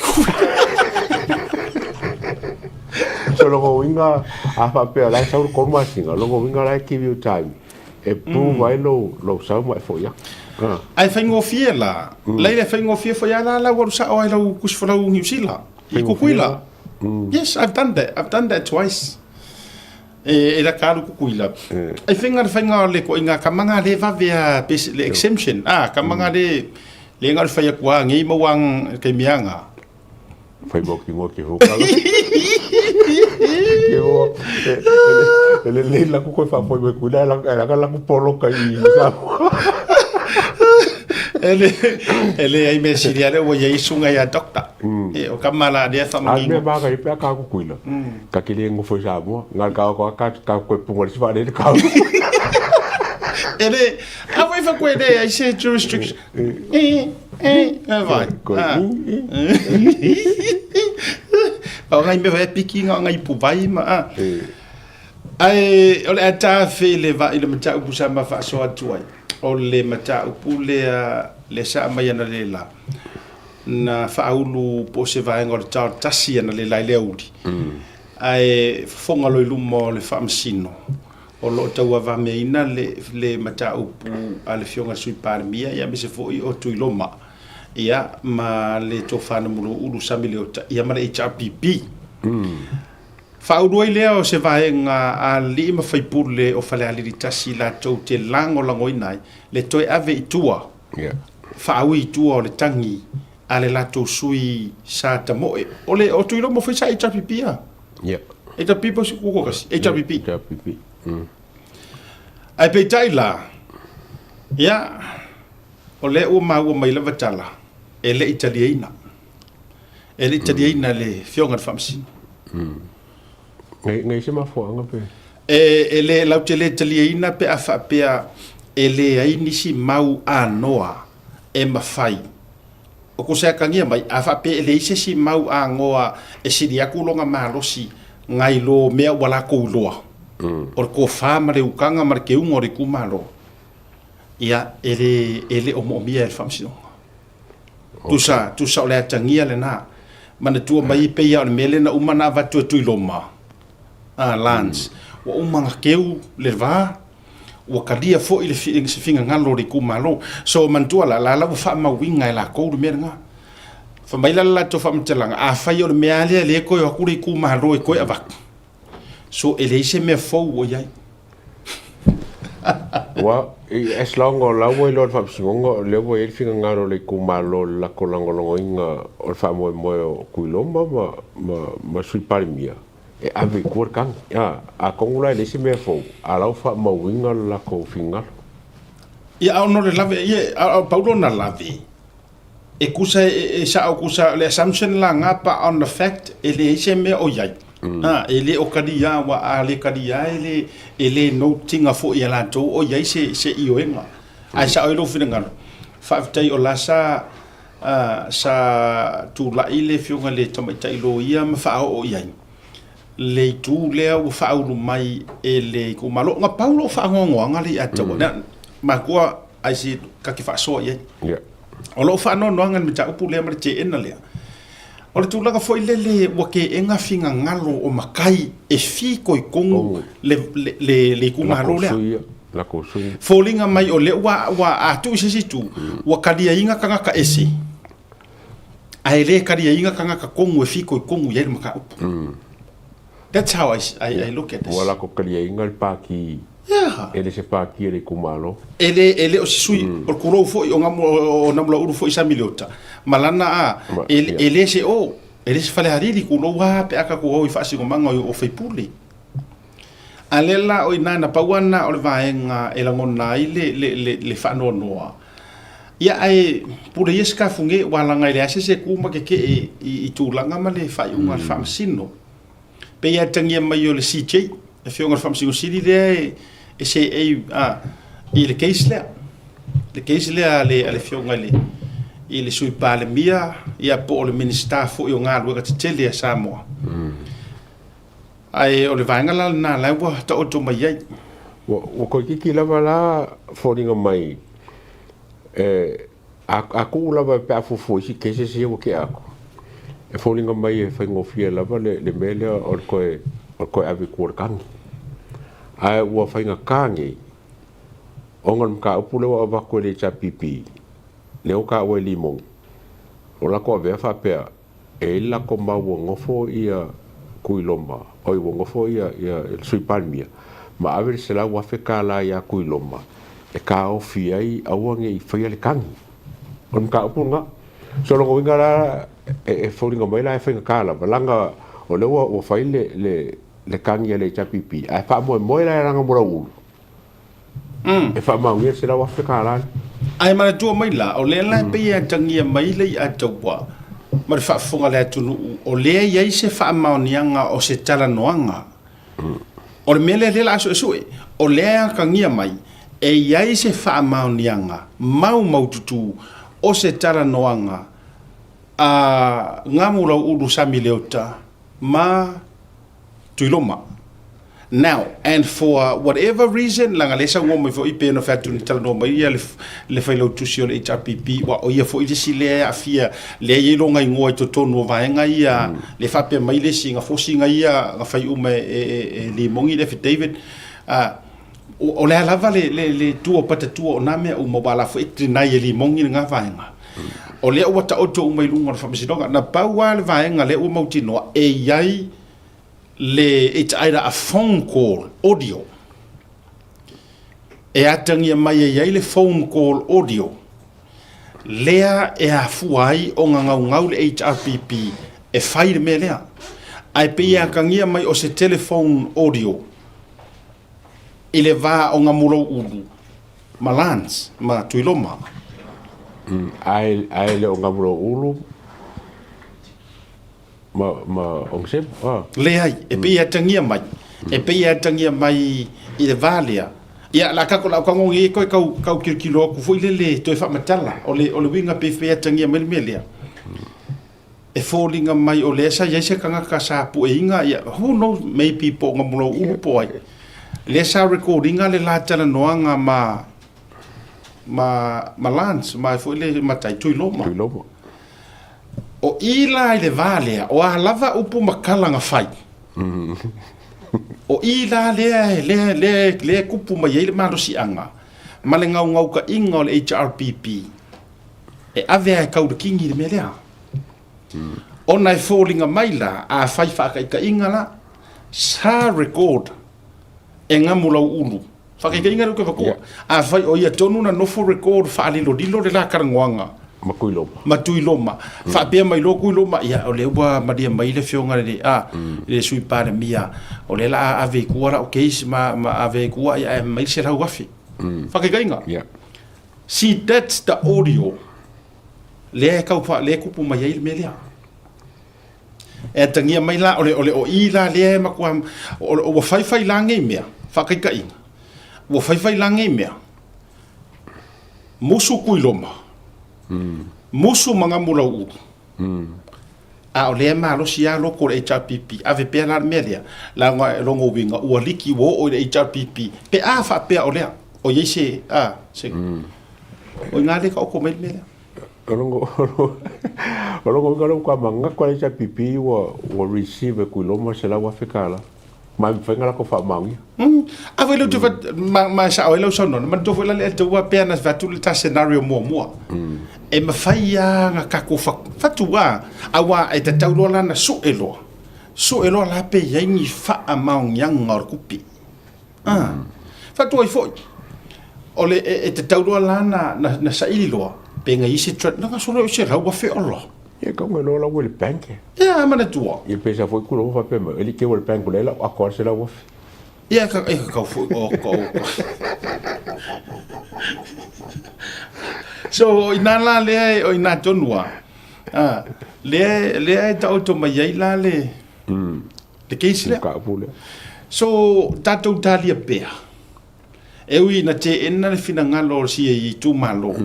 So lona uiga a faapea o la e sau le 3 masina, lona uiga la e give you time e prove ai lou sau ma e foi atu. Ae faigofie la, laila e faigofie foi lava la lau alu sao ai lau kusi folau Niu Sila i Kukuila. Yes, I've done that. I've done that twice. E la ka alu Kukuila. Ai faiga le faiga o le koiga ka manga le vave a le exemption. Ah, ka manga le le nga le fai atu a ngei mauang ke mianga. Fai mo ki mo ki hukala. Ke o e le le la ku ko fa foi me kula la la la ku polo ka i sa. E le ai me siria le ua iai sunga ia doctor. E o ka mala lea fa mangingo. A me ba ka i pe ka ku kuila. Ka ke le ngofo sa mo ngal ka ko ka ka ko punga le fa le ka. E le a foi fa koe le ai se jurisdiction. E e e vai. O ngai me vai piki nga ngai pu vai ma a. Ae o le atafe le va i le mataupu sa ma faasoa atu ai. O le mataupu lea le sa mai ana le la. Na faaulu po o se vaega o le tao tasi ana le la i le auli. Ae fofoga loa i luma o le faamasino o lo o tauavameaina le, le mataupu a le Afioga i le Sui Palemia ia aemaise foi o Tuiloma ia ma le Tofa Namuluulu Sami Leota ia ma le HRPP. Faaulu ai lea o se vaega a alii ma faipule o Falealili 1 latou te lagolagoina ai le toe ave i tua, faaui i tua o le tagi a le latou sui sa tamoe. O le o Tuiloma foi sa HRPP a? Yeah. HRPP po se kuko kasi? HRPP. HRPP. Ae peitai la, ia, o lea ua maua mai lava tala, e le i taliaina. E le i taliaina e le Afioga i le Faamasino. Ngai, ngai se mafuaaga pe? E le, latou te le taliaina pe a faapea e leai nisi mau anoa e mafai. O ko se akagia mai, a faapea e leai se isi mau angoa e sili atu lona malosi ngai lo mea ua lakou iloa, o le tofa ma le ukaga ma le keuga o le itumalo, ia, e le, e le o moomia e le Faamasinoga. Tusa, tusa o le atagia lena. Manatua mai e pei lava o le mea lea na uma ona avatu e Tuiloma, a, Lance, ua uma ona keu le va, ua talia foi le finagalo o le itumalo. So manatua la, la la ua faamauina e latou le mea lena. Fai mai la le latou faamatalaga, afai o le mea lava lea lea e toe o atu le itumalo e toe avatu, so e leai se mea fou ua i ai. Ua, as long o la ua iloa e le Faamasinoga o lea ua i ai le finagalo o le itumalo i le latou lagolagoina o le faamoemoe o Tuiloma ma, ma, ma Sui Palemia, e ave i tua le tagi. A, atonu la e leai se mea fou, a la ua faamauina le latou finagalo. Ia, a ono le lave, ia, a o pau lona lave, e tusa e sao tusa le assumption la nga pa on the fact e leai se mea o iai. A, e le o kalia ua a le kalia e le e le note ina foi e latou o iai se se ioega. Ae sao ai lou finagalo, faafetai o la sa sa tulai le afioga i le tamaitai loia ma faaoo i ai le itu lea ua faaulu mai e le itumalo. Na pau lou faanoanoaga lea ia te au, matua ai se ta te faasoa i ai. Yeah. O lou faanoanoaga i le mataupu lea ma le teena lea, o le tulaga foi lele ua teena finagalo o matai e fitoitonu le, le, le, le itumalo lea. Lako sui. Foliga mai o lea ua, ua a tuu i se isi itu, ua taliaina tagata ese, ae le taliaina tagata tonu e fitoitonu i ai le mataupu. That's how I, I, I look at this. Ua lako taliaina le pāti Yeah. E le se pāti a le itumalo. E le, e le o se sui, o le kulou foi o Ngamu, o Namulauulu foi sa Miliota, ma lana a, Ma, e, yeah. e le se o, e le se Falealili kulou a pe a tatou o i faasinomaga o faipule. A lea la o i ina na pau lava lena o le vaega e lagona ai le, le, le, le faanoanoa. Ia ae pule ia se kafuge ua laga e leai se isi e ku ma kekee i, i tulaga ma le faaiuga a le Faamasino. Pei lava e tagia mai o le CJ, le Afioga i le Faamasino Sili lea e, e seei a, i le case lea. Le case lea a le, a le Afioga i le, i le Sui Palemia, ia po o le Minisita foi o Galuega Tetele a Samoa. Ae o le vaega la lena la ua taoto mai ai. Ua, ua toeitiiti lava la foliga mai e a, a tuu lava pe a fuafua isi cases ia ua tea atu, e foliga mai e faigofie lava le, le mea lea o le toe, o le toe ave i tua o le tagi. Ae ua faigata nei ona o le mataupu lea ua avatu e le HRPP, lea ua taua e Limoni, o latou avea faapea, e i ai le latou mau ua nofo ia Tuiloma, oi ua nofo ia ia le Sui Palemia ma ave le $100,000 ia Tuiloma e taofi ai aua ne i faia le tagi. O le mataupu lena. So o lona uiga la e foliga mai la e faigata lava leaga o lea ua fai le le le tagi a le HRPP ae faamoemoe la e laga mo Lauulu e faamaonia le $100,000 lea. Ae manatua mai la, o lea la e pei e atagia mai le i'a taua ma le faafofoga a le atunuu, o lea e i ai se faamaoniaga o se talanoaga. O le mea lea lea o le a suesue, o lea e atagia mai e i ai se faamaoniaga maumaututu o se talanoaga a Gamulauulu Sami Leota ma Tuiloma. Now, and for whatever reason, leaga lea e saunoa mai foi pei ona fai atu na talanoa mai ia le, le failautusi o le HRPP, ua o ia foi le isi lea e aafia, lea e i ai lona igoa i totonu o vaega ia, lea e faapea mai le isi, na fosi na ia na fai uma e, e, e, e Limoni le affidavit. O, o le a lava le, le, le tua o patatua o nā mea uma, ua la foi e deny e Limoni lena vaega. O lea ua taoto uma i luga o le faamasinoga. Na pau lava le vaega lea ua mautinoa, e i ai le it's either a phone call audio e atagia mai e i ai le phone call audio lea e afua ai ona gaugau le HRPP e fai le mea lea. Ae pei e atagia mai o se telephone audio i le va o Gamulouulu ma Lance ma Tuiloma. Ae le o Gamulouulu Ma, ma Ongisema, ah. Leai, e pei e atagia mai, e pei e atagia mai i le va lea. Ia, la kako lau kagogi e koe kau, kau kilokilo aku foi lele toe faamatala. O le, o le uiga pei pei e atagia mai le mea lea. E foliga mai o lea sa i ai se tagata sa pueiga, ia, who knows, maybe po o Gamulauulu po o ai. Lea sa record ina le la talanoaga ma, ma, ma Lance, ma foi le matai, Tuiloma. Tuiloma. O i la i le va lea, o a lava upu ma kala na fai. O i la lea, lea, lea, lea e kupu mai ai le malosiaga ma le gaugaukaʻiga o le HRPP e ave a e kau le kingi le mea lea. Ona e foliga mai la, a fai faakaʻikaʻiga la, sa record e Gamulauulu. Faakaʻikaʻiga lea ou te avatua. Afai o ia tonu na nofo record faalilolilo le la talanoaga. Ma Tuiloma. Ma Tuiloma. Faapea mai loa Tuiloma, ia o lea ua malie mai le afioga i le, a, le Sui Palemia, o lea o le a ave i tua lau case ma, ma ave i tua ia ae aumai le $100,000. Faakaʻikaʻiga. See, that's the audio lea e tau, lea e tupu mai ai le mea lea. E atagia mai la, o le, o le o i la lea e matua, o, o, ua faifai la nei mea, faakaitaiga, ua faifai la nei mea, musu Tuiloma, musu ma Gamulauulu, a o lea e malosi lava loko o le HRPP, ave pea la le mea lea, leaga e lona uiga ua liki ua oo i le HRPP, pe a faapea o lea, o i ai se, a, se, o i ina lea e taoto mai le mea lea. O lona uiga lea ua matua manatu lava le HRPP ua receive e Tuiloma le $100,000 ma e mafai ona latou faamaonia. A foi lea ou te fai, ma e sao ai lau saunoaga, manatua foi la le taua pei ona fai atu le ta scenario muamua. E mafai lava ona tatou fatu lava, aua e tatau loa la ona sue loa, sue loa la pe i ai ni faamaoniaga o le tupe. Fatu ai foi, o le, e, e tatau loa la na, na, na saili loa, pe na i se tra, na solo i se lau afe ola. Ia kau ngai loa lau e le bank. Ia, manatua. Ia pesa foi ku loa faapea mai, e like o le bank o le lau ako se lau afe. Ia, ka, e kau foi, o, o, o. So, o ina la lea, o ina tonu a, lea, lea e taoto mai ai la le, Le case lea. Mataupu lea. So, tatou talia pea. E ui ina teena le finagalo o si itumalo.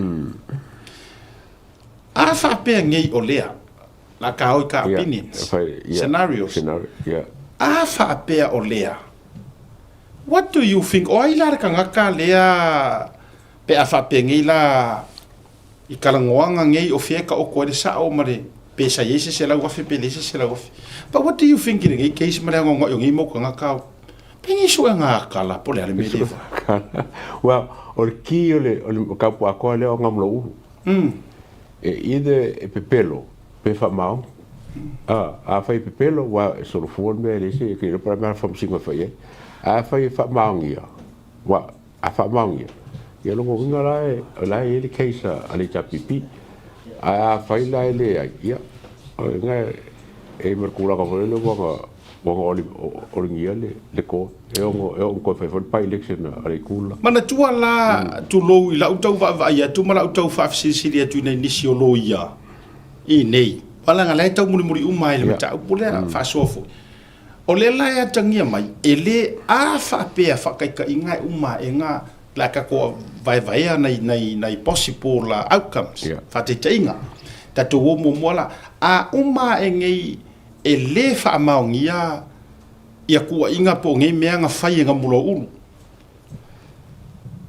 A faapea nei o lea, la ka oi ka opinions, yeah, scenarios. Scenario, yeah. A faapea o lea, What do you think, o ai la le tagata lea pe a faapenei la i talanoaga nei o fea e taoto ai le sao ma le pe sa i ai se 100,000 pe leai se 100,000. But what do you think i lenei case ma le anoanoai o nei mau tagata penei suega akala po o le a le mea lea e fai? Well, o le key o le o le mataupu atoa lea o Gamlou Ulu. E either e pepelo pe faamaoni. A, afai e pepelo, ua e solofua le mea e leai se, e te iloa po o le a le mea faamasino e fai ai. Ae afai e faamaonia, ua, a faamaonia, ia lona uiga la e, o la e i ai le case a le HRPP. Ae afai la e leai, ia, o lena e i ai ma le tulaga foi lele ua na, ua na olegia le, le court. E ono, e ono toe fai foi le by-election a le itu lela. Manatua la, tulou i lau tau vaavaai atu ma lau tau faafesilisili atu i nai nisi o loia i nei, aua leaga la e taumulimuli uma ai le mataupu lea, faasoa foi. O lea la e atagia mai, e le a faapea faataitaiga e uma aega la tatou vaevaea nai, nai, nai possible outcomes, faataitaiga. Tatou o muamua la, a uma ae nei e le faamaonia ia tuuaiga po o nei mea na fai e Gamulou-ulu,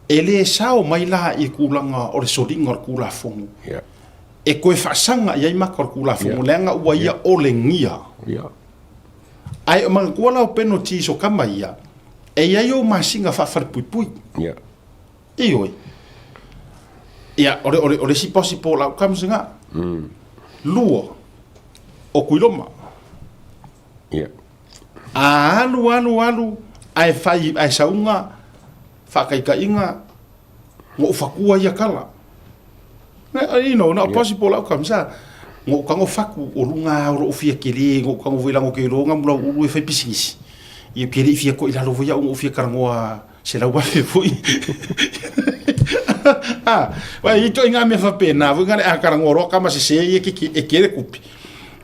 e le sao mai la i le tulaga o le soliga o le Tulafono e toe faasaga i ai maka o le Tulafono leaga ua ia olegia. Ae manatua la o penalties o tama ia, e i ai ou masina faafalepuipui. Ioe. Ia, o le, o le, o le isi possible outcomes lena. Lua, o Tuiloma. Ia. A alu, alu, alu, ae fai, ae sauga faataitaiga, na ou fatua ia tala. You know, not possible outcomes, a. Na ou tago fatu o luga lava o lou fia tele, na ou tago foi leaga ou te iloa na mula ulu e fai pisinisi. Ia ou te le i fia to'i lalo foi au na ou fia talanoa 100,000 foi. Ah, uai, e i ai ituaiga mea faapena foi na le a talanoa loa tama sese ia e tele tupe.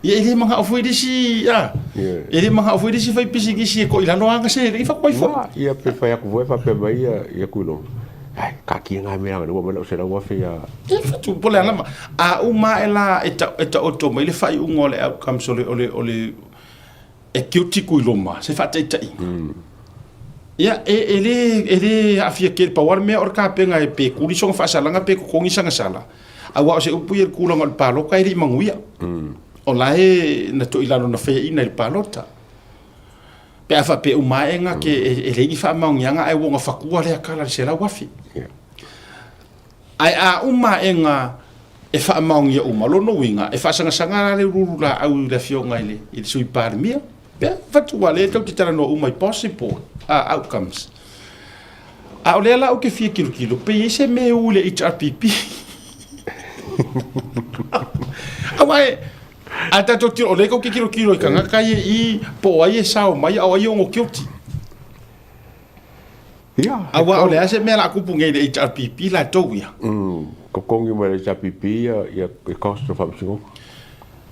Ia e le manao foi le isi, a, e le manao foi le isi fai pisinisi e to'i lalo ana seleni fatu ai foi. Ia pe fai atu foi faapea mai ia ia Tuiloga, ai, taatia na mea leaga o lea ua aumai lau 100,000 ia. Ia fatu, po o le a lava. A uma ae la e taoto mai le faaiuga o le outcomes o le, o le, o le, e guilty Tuiloma, se faataitaiga. Ia, e, e le, e le aafia tele, pau lava le mea o le tapena e pe kuli sona faasalaga pe totogi sana sala, aua o se upu ia i le tulaga o le palota e le i manuia. O la e na to'i lalo na faiaina i le palota. Pe a faapea uma ae na ke, e, e leai ni faamaoniaga ae ua na fatua lea tala i le 100,000. Ae a uma aega e faamaonia uma, lona uiga, e faasagasagā la le uluulu laau i le Afioga i le, i le Sui Palemia. Pea, fatu ua lea tou te talanoa uma i possible outcomes. A o lea la ou te fia tilotilo, pe i ai se mea e u i le HRPP. Aua e, a tatou tilo, o lea tou te tilotilo i tagata ia i, po o ai e sao mai, a o ai e ono guilty. Ia, Aua o le a se mea o le a tupu nei i le HRPP latou ia? Totogi mai le HRPP ia ia cost o faamasinoga.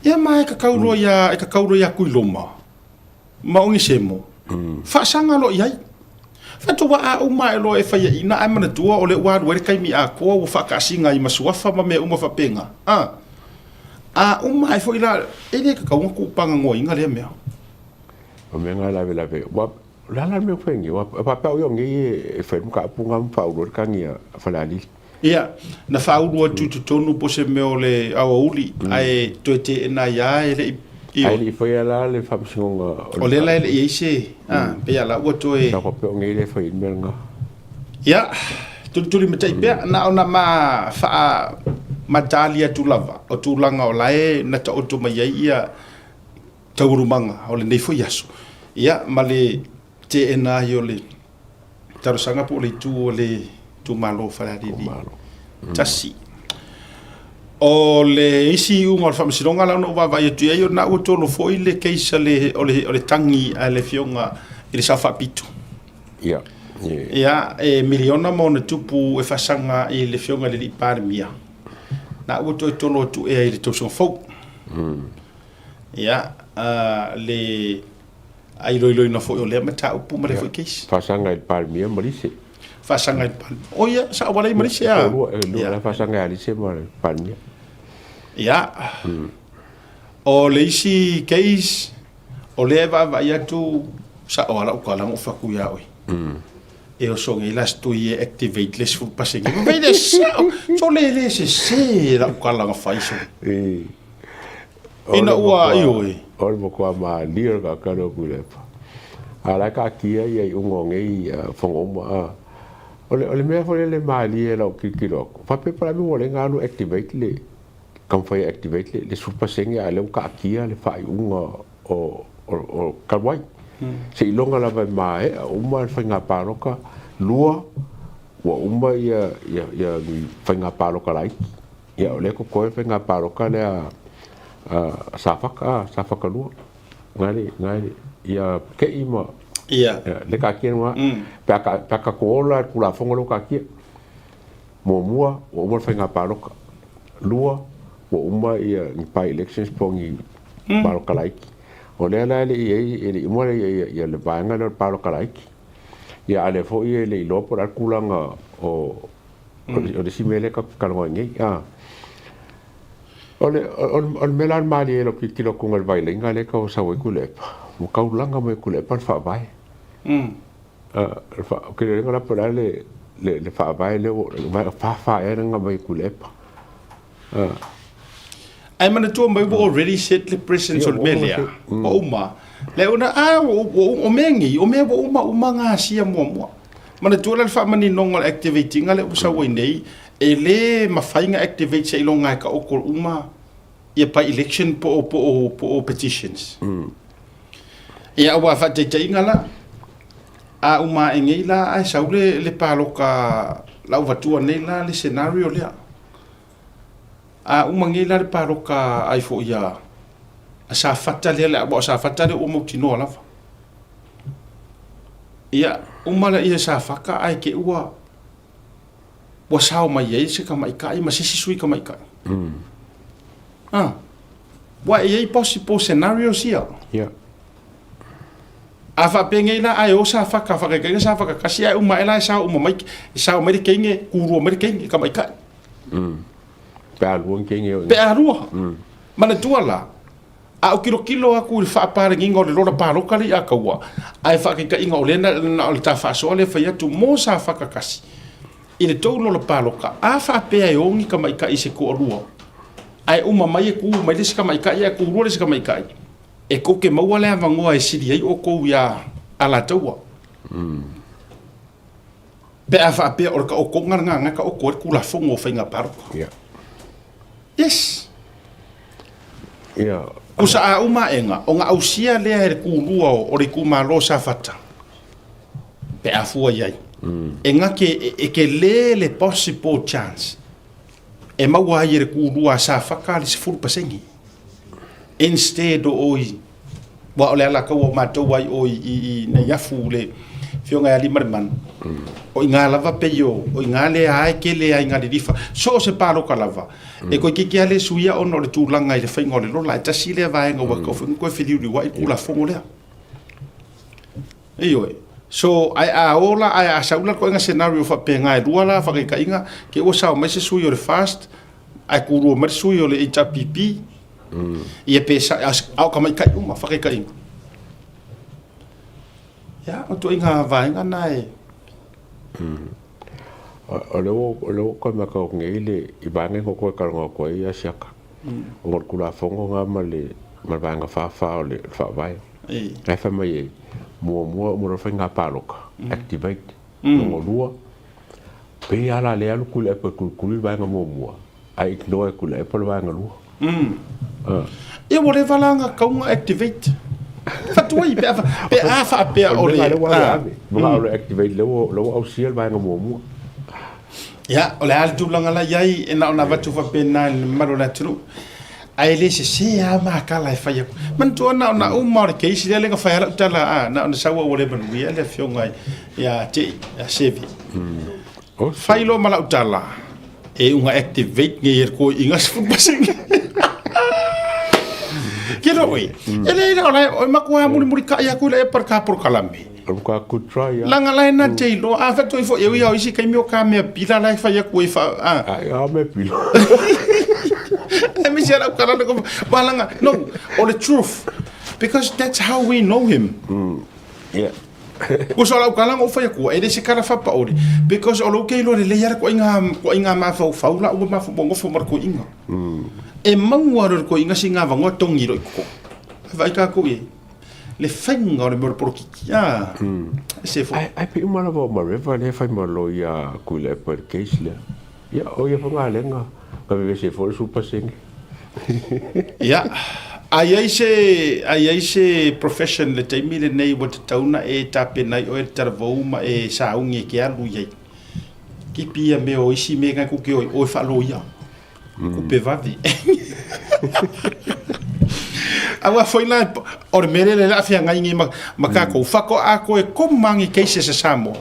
Ia ma e tatau loa ia e tatau loa ia Tuiloma ma Onisemo faasaga loa i ai. Fatu ua a uma ae loa e faiaina ae manatua o lea ua alu ai le taimi atoa ua faataasiga ai ma suafa ma mea uma faapena. A a uma ae foi la e le tatau ona tuupaganoaina lea mea. O mea na lavelave ua O le a la le mea ua fai nei? Ua faapea au ia o nei e fai le mataupu lena ma faaulu ai le tagi a Falealili. Ia, na faaulu atu i totonu po o se mea o le aoauli, ae toe teena ai lava e le i... Ae le i faia la le faamasinoga o le... O lea la e le i i ai se... a, pei lava la ua toe... Sa faapea o nei lea e fai ai le mea lena. Ia, tulitulimatai pea, na ona ma faamatali atu lava o tulaga o la e na taoto mai ai ia taualumaga o lenei foi aso, ia ma le teena ai o le talosaga po o le itu o le itumalo o Falealili 1. O le isi iuga o le faamasinoga la ona ou vaavaai atu i ai, o lena ua tolo foi le case a le, o le, o le tagi a le afioga i le Sao Faapito. Ia. Ia, e miliona ma ona tupu e faasaga i le afioga i le alii Palemia. Na ua toe tolo atu ea i le tausaga fou. Ia, le iloiloina foi o lea mataupu ma lea foi case. Faasaga i le Palemia ma Lise. Faasaga i le Palemia. O ia, sao wale i ma Lise a. Lua, lua la faasaga ia Lise ma le Palemia. Ia. O le isi case, o lea e vaavaai atu, sao lava lau tala na ou fai atu ia oe. E oso nei la se tui e activate le 10%. Ma vei le sao, so le le sesē lau tala na fai so. Ina ua ioe. O le matua malie o le tagata lea o Tuilaepa. A o la e taatia ia iuga o nei fono uma a. O le, o le mea foi lele malie i lau tilotilo atu, faapea po o le a le mea ua ala ai ona alu activate le, taumafai e activate le 10% a o lea ua taatia le faaiuga o, o, o talu ai. Seiloga lava e maea uma le faiga palota, lua, ua uma ia, ia, ia ni faiga palota laiti. Ia o lea e totoe le faiga palota lea a Safata, a Safata 2. Na le, na le, ia Ke'i ma Ia. le taatia lena. Pe a, pe a tatou ola i le Tulafono lea ua taatia. Muamua, ua uma le faiga palota. Lua, ua uma ia ni by elections po o ni palota laiti. O lea la e le i i ai, e le i uma ia, ia le vaega lea o le palota laiti. Ia a o lea foi e le i iloa po o le a le tulaga o, o le isi mea lea tatou te talanoa ai nei. A. O le, o le, o le mea la le malie i lau tilotilo atu i le vailaiga lea e tau sau ai Tuilaepa, ua taulaga mai e Tuilaepa le faavae. Ou te le iloa la po o le a le, le, le faavae lea ua fa ea lena mai e Tuilaepa. Ae manatua mai ua already set le presence o le mea lea. Ua uma. Le ona a o mea nei, o mea ua uma uma gasia muamua. Manatua la le faamaninoga o le activate ina lea ua sau ai nei, e le mafai ona activate seiloga e taoto uma ia by election po o, po o, po o petitions. Ia aua faataitaiga la, a uma ae nei la ae sau le, le paloka lau vatua nei la le scenario lea. A uma nei la le paloka ai foi a, a Safata lea, le, aua o Safata lea ua mautinoa lava. Ia, uma la ia Safata ae te ua ua sao mai ai se tamaitai ma se isi sui tamaitai. Ah. Ua e i ai possible scenarios ia. Yeah. A faapea nei la ae o Safata faakaikaina Safata tasi ae uma ae la e sao uma mai e sao mai le teine kulua mai le teine tamaitai. Pe a lua ni teine o Pe a lua. Manatua la, a ou tilotilo atu i le faapaleniga o le lola paloka lea i Ataua, ae faataitaiga o lea na, na o le ta faasoa lea fai atu mo Safata tasi, i le tou lola paloka, a faapea e o ni tamaitai i se toalua, ae uma mai e tu mai le isi tamaitai ae tulua le isi tamaitai, e tou te maua le avanoa e sili ai outou iā Alataua. Pe a faapea o le taotoga lena na taoto ai le Tulafono o Faiga Palota. Yeah. Yes. Yeah. Kusa a uma aega, ona ausia lea e le kulua o le itumalo o Safata, pe a fua i ai. E gake, e tele le possible chance e maua ai e le kulua a Safata le 10% instead o oi Aua o le alataua o matou ai o i Neiafu le Afioga ia Aliimalemanu, o i ina lava pei o i ina lea ae tele ai ngā lilifa. So o se pāloka lava, e toeitiiti lava le suia ona o le tulaga i le faiga o le lola. E tasi lea vaega ua tatau foi ona toe feliuliuai le Tulafono lea. Ioe. So, ae a o la, ae a sau la le ituaiga scenario faapena e lua la faataitaiga, te i ua sao mai se sui o le FAST, ae kulua mai le sui o le HRPP, Ia pe sa, a o tamaitai uma, whakaitaiga. Ia, o ituaiga vaega na e... O le ua, o le ua koe maka o nei le, i vaega i koe kalanga o koe ia siaka. O ngā Tulafono ngā ma le, ma le vaega whāwhā o le whaavae. Ngai whai mai e, mua mua o mora whai ngā pāloka, activate, longo lua, pei ala le alu kule epo e kulikuli le vaega muamua, Ae ignore aku le Apple vaega lua. Ia ua leva la nga kaunga activate. Fatuai pe a pe a faapea o le. O le ave. Mga o le activate le ua le ua ausia le vaega muamua. Ia, o le a le tulaga la i ai e na ona avatu faapena i le mamalu o le atunuu. Ae le sese lava makala e fai atu. Manatua na ona uma o le case lea lea na fai ai lau tala, a, na ona sau au ua le manuia le afioga ia Tei, ia Seve. Fai loa ma lau tala, e unga activate nei e koe i ngā 10%. Ke roe, e le ira o lai, o maku a muri muri ka ia kula e par ka por kalame. O ka good try ya. Langa lai na te ilo, a whatu i fo, e ui au isi kai meo ka mea pila lai whai aku e wha, a. A, a me pila. E misi ala ukalana ko, walanga, no, o le truth, because that's how we know him. Yeah. Kusa o lau kala o fai atua, e le se kala whapaore. Because o lou ke iloa lelei ala koʻiga koʻiga mafaufau la ua mafu ngofo ma le koʻiga. E maua le koʻiga si ngā vangoa tongi lo i koko. Vai ka ko i. Le whainga o le mea o le polokiki. Ah. Se fo. Ai ai pe uma lava o Mareva le fai ma lo ia Tuilaepa i le case lea. Ia, o ia foi galega, ka vevesi ai foi le 10%. Ia, a i ai se, a i ai se profession i le taimi lenei ua tatau ona e tapena ai oe le talavou ma e sauni e ke alu i ai. Kipi ia mea o isi mea ngai ku ke oi, oe faaloia. Kupe vave. Aua foi la, o le mea lea le a feagai nei ma, ma kākou. Whakoa a koe komangi cases a Samoa.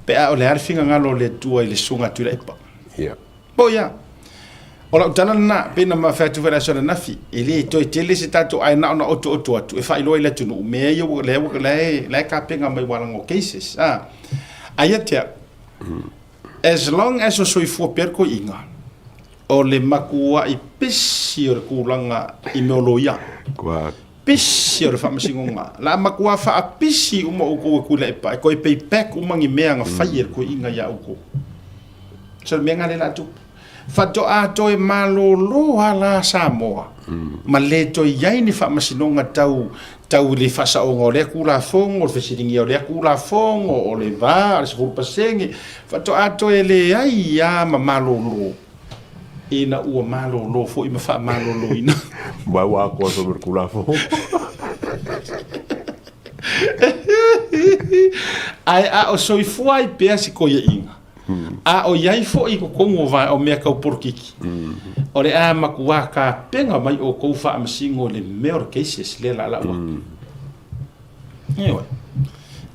Pe a o le a le finagalo o le Atua i le susuga a Tuilaepa. Ia. Po ia. O lau tala lena, pei ona ma fai atu foi i le aso ananafi, e le toe tele se tatou ae na ona otooto atu e faailoa i le atunuu mea ia ua, lea ua, la e, la e tapena mai ua laga o cases. A, a ia te au, as long as o soifua pea le toeaina, o le matuai pisi o le tulaga i mea o loia. Kua Pisi o le faamasinoga. La matua faapisi uma outou e Tuilaepa, e toe pay back uma ni mea na fai e le toeaina ia outou. So le mea na le la tupu. Faatoa toe malolo a la Samoa ma le toe i ai ni faamasinoga tau tau i le faasaoga o lea Tulafono, o le fesiligia o lea Tulafono, o le va, o le 10%. Faatoa toe leai a ma malolo. Ina ua malolo foi ma faamaloloina. Ma ua atoa foi ma le Tulafono. Ae a o soifua ai pea si koiaʻiga, a o i ai foi i totonu o o mea tau polokiki, o le a matuā tapena mai ʻoukou faamasino i le mea o le cases lea la lau atu. Ioe.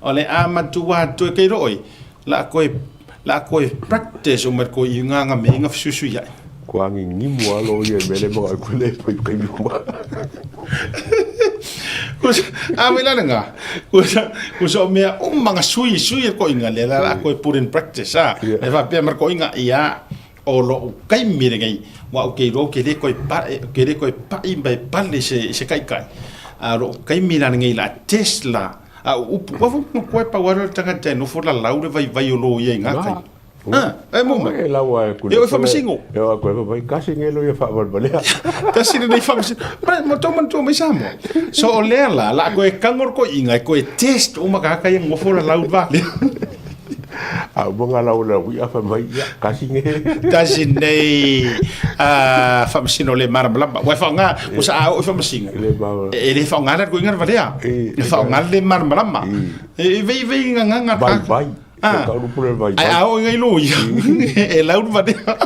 O le a matuā toe kei roʻo i, La koe, la koe practice o mai koe i ngā ngā me nga fesuisui ai. Kua ngingimu alo ia i mele mga koe le pai kai uma. Kusa, a me lana ngā. Kusa, kusa o mea uma nga sui, sui e koe inga le la la koe put in practice a. E fa pea mar koe inga ia o lo u kaimi le ngai wa u kei ro ke le koe pa ke le koe pa'i mai pale se se kai kai. A lo u kaimi la ngai la test la A o upu, ua fai koe pau alo le tagata e nofo lalau le vaivai o lo ia i ngā kai. Ah, e mo mai. E laua e kule. E o e whamasingo. E o koe mai kasi nge lo ia whaavalvalea. Kasi le nei whamasingo. Ma mo tau manatua mai Samoa. So o lea la, la koe kangor ko inga, e koe test o makaka ia ngofo lalau vale. A uma ngā lau la wi a mai ia kasi nge. Kasi nei a whamasino le maramalama. Wai whaonga, ko sa a o e whamasingo. E le whaonga la ko inga valea. E whaonga le maramalama. E vei vei nga nga nga. Vai vai. Ah. Ka uru pure vai vai. Ai a o inga ilo ia. E lau valea.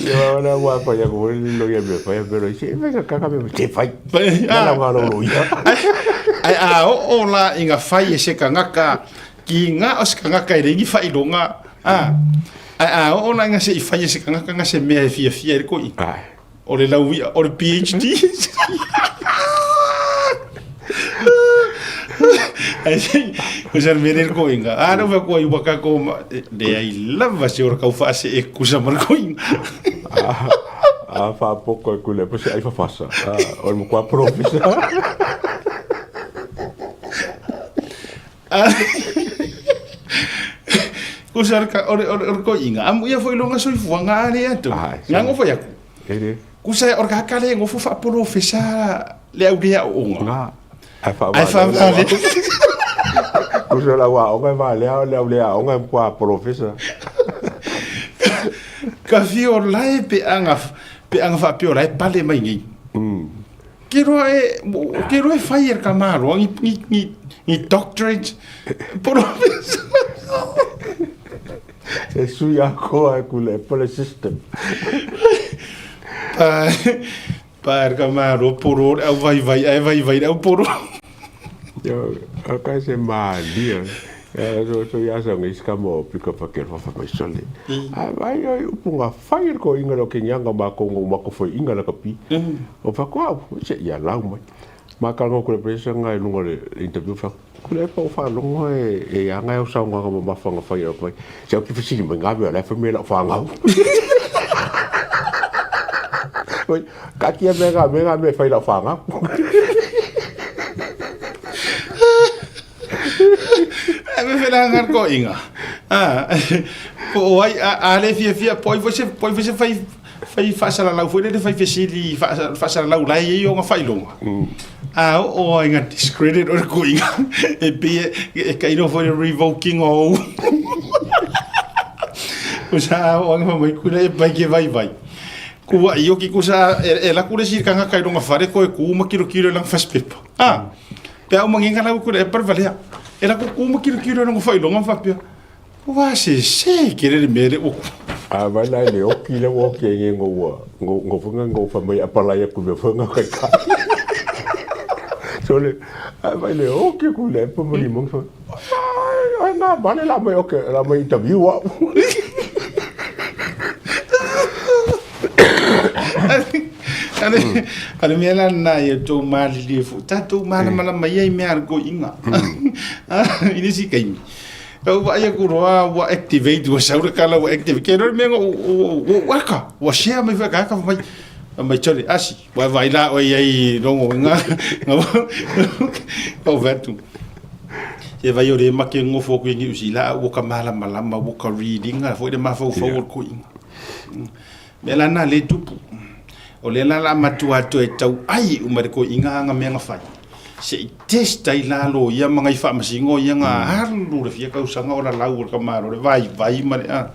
Ia ora wa fa ya ko lo ia me fa ya pero se me ka ka me te fai. Ya la wa lo ia. Ai a o o la inga fai e se kangaka ki nga o se kangaka e rengi fai longa. A ai a o o la inga se i fai e se kangaka nga se mea e fia fia e ko i. O le lau ia, o le PhD. Ai ko sa mere ko inga. A no fa ko i waka ko le ai lava se ora kau fa se e kusa mar ko inga. A fa poko e kule po se ai fa fasa. O le kwa profesa. Ko sa ka ore ore ore ko inga. Amu ia foi longa soifuaga a le atu. Nga ngofo iaku. Ere. Kusa o ka kale ngofo fa polofesa le au le aoga. Nga. Ai fa Ai fa vale. Kusa la wa onga va le au le au le aoga kwa polofesa. Ka fio lae pe anga pe anga fa pio lae pale mai nei. Ke roa e, ke roa e whai e ka māroa, ngi, ngi, ngi, ngi doctorate, polofesa. E sui a koa e kule, pole system. Pa, pa e ka māroa, poro, au vai vai, ai vai vai, au poro. Yo, a kai se mālia. So, so ia sa ngi ska mo pika pa ke fa mai sole. A vai oi upu nga fai ko inga lo ke nyanga ma ko ngo ma ko foi inga la kapi. O fa ko au, se ia lau mai. Ma ka ngo kule presa nga i lunga le interview fa. Kule pa o fa longo e e anga e o sa nga ma fa nga fai o mai. Se o ki fasili mai nga me la fa me la fa nga. Oi, ka tia me nga me nga me fai la fa nga. mea la nga ko inga. Ah, po o ai a le fia fia po ai foi se po ai foi se fai fai faasalalau foi lele fai fesili faasalalau la e i ai ona faailoga. A oo lava ina discredit o le koiga e pei e kaino foi le revoking o ou. Kusa a oo anga mai kula e pai ke vai vai. Kua i oki kusa e laku le si kanga kai longa fare ko e ku ma kilo kilo lang first paper. Ah. Pe au manginga lau kula e parvalea. E laku ku ma kilo kilo longa faailoga ma faapea. Ua se se ke le mea le uku. A vai la le oki le ua oki nge ngo ua ngo ngo fanga ngo fa mai apalai aku me fanga kai ka. So le a vai le oki ku le pa mani mong so. Ai na ba le la mai oki la mai interview wa. Ale mea la na ia tou malilie fu. Tatou malamalama ia i mea a le koiga. I le isi taimi. Ua vaai aku loa ua activate ua sau le kala ua activate ke loa le mea ua aka ua share mai foi ka mai mai chole asi ua vai la oi ai longo nga o vatu e vai o le make ngofo ku ni usila ua ka malamalama ua ka reading foi le mafaufau o le koiga mea la na le tupu o le la la matua toe tau ai uma le koiga nga mea nga fai se i test ai lalo ia ma ngai faamasino ia nga alu le fia kausaga o lalau o le kamalo le vaivai ma le a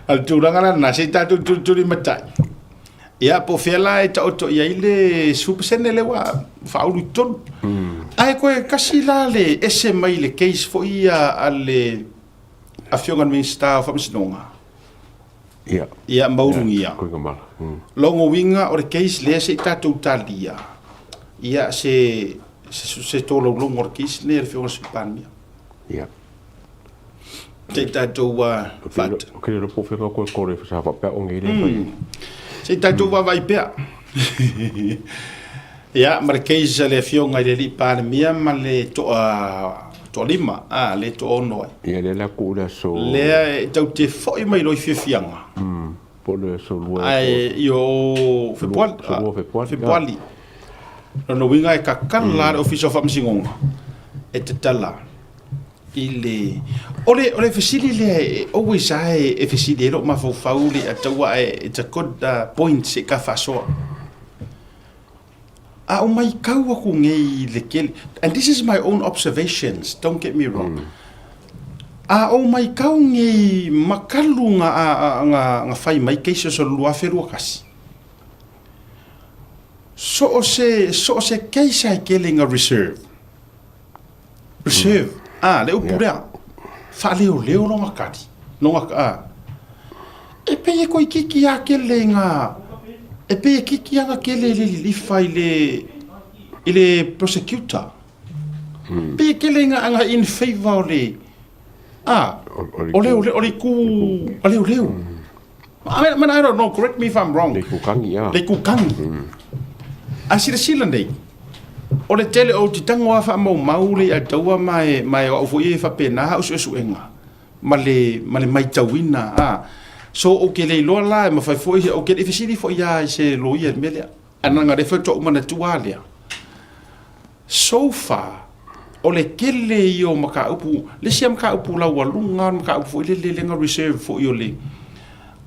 a le tulaga la lena se i tatou tulituli matai ia po o fea la e taoto i ai le 10% lea ua faaulu i totonu ae koe kasi la le ese mai le case foi ia a le afioga i le Minisita o Faamasinoga Ia. Ia, maurugia. Koinga mala. Logo uiga o le case lea se i tatou talia, ia, se, se, se tolaulauga o le case lea le Afioga i le Sui Palemia. Ia. Se i tatou faat... O ke lelo po whenga koe kore sa whapea o ngei le whai. Se i tatou vaavaai pea. Ia, ma le case a le Afioga i le Alii Palemia ma le toa toalima, a, le toaono ai. Ia, lea la ku le aso... Lea e tau te foi mai loa i fiafiaga. Po le aso lua... Ae, i o Fepuali. Aso lua Fepuali. Fepuali. Lona uiga e kakala mm. le Ofisa o Faamasinoga e tatala i le... O le, o le fesili lea e always a e, e fesili e lou mafaufau le ataua e, it's a good point se ka faasoa. A o maitau aku nei i le kele, and this is my own observations, don't get me wrong. A o maitau nei makalu nga, nga, nga fai mai cases o le 2021. So o se, so o se case ai kele nga reserve. Reserve. Ah, le upu lea. Faaleoleo longa kali. Longa, ah. E pei e koikiki a kele nga, e pei e kiki anga kele le lilifa i le, i le prosecutor. Pei e kele nga anga in favour o le, ah, o le, o le ku, o leoleo. I mean, I don't know, correct me if I'm wrong. Le kukangi, ah. Le kukangi. A silasila nei, o le tele o te tango a faamaumau le ia taua ma e, ma e o au foi e faapena au suesuega ma le, ma le maitauina, a. So ou te le iloa la e mafai foi, ou te le i fesili foi lava i se loia i le mea lea. Ae leaga o lea faatoa ou manatua lava lea. So far, o le tele ia o mataupu, le isi lava mataupu laualuga, o le mataupu foi lele lea na reserve foi o le,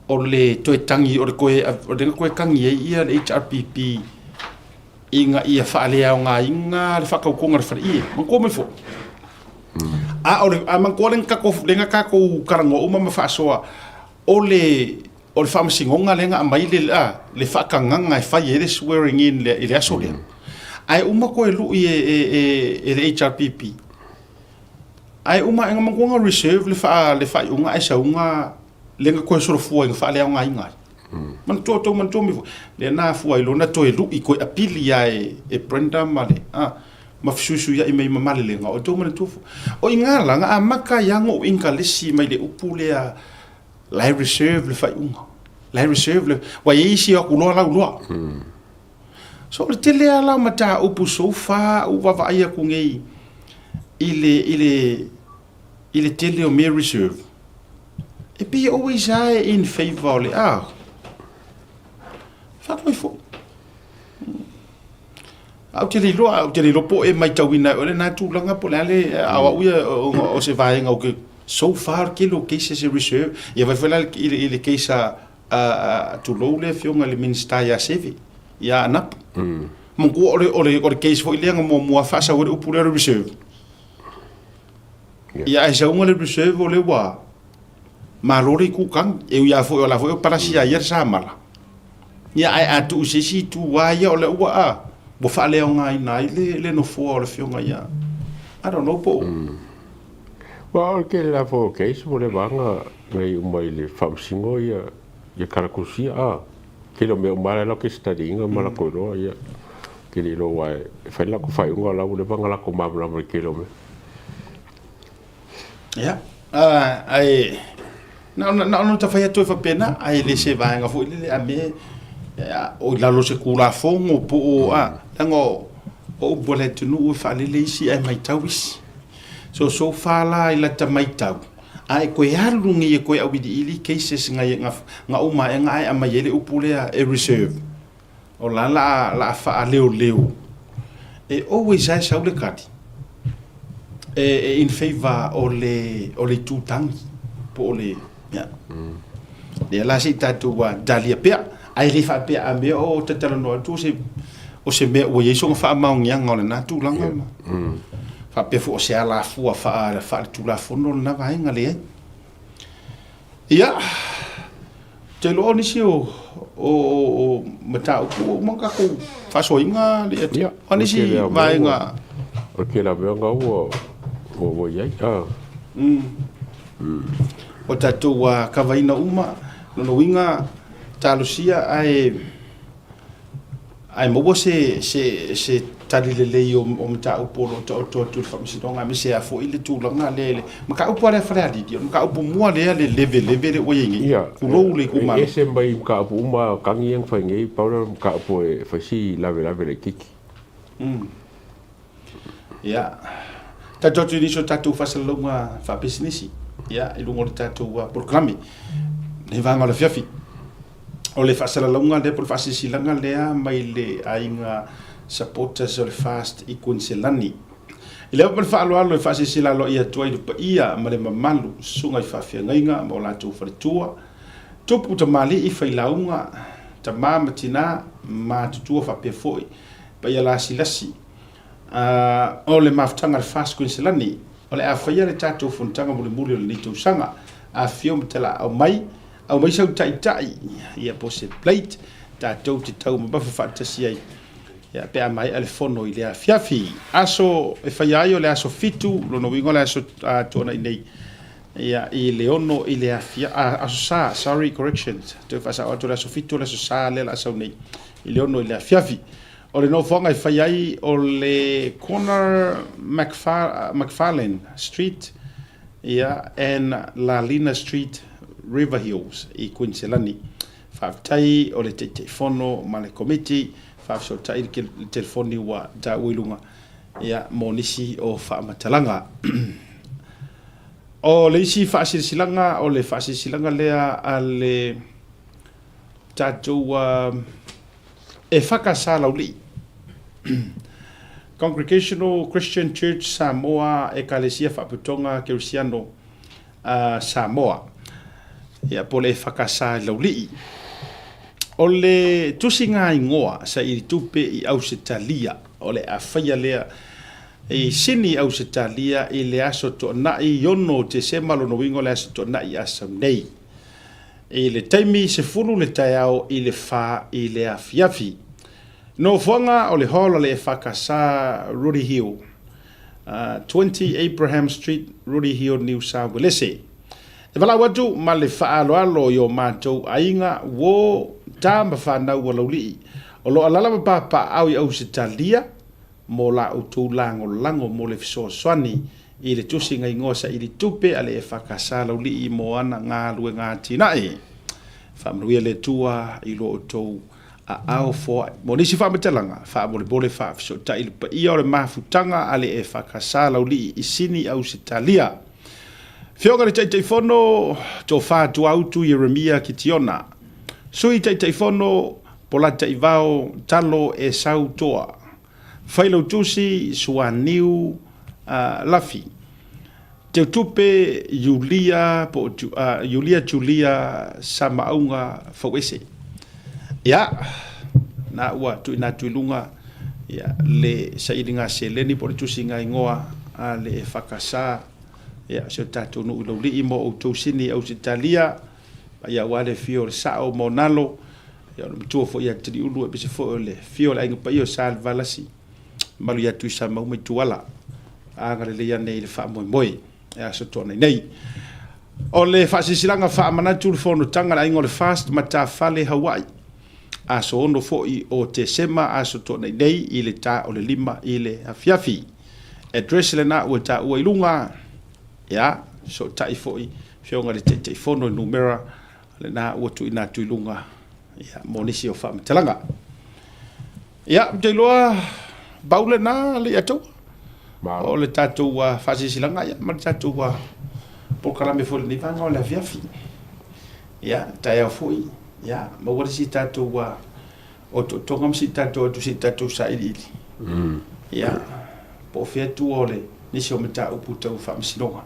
o le toe tagi, o le toe, o lea na toe tagi ai ia le HRPP ina ia faaleaogaina le faatautoga o le faleie. Manatua mai foi. A o le, a manatua lea na tatou, lea na tatou talanoa uma ma faasoa, o le, o le faamasinoga lea na aumai le, a, le faatagaga e fai ai le swearing in lea i le aso lea. Ae uma toe lui e, e, e, e le HRPP. Ae uma, e manatua na reserve le, faa, le faaiuga ae sauga lea na toe solofua ina faaleaogaina ai. Manatua tou manatua mai foi, lea na afua ai loa na toe lui, toe apili lava e, e Brenda ma le, a, ma fesuisuiai mai ma malelega, o tou manatua foi. O i ina la, na amata ai lava ona ou inkalesi mai le upu lea, la e reserve le faaiuga. La e reserve le, ua i ai isi e o atu loa lau loa. So o le tele lava la o mataupu so far ua vaavaai atu nei i le, i le, i le tele o mea reserve, e pei e always lava e in favour o le, ah, faapea foi. Ae ou te le iloa, ou te le iloa po o e matauina e oe lena tulaga po o le a le, a o au ia o se vaega ou te, so far o le tele o cases e reserve. Ia vaai foi la i le case a, tulou le afioga i le Minisita ia Seve, ia Anapu. Manatua o le case foi lea na muamua faasau ai le upu lea o le reserve. Ia ae sauga le reserve o lea ua malo le itu tagi. E ui lava foi o la foi o palasi ia ia le samala. Ia ae a tuu i se isi itu lava ia o lea ua a, ua faaleaogaina ai le le nofoa o le afioga ia I don't know po o. Well, o le tele lava foi o case ua leva lava na iu mai i le faamasino ia ia kalakusia a. Tele o mea uma lava la latou study ina ma latou iloa ia. Ou te le iloa aua e fai le latou faaiuga o la ua leva ona latou malamalama i le tele o mea. Ia, ae na ona, na ona ta fai atu e faapena, ae le se vaega foi lele a me o i lalo o se Tulafono po o a, leaga o upu a le atunuu e faalele isi ae matau isi. So, so far la i lata matau, a e toe alu nei e toe auiliili cases na uma ae na ae aumai ai le upu lea e reserve. O la la la faaleoleo e always lava e sau le kali e, e in favor o le o le itu tagi po o le ia. Lea la se i tatou ua talia pea ae le faapea a mea o tatalanoa atu o se o se mea ua i ai sona faamaoniaga o lena tulaga ma faapea foi o se alafua faa faaletulafono lena vaega leai. Ia, ou te iloa o nisi o, o, o mataupu ua uma ona tatou faasoaina le atu. Ia, O nisi vaega. O le tele lava o mea na ua, ua, ua i ai. Ah. Ua tatou kavaina uma, lona uiga, talosia ae Ae maua se, se, se tali lelei o, o mataupu o lo o taoto atu i le Faamasinoga, aemaise lava foi le tulaga lea i le mataupu lava lea a Falealili, o le mataupu mua lea le leveleve lea ua i ai nei, Ia, tulou le e itumalo. ese mai mataupu uma tagi ia na fai nei, pau lea o le mataupu e fai si lavelave laitiiti. Ia, tatou atu i nisi o tatou faasalalauga faapisinisi, ia, i luga o le tatou polokalame, lenei vaega o le afiafi. O le faasalalauga lea po o le faasilasilaga lea mai le aiga supporters o le FAST i Kuiniselani. I le ava ma le faaaloalo e faasilasila aloaia atu ai i le paia ma le mamalu, susuga i faafeagaiga ma o latou faletua, tupu tamalii, failauga, tama ma tina, matutua faapea foi paia lasilasi. A, o le mafutaga a le FAST Kuiniselani, o le a faia le tatou fonotaga mulimuli o lenei tausaga. Afifio ma talaau mai, aumai sau taitai, ia po o se plate, tatou te taumamafa faatasi ai, ia, pe a maea le fono i le afiafi. Aso e faia ai o le aso 7, lona uiga o le aso tuanai nei, ia, i le 6 i le afia, a, aso Sa, sorry, correction, toe faasao atu o le aso 7 o le aso Sa lea o le a sau nei, i le 6 i le afiafi. O le nofoaga e fai ai o le corner McFarlane Street ia and Lalina Street, River Hills i Kuiniselani. Faafetai o le Taitaifono ma le Komiti faafesootai le telefoni ua taua i luga ia mo nisi o faamatalaga. O le isi faasilasilaga o le faasilasilaga lea a le tatou E whakasā laulii. Congregational Christian Church Samoa Ekalesia Faaputoga Kerisiano Samoa. Ia, po o le EFKS i Laulii. O le tusiga igoa saili tupe i Ausetalia, o le a faia lea i Sini, Ausetalia i le aso Toonai 6 Tesema, lona uiga o le aso Toonai a sau nei. I le taimi 10 le taeao i le 4 i le afiafi. Nofoaga o le Hall o le EFKS Rooty Hill, 20 Abraham Street, Rooty Hill, Niu Sa Uelese. E valaau atu ma le faaaloalo i o matou aiga, uo, ta ma fanau ua laulii, o lo o alaala ma papaaao i Ausetalia, mo la outou lagolago mo le fesoasoani i le tusiga igoa saili tupe a le EFKS Laulii mo ana galuega atinae. Faamanuia le Atua i lo outou aao foai. Mo nisi faamatalaga, faamolemole faafesootai le paia o le mafutaga a le EFKS Laulii i Sini, Ausetalia. Afioga i le Taitaifono, Tofa Tuautu Ieremia Kitiona. Sui Taitaifono, Polataivao Talo Esau Toa. Failautusi Suaniu Lafi. Teutupe Iulia po o Iulia Julia Samaauga Fauese. Ia, na ua tuuina atu i luga ia le sailiga seleni po o le tusiga igoa a le EFKS ia si o tatou nuu i Laulii mo outou sini i Ausetalia, ia aua le afio o le Sao ma ona alo, ia o le matua foi ia Taliulu aemaise foi o le afio o le Aiga Paia o Salevalasi, malu ia Tuisamau ma Ituala. Agalelei ane i le faamoemoe e aso Toonai nei. O le faasilasilaga faamanatu le fonotaga a le aiga o le FAST Matafale Hawaii, aso 6 foi o Tesema aso Toonai nei i le ta o le 5 i le afiafi. Address lena ua taua i luga, ia, fesootai foi Afioga i le Taitaifono i numera lena ua tuuina atu i luga ia, mo nisi o faamatalaga. Ia, ou te iloa pau lena Leiataua. O le tatou faasilasilaga ia, ma le tatou polokalame foi i lenei vaega o le afiafi. Ia, taeao foi, ia, maua le isi tatou otootoga ma si tatou atu se i tatou sailiili. Ia, po o fea tua o le nisi o mataupu tau faamasinoga.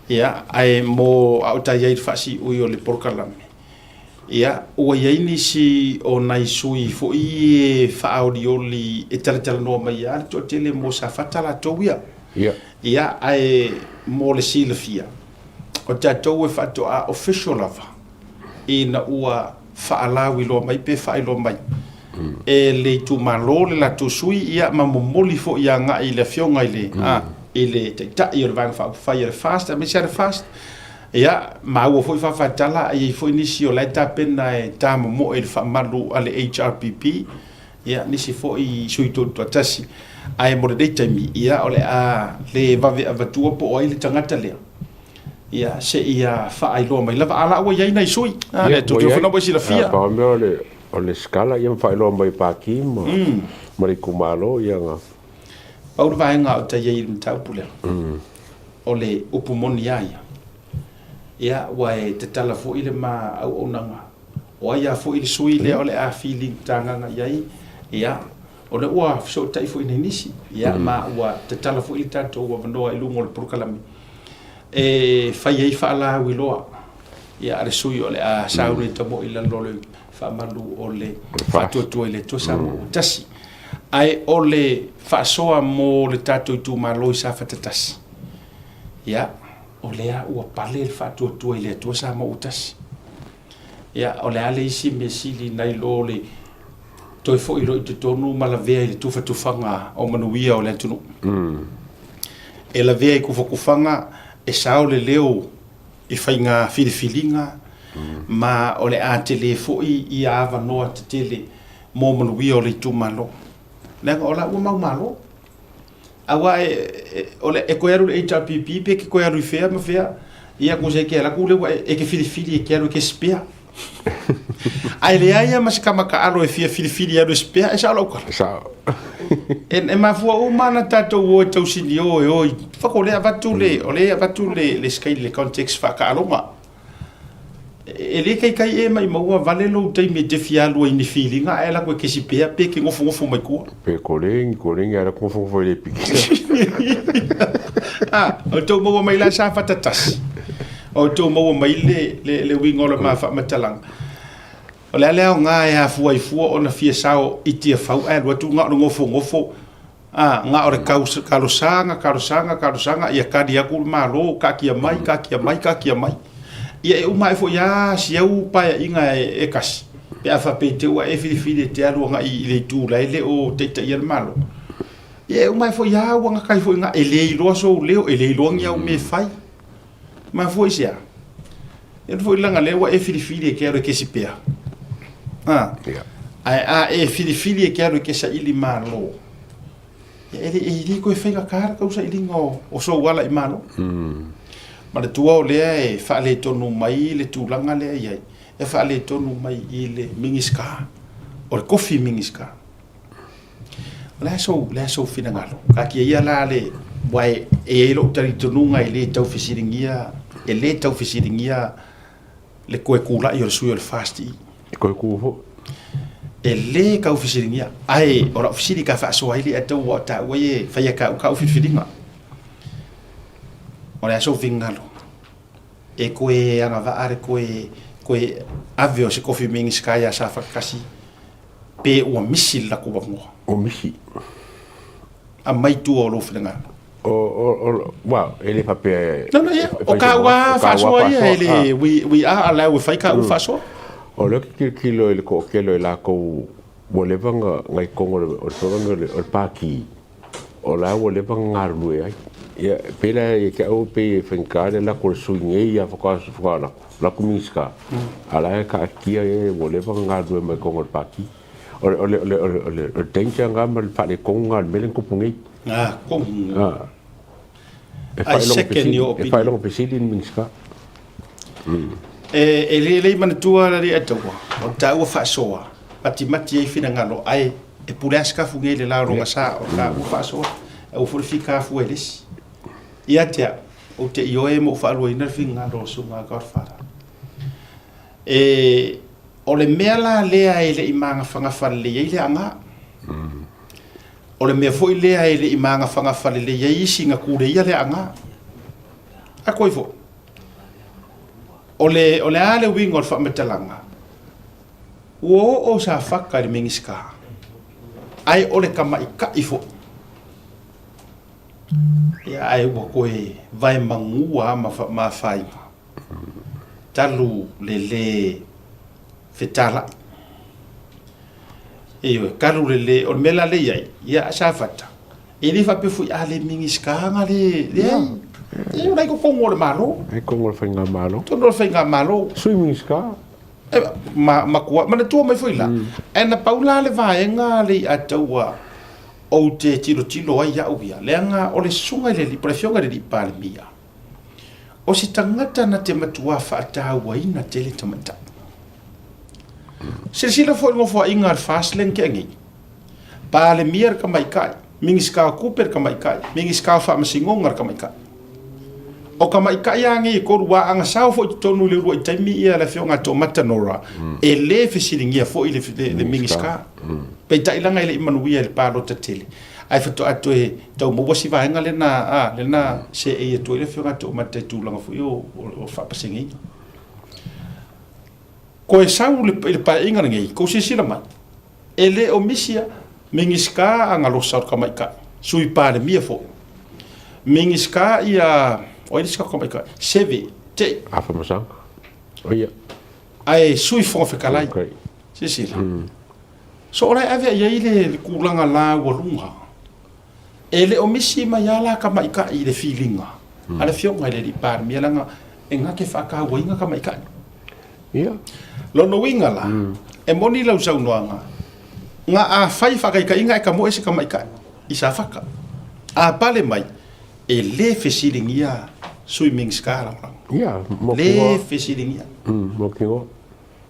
Ia, ae mo a o tai ai i le faasiui o le polokalame, Ia, ua i ai nisi o nai sui foi e faaolioli e talatalanoa mai lava le toatele mo Safata latou ia. Ia. Ia, ae mo le silafia, o tatou e faatoa official lava ina ua faalauiloa mai pe faailoa mai e le itumalo le latou sui, ia, ma momoli foi agai i le afioga i le, a, i le Taitai o le Vaega Faaupufai a le FAST, aemaise lava le FAST. Ia, maua foi faafaatala, e i ai foi nisi o la e tapena e tamomoe i le faamalu a le HRPP, ia, nisi foi sui tutoatasi. Ae mo lenei taimi, ia, o le a le vave avatua po o ai le tagata lea, ia, seia faailoa mai lava. A la ua i ai nai sui, a, le Tutoatasi ua silafia. Ia, pau mea o le, o le scala, ia ma faailoa mai e Paki ma, ma le itumalo, ia, na. Pau le vaega o ta i ai i le mataupu lea, o le upu moni a ia, ia ua e tatala foi le ma auaunaga, o ai a foi le sui lea o le a fili tagaga i ai, ia, o lea ua fesootai foi nei nisi, ia, ma ua tatala foi le tatou avanoa i luga o le polokalame e fai ai faalauiloa, ia, a le sui o le a sauni tamoe i lalo o le faamalu o le faatuatua i le Atua Samoa ua tasi. Ae o le faasoa mo le tatou itumalo i Safata 1, ia, o lea ua pale le faatuatua i le Atua Samoa ua tasi. Ia, o le a le isi mea sili nai lo le toe foi loa i totonu ma lavea i le tufatufaga o manuia o le atunuu. E lavea i tufatufaga e sao le leo i faiga filifiliga ma o le a tele foi ia avanoa tetele mo manuia o le itumalo. Leaga o la ua mau malo. Aua e, e, o le, e koe alu le HRPP pe ke koe alu i fea ma fea, ia ko se ke ala ku le ua e, e ke filifili e ke alu e ke spea. Ae leai a ma se kama kaalo e fia filifili e alu e spea, e sao lau kala. Sao. E, e mafua uma na tatou o e tausini o e o i, whako le avatu le, o le avatu le, le scale, le context whakaaloga. E le kaikai e maimau vale lou taimi e te fia alu ai i ni filiga ae alu atu e kesi pea pe ke gofogofo mai tua. Pe koleni, koleni ae alu atu gofogofo i le pikisa. Ah, o tou maua mai la Safata 1. O tou maua mai le, le, le uiga o le ma faamatalaga. O le a le aoga e afua ai fua ona fia sao i Tiafau ae alu atu na o le gofogofo A, na o le talosaga, talosaga, talosaga, ia tali atu le Malo, taatia mai, taatia mai, taatia mai. Ia e uma ae foi lava si au paeaiga e tasi, pe a faapea i te ua e filifili e te alu agai i le itu la e le o taitaia le Malo. Ia e uma ae foi lava ua gata ai foi i ina, e le iloa sou leo, e le iloa ni au mea e fai. Mafua i se a? Ia foi leaga lea ua e filifili e te alu e kesi pea. A, ae a e filifili e te alu e te saili malo, ia e le, e le toe faigata le tau sailiga o sou ala i malo. Manatua o lea e faaletonu mai le tulaga lea e i ai, e faaletonu mai i le Minisita, o le tofi Minisita. O le a sou, le a sou finagalo? Taatia ia la le, aua e i ai lou talitonuga e le tau fesiligia, e le tau fesiligia le toe tulai o le sui o le FAST. E toe tu foi. E lē kau fesiligia, ae o la'u fesili ka faasoa ai le atau ua o taua ia e faia ka'u ka'u filifiliga. O le a sou finagalo e koe agavaa le koe koe ave o se kofi Minisita iā Safakakasi pe ua misi le lakou avanoa? Ua misi. Aumai tua o lou finagalo. O, o, o, well, e le faapea e... No, no, ia, o ka'u lava faasoa ia, e le, we, we are allowed e fai ka'u faasoa. O lea ou te tilotilo i le toatele o i latou ua leva ona i totonu o le fono lenei o le Pati, o la ua leva ona galulue ai. Ia, e pei la ia te au e pei e faigata le alu atu o le sui nei lava faatoa faatoa alu atu, alu atu Minisita, a o la e taatia e ua leva ona galulue mai totonu o le Pati. O le, o le, o le, o le, o le, o le danger lena ma le faaletonu lena o le mea lea na tupu nei. Ah, komu. Ah. E I faailoga second fesili, your e opinion. faailoga fesili le Minisita. E, e le lelei manatua la le ataua, o le taua faasoa, matimati ai finagalo, ae e pule lava sikafu nei i le la o lona sa, o le taua faasoa, aua foi le fikafu ai le isi. Ia te au, ou te ioe ma ou faaluaina le finagalo o le Susuga Godfather. E, o le mea la lea e le i magafagafa lelei ai le aga. O le mea foi lea e le i magafagafa lelei ai isi na kuleia le aga. A koe foi. O le, o le a le uiga o le faamatalaga? Ua oo Safata i le Minisita, ae o le tamaitai foi. Ia, ae ua toe vaemagu lava ma, ma afaina talu le lē fetalai. Ioe, talu le lē, o le mea la lea i ai, ia Safata, E le faapea foi a le Minisita na le, leai. E o la i totonu o le Malo. E totonu o le Faigamalo. Totonu o le Faigamalo. Sui Minisita. E, ma, matua, manatua mai foi la. Ae na pau la le vaega le i ataua ou te tilotilo ai au ia, leaga o le susuga i le, po o le afioga i le Palemia, o se tagata na te matua faatauaina tele tamaitai. Silasila foi i le nofoaiga a le FAST lea na tea nei. Palemia le tamaitai, Minisita o Tupe le tamaitai, Minisita o Faamasinoga le tamaitai. O tamaitai lava nei e tolu aua ana sao foi i totonu i le uluai taimi ia le afioga a Toomata Nora, e le fesiligia foi le, le, le Minisita. Peitai leaga e le i manuia i le palota tele, ae faatoa toe tau maua si vaega lena, a, lena seei atu ai le afioga a Toomata i tulaga foi o, o, o faapaseneina. Koe sau i le paeaiga lenei, kou silasila mai, E le o misi a Minisita a galosa o le tamaitai, Sui Palemia foi. Minisita ia, o ai le isi tatou tamaitai? Seve, te. Afamasaga. O ia. Ae Sui Fofoga Fetalai. Okay. Silasila. So o la e ave i ai le tulaga laualuga. E le o misi mai lava la tamaitai i le filiga a le Afioga i le Alii Palemia leaga e na te faatauaina tamaitai. Ia. Lona uiga la, e moni lau saunoaga, na a fai faataitaiga e tamoe se tamaitai i Safata, a pale mai, e le fesiligia Sui Minisita lagolago. Ia, mo Le fesiligia. Mo kingo.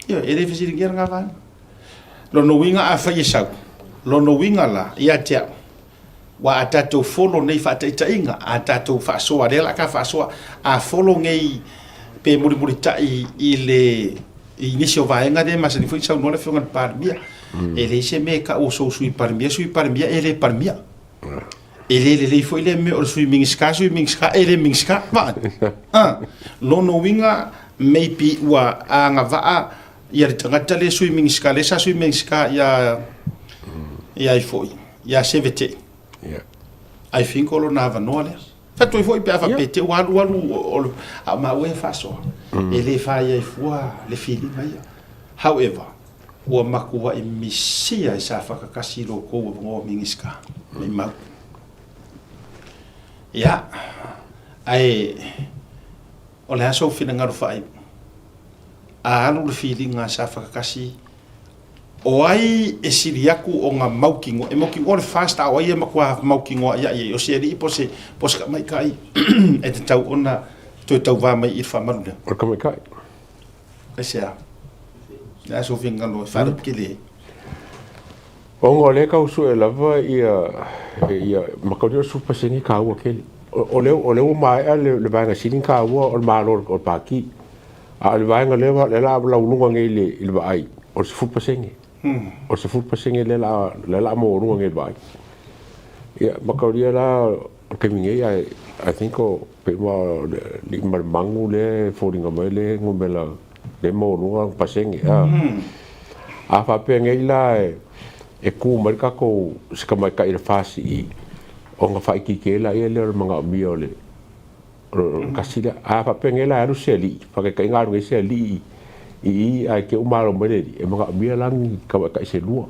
Ia, e le fesiligia lena vaega. Lona uiga a fai e sau, lona uiga la, ia te au, ua a tatou folo nei faataitaiga, a tatou faasoa, lea la ka faasoa, a folo nei pe mulimulitai i le i nisi o vaega lea e masani foi saunoa le Afioga i le Palemia. E leai se mea e tau o sou Sui Palemia, Sui Palemia e le Palemia. E le lelei foi lea mea o le Sui Minisita, Sui Minisita e le Minisita. Vaai. Ah, lona uiga maybe ua agavaa ia le tagata lea Sui Minisita, lea sa Sui Minisita ia ia ai foi, ia Sevete. Yeah. I think o lona avanoa lea. Fai atu ai foi pe a faapea te ua alu alu o le, a o maua e faasoa. E le fai ai fua le filiga ia. However, ua matuai misia e Safata tasi lo tou avanoa Minisita. Maimau. Ia, ae o le a sou finagalo faaiu? A alu le filiga a Safata tasi O ai e sili atu ona mautinoa, e mautinoa le FAST a o ai e matua mautinoa ia i ai, o se alii po o se, po o se tamaitai e tatau ona toe tauva mai i le faamalu lea? O le tamaitai. Aisea? O le a sou finagalo e faalupikele ai? Ona o lea e tau sue lava ia, ia, mataulia o le 10% e taua tele. O lea, o lea ua maea le, le vaega sili ona taua o le Malo o le Pati. A o le vaega lea, lea la laualuga nei i le, i le vaai, o le 10%. O le 10% lea la lea la maualuga nei vaai. Ia mataulia la o le taimi nei ae I think o pei ma o le alii ma le magu lea e foliga mai le numera lea e maualuga lona pasene a. A faapea nei la e tu mai le tatou si tamaitai i le FCE ona faaitiitia ai laia lea o le manaomia o le O le tasi lea. A faapea nei la e alu se alii, faataitaiga a alu nei se alii i i ae te i ua malo mai le alii, e manaomia la ni tamaitai se lua.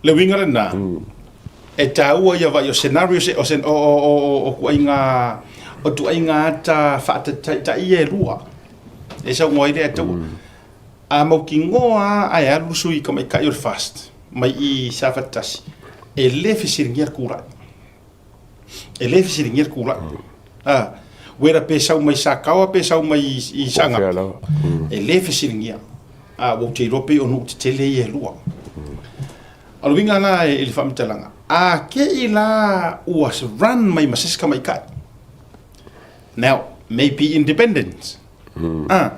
Le uiga lena, e taua ia vai o scenarios o se o o o o tuaiga o tuaiga ata faataitaia e lua. E saunoa ai le Atua. A mautinoa lava ae alu le sui tamaitai o le FAST mai i Safata 1, e le fesiligia le tulai. E le fesiligia le kulaʻi. A, wera pe sau mai Sakawa pe sau mai i Saga. E le fesiligia. A, ua ou te iloa pei o nuu tetele ia e lua. O le uiga la i le faamatalaga, a te i la ua run mai ma se isi tamaitai. Now, may be independent. A,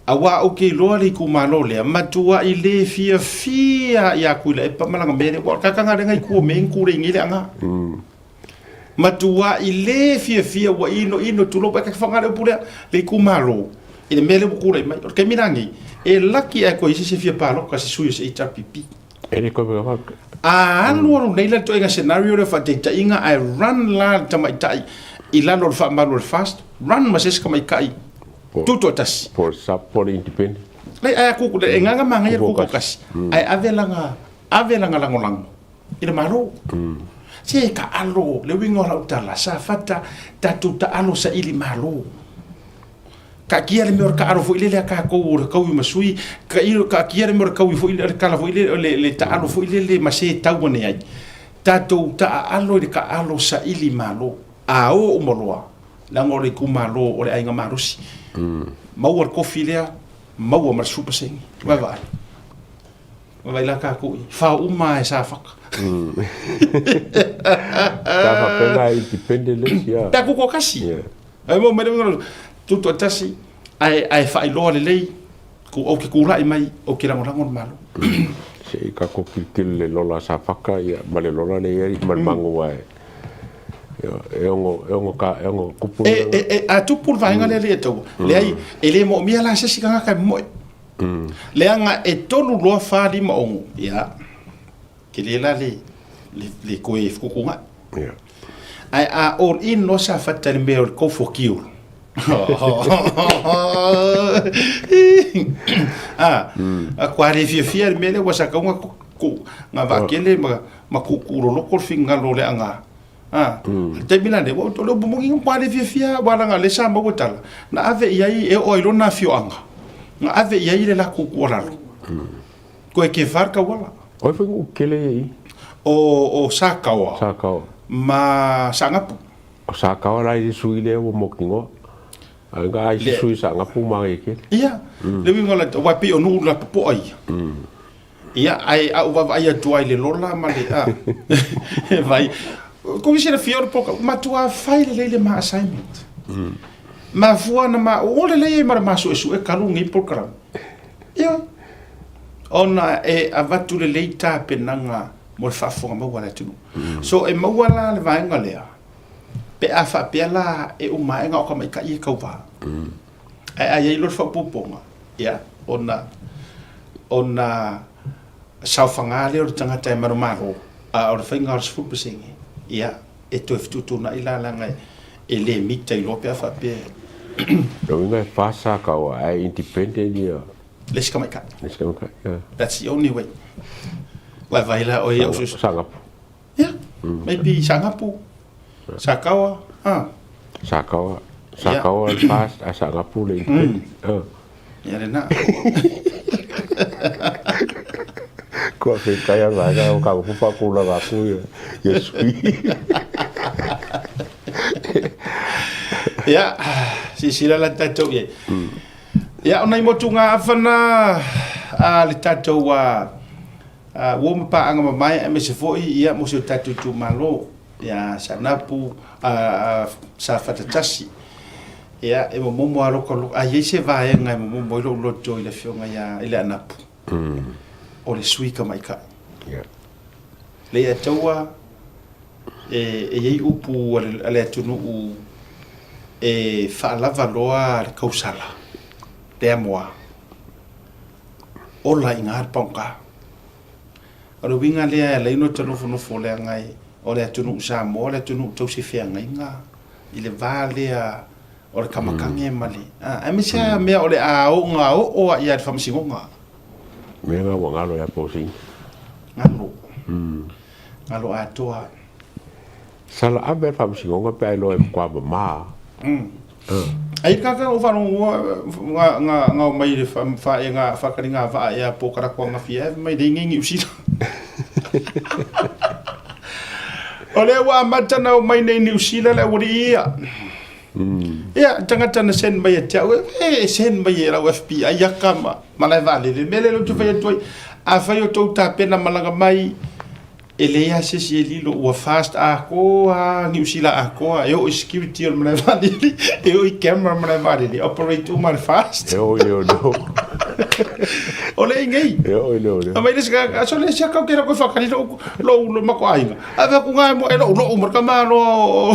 Aua ou te iloa le itumalo lea, matuai le fiafia ia Tuilaepa ma lana mea lea, ua kakanga lea i tua o mea ni tulei nei le aga. Matuai le fiafia ua ino ino tulou pa ka whanga le upu lea, le itumalo, i le mea lea ua tulei mai. O le taimi la nei, e laki ae koe i se se fia paloka se sui o se HRPP. E le koe mea A alu alu nei la le toega scenario lea o faataitaiga ae run la le tamaitai i lalo o le faamalu o le FAST, run ma se isi tamaitai Tutoatasi. Po o le sub po o le independent. Leai, ae aku, e gaga manaia le tutoatasi, ae ave lana, ave lana lagolago i le Malo. Se taalo, le uiga o lau tala, Safata, tatou taalo saili Malo. Taatia le mea o le taalo foi lele a tatou o le taui ma sui, taatia le mea o le taui foi lele, le tala foi lele, le taalo foi lele ma se tau ane ai. Tatou taaalo i le taalo saili Malo. A o uma loa, leaga o le itumalo o le aiga malosi. Maua le kofi lea, maua ma le 10%. Vaavaai. Vaavaai la tatou i fao uma lava e Safata. Sa faapea la e independent le isi a. Pe a tutoatasi. Yeah. Ai mo mai le uiga tutoatasi ae ae faailoa lelei ku ou te tulai mai ou te lagolago le Malo. Se i tatou tilotilo i le lola a Safata ia ma le lola lea e i ai ma le magu ae E ono, e ono ka, e ono tupu E, e, e, a tupu le vaega lea le taua. Leai, e le moomia la se isi tagata e moe. Leaga e 3, 2, 4, 5, 6, ia, tele la le, le, le toe fetuutuunai. Ia. Ae a all in loa Safata i le mea o le go for kill. A, a kua le fiafia le mea lea ua sakauga ku, nga vaakele ma, ma kuukuu loloko le finagalo o le aga. A, le taimi la nei, ua o le upu moni ua le fiafia aua leaga o lea sa maua tala, na ave i ai e oo ai loa lona afioaga, na ave i ai le latou tuualalo. Koe ke whar tauala. O ai foi nuu kele ia i? O, o Sakaoa. Sakaoa. Ma Saanapu. O Sakaoa la i le sui lea ua mautinoa. Ai nga ai se sui Saanapu ma ngai kele. Ia, le uiga o le, aua e pei o nuu lapopoa ia. Ia, ae a ou vaavaai atu ai i le lola ma le, a, e vai, kou silafia o le poloka, matua fai lelei le ma assignment. Mafua na ma, o lelei ai ma le ma suesue kalu nei polokalame. Ioe. Ona e avatu lelei tapenaga mo le faafofoga maua a le atunuu. So e maua la le vaega lea, pe a faapea la e uma ae na o tamaitai e tauva. Ae a i ai loa le faaopoopoga, ia, ona, ona saofaga lea o le tagata e manumalo, a o le faiga o le 10%, ia, e toe fetuutuunai la leaga e le mita iloa pe a faapea. Lona uiga e fa sa kaua ae independent ia. Le isi tamaitai. Le isi tamaitai, ia. That's the only way. Vaivai la oe au susu. Saanapu. Yeah, maybe Saanapu, Sakawa, ah. Sakawa, Sakawa le fa ae Saanapu le independent. Ia lena. Kua whenkai a vaega o ka upu whakūlanga atu ia, ia sui. Ia, silasila la tatou i ai. Ia, o nai motuga āwhana a le tatou a, a uo ma paaga mamae aemaise foi ia mo si o tatou itumalo ia Saanapu, a, a Safata 1. Ia, e momomo lava lou, a i ai se vaega e momomo ai lou loto i le afioga ia, i Leanapu. O le sui tamaitai. Leiataua e i ai upu a le atunuu e faalava loa le tausala, le amoa, ola i ina le pagota. O le uiga lea e ala ai ona ta nofonofo leaga o le atunuu Samoa o le atunuu tausi feagaiga i le va lea o le kamakage ma le, aemaise lava mea o le a oga oo lava i le faamasinoga. Mea na ua galo ia Posini. Galo. Galo atoa. Sala ave le faamasinoga pe a iloa e matua mama. Ai ka ka o faalogo nga nga nga o mai le fa e nga whakari ngā waa e a pō karakoa ngā fia e mai le ingi Niu Sila. O lea ua amata na o mai nei Niu Sila le awari ia. Ia, tangata na send mai e te au, e send mai e lau FBI aka ma, ma lae vaalele. Me le lotu fai atu ai, a fai o tou tapena malaga mai, e leai lava se isi e lilo, ua fast atoa Niu Sila atoa, e oo i security o le malae vaalele, e oo i camera o le malae vaalele, operate uma le fast. E oo i leoleo. O le ingei. E oo i leoleo. A mai le isi ka, so le isi akau ke rako e whakari lou, lou, lou mako aiga. Ave aku ngā mo e lou lou ma ka malo.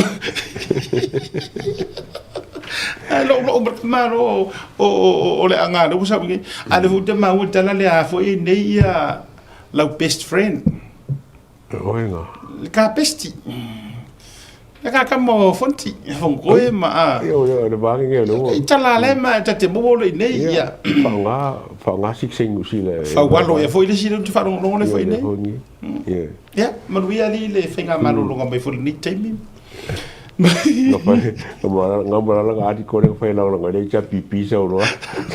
Ai lou lou ma ka malo o o o le anga le usa ngi. A le fu te mau tala le a fo i nei ia lau best friend. Oenga. Le ka besti. Le ka ka mo fonti. Fong koe ma a. Io io le vangi nge le I tala le ma ta te mo le nei ia. Whaonga, whaonga sik sing usi le. Whaualo ia foi le si le tu whalongo le foi nei. Ia, manuia alii le faigamalologa mai foi i lenei taimi. Nga malala nga ati kore nga whai laolanga le cha pipi sa uroa.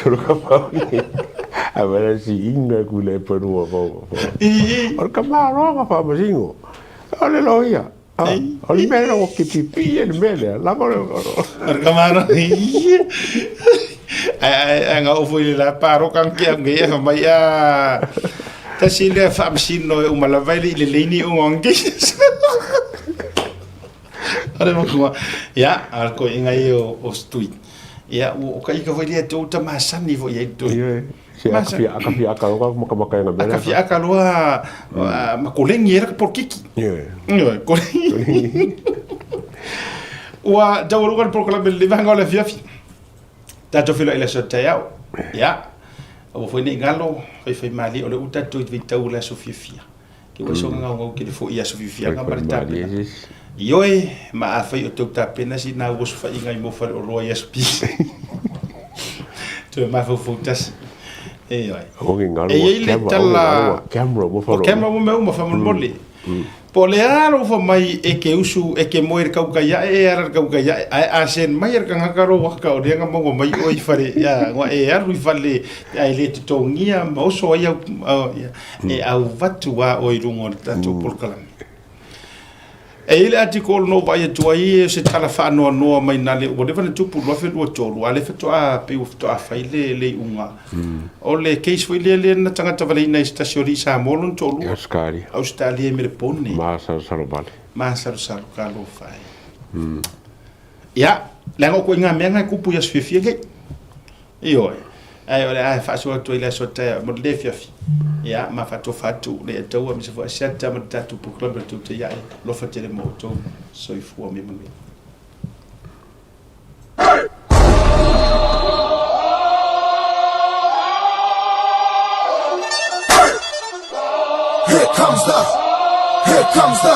Toro ka pau ni. A wera si inga ku le panua pau. O le ka maroa nga whamasingo. O le loia. O le mea o ke pipi e le mea lea. Lava o le... O le ka maroa. Ai ai ai nga ofo i le la paro kang kia nge ia mai a tasi lea faamasino e uma lava e le i lelei ni uga o Ale makua. Ia, a ko inga i o o stui. Ia, o ka ika foi lea tou ta masani foi ai toi. Ia, se aka fia aka fia aka loa maka maka nga bela. Aka fia aka loa ma kolengi era ka porkiki. Ia. Ia, kolengi. Ua taualuga le polokalame le vaega o le afiafi. Tatou feiloai i le aso taeao. Ia, aua foi nei galo, faifaimalie o le uta tatou i tau le aso fiafia. Ke ua soga gaugau ke le foi i aso fiafiaga ma le tapena. Ioe, ma afai o tou tapena si na ua sofaiga i mo fale oloa i aso pisi. Toe mafaufau tasi. Ioe. E iai le tala... Camera mo fale. O camera mo mea uma faamolemole. Po o le a lou fai mai e ke usu e ke moe i le kaukai ae e ala i le kaukai ae, ae a send mai e le kangaka lou aka o lea na maua mai oe i fale, ia, ua e alu i fale ae le totogia ma oso ai au, ia, e auvatu lava oe i luga o le tatou polokalame. E i ai le article na ou vaai atu ai, o se tala faanoanoa mai na le, ua leva ona tupu 2023, a o lea faatoa, pei ua faatoa fai le, le iuga. O le case foi lea lea na tagata valeina ai se tasi o alii Samoa lona toalua. Australia. Australia i Melepone. Masalosalo vale. Masalosalo talofa e. Ia, leaga o ituaiga mea na e tupu i aso fiafia nei. Ioe. Ae o le a faasoa atu ai le aso taeao mo le afiafi. Ia, ma faatofa atu le Ataua aemaise foi Asiata ma le tatou polokalame o le Tautai Ae. Alofa tele mo outou. Soifua ma ia manuia. Here comes the, here comes the,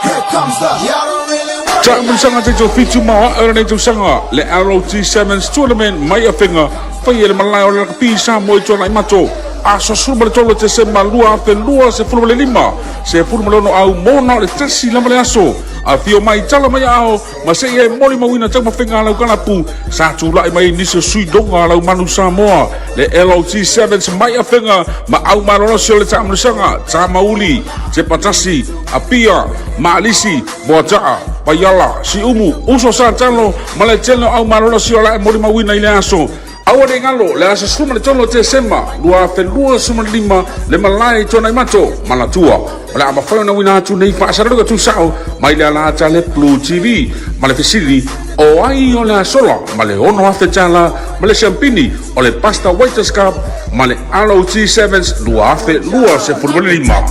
here comes the. Y'all don't really want Taamilosaga taitofitu ma o ae o lenei tausaga, le ROT Sevens Tournament mai Afega, faia i le malae o le Lakapi i Samoa i Tuanaimato, aso 13 Tesema 2025, 16 au mona o le tasi lava le aso. Afio mai, tala mai aao, ma seia e molimauina taumafaiga a lau kalapu sa tulai mai ai nisi o sui loga a lau manu Samoa, le LOT Sevens mai Afega ma au malolosi o le taamilosaga, Tamauli, Tepatasi, Apia, Maalisi, Moataa, Paiala, Siumu, Uso Satalo ma le tele o au malolosi o la e molimauina i le aso. Aua ne i galo, le aso 13 o Tesema 2025 le malae i Tuanaimato, Manatua, o le a mafai ona uina atu nei faasalalauga tusao mai le alaata a le Blue TV ma le fesili, O ai o le a sola ma le $6,000 ma le siampini o le Pasta Waiters Cup ma le ROT Sevens 2025?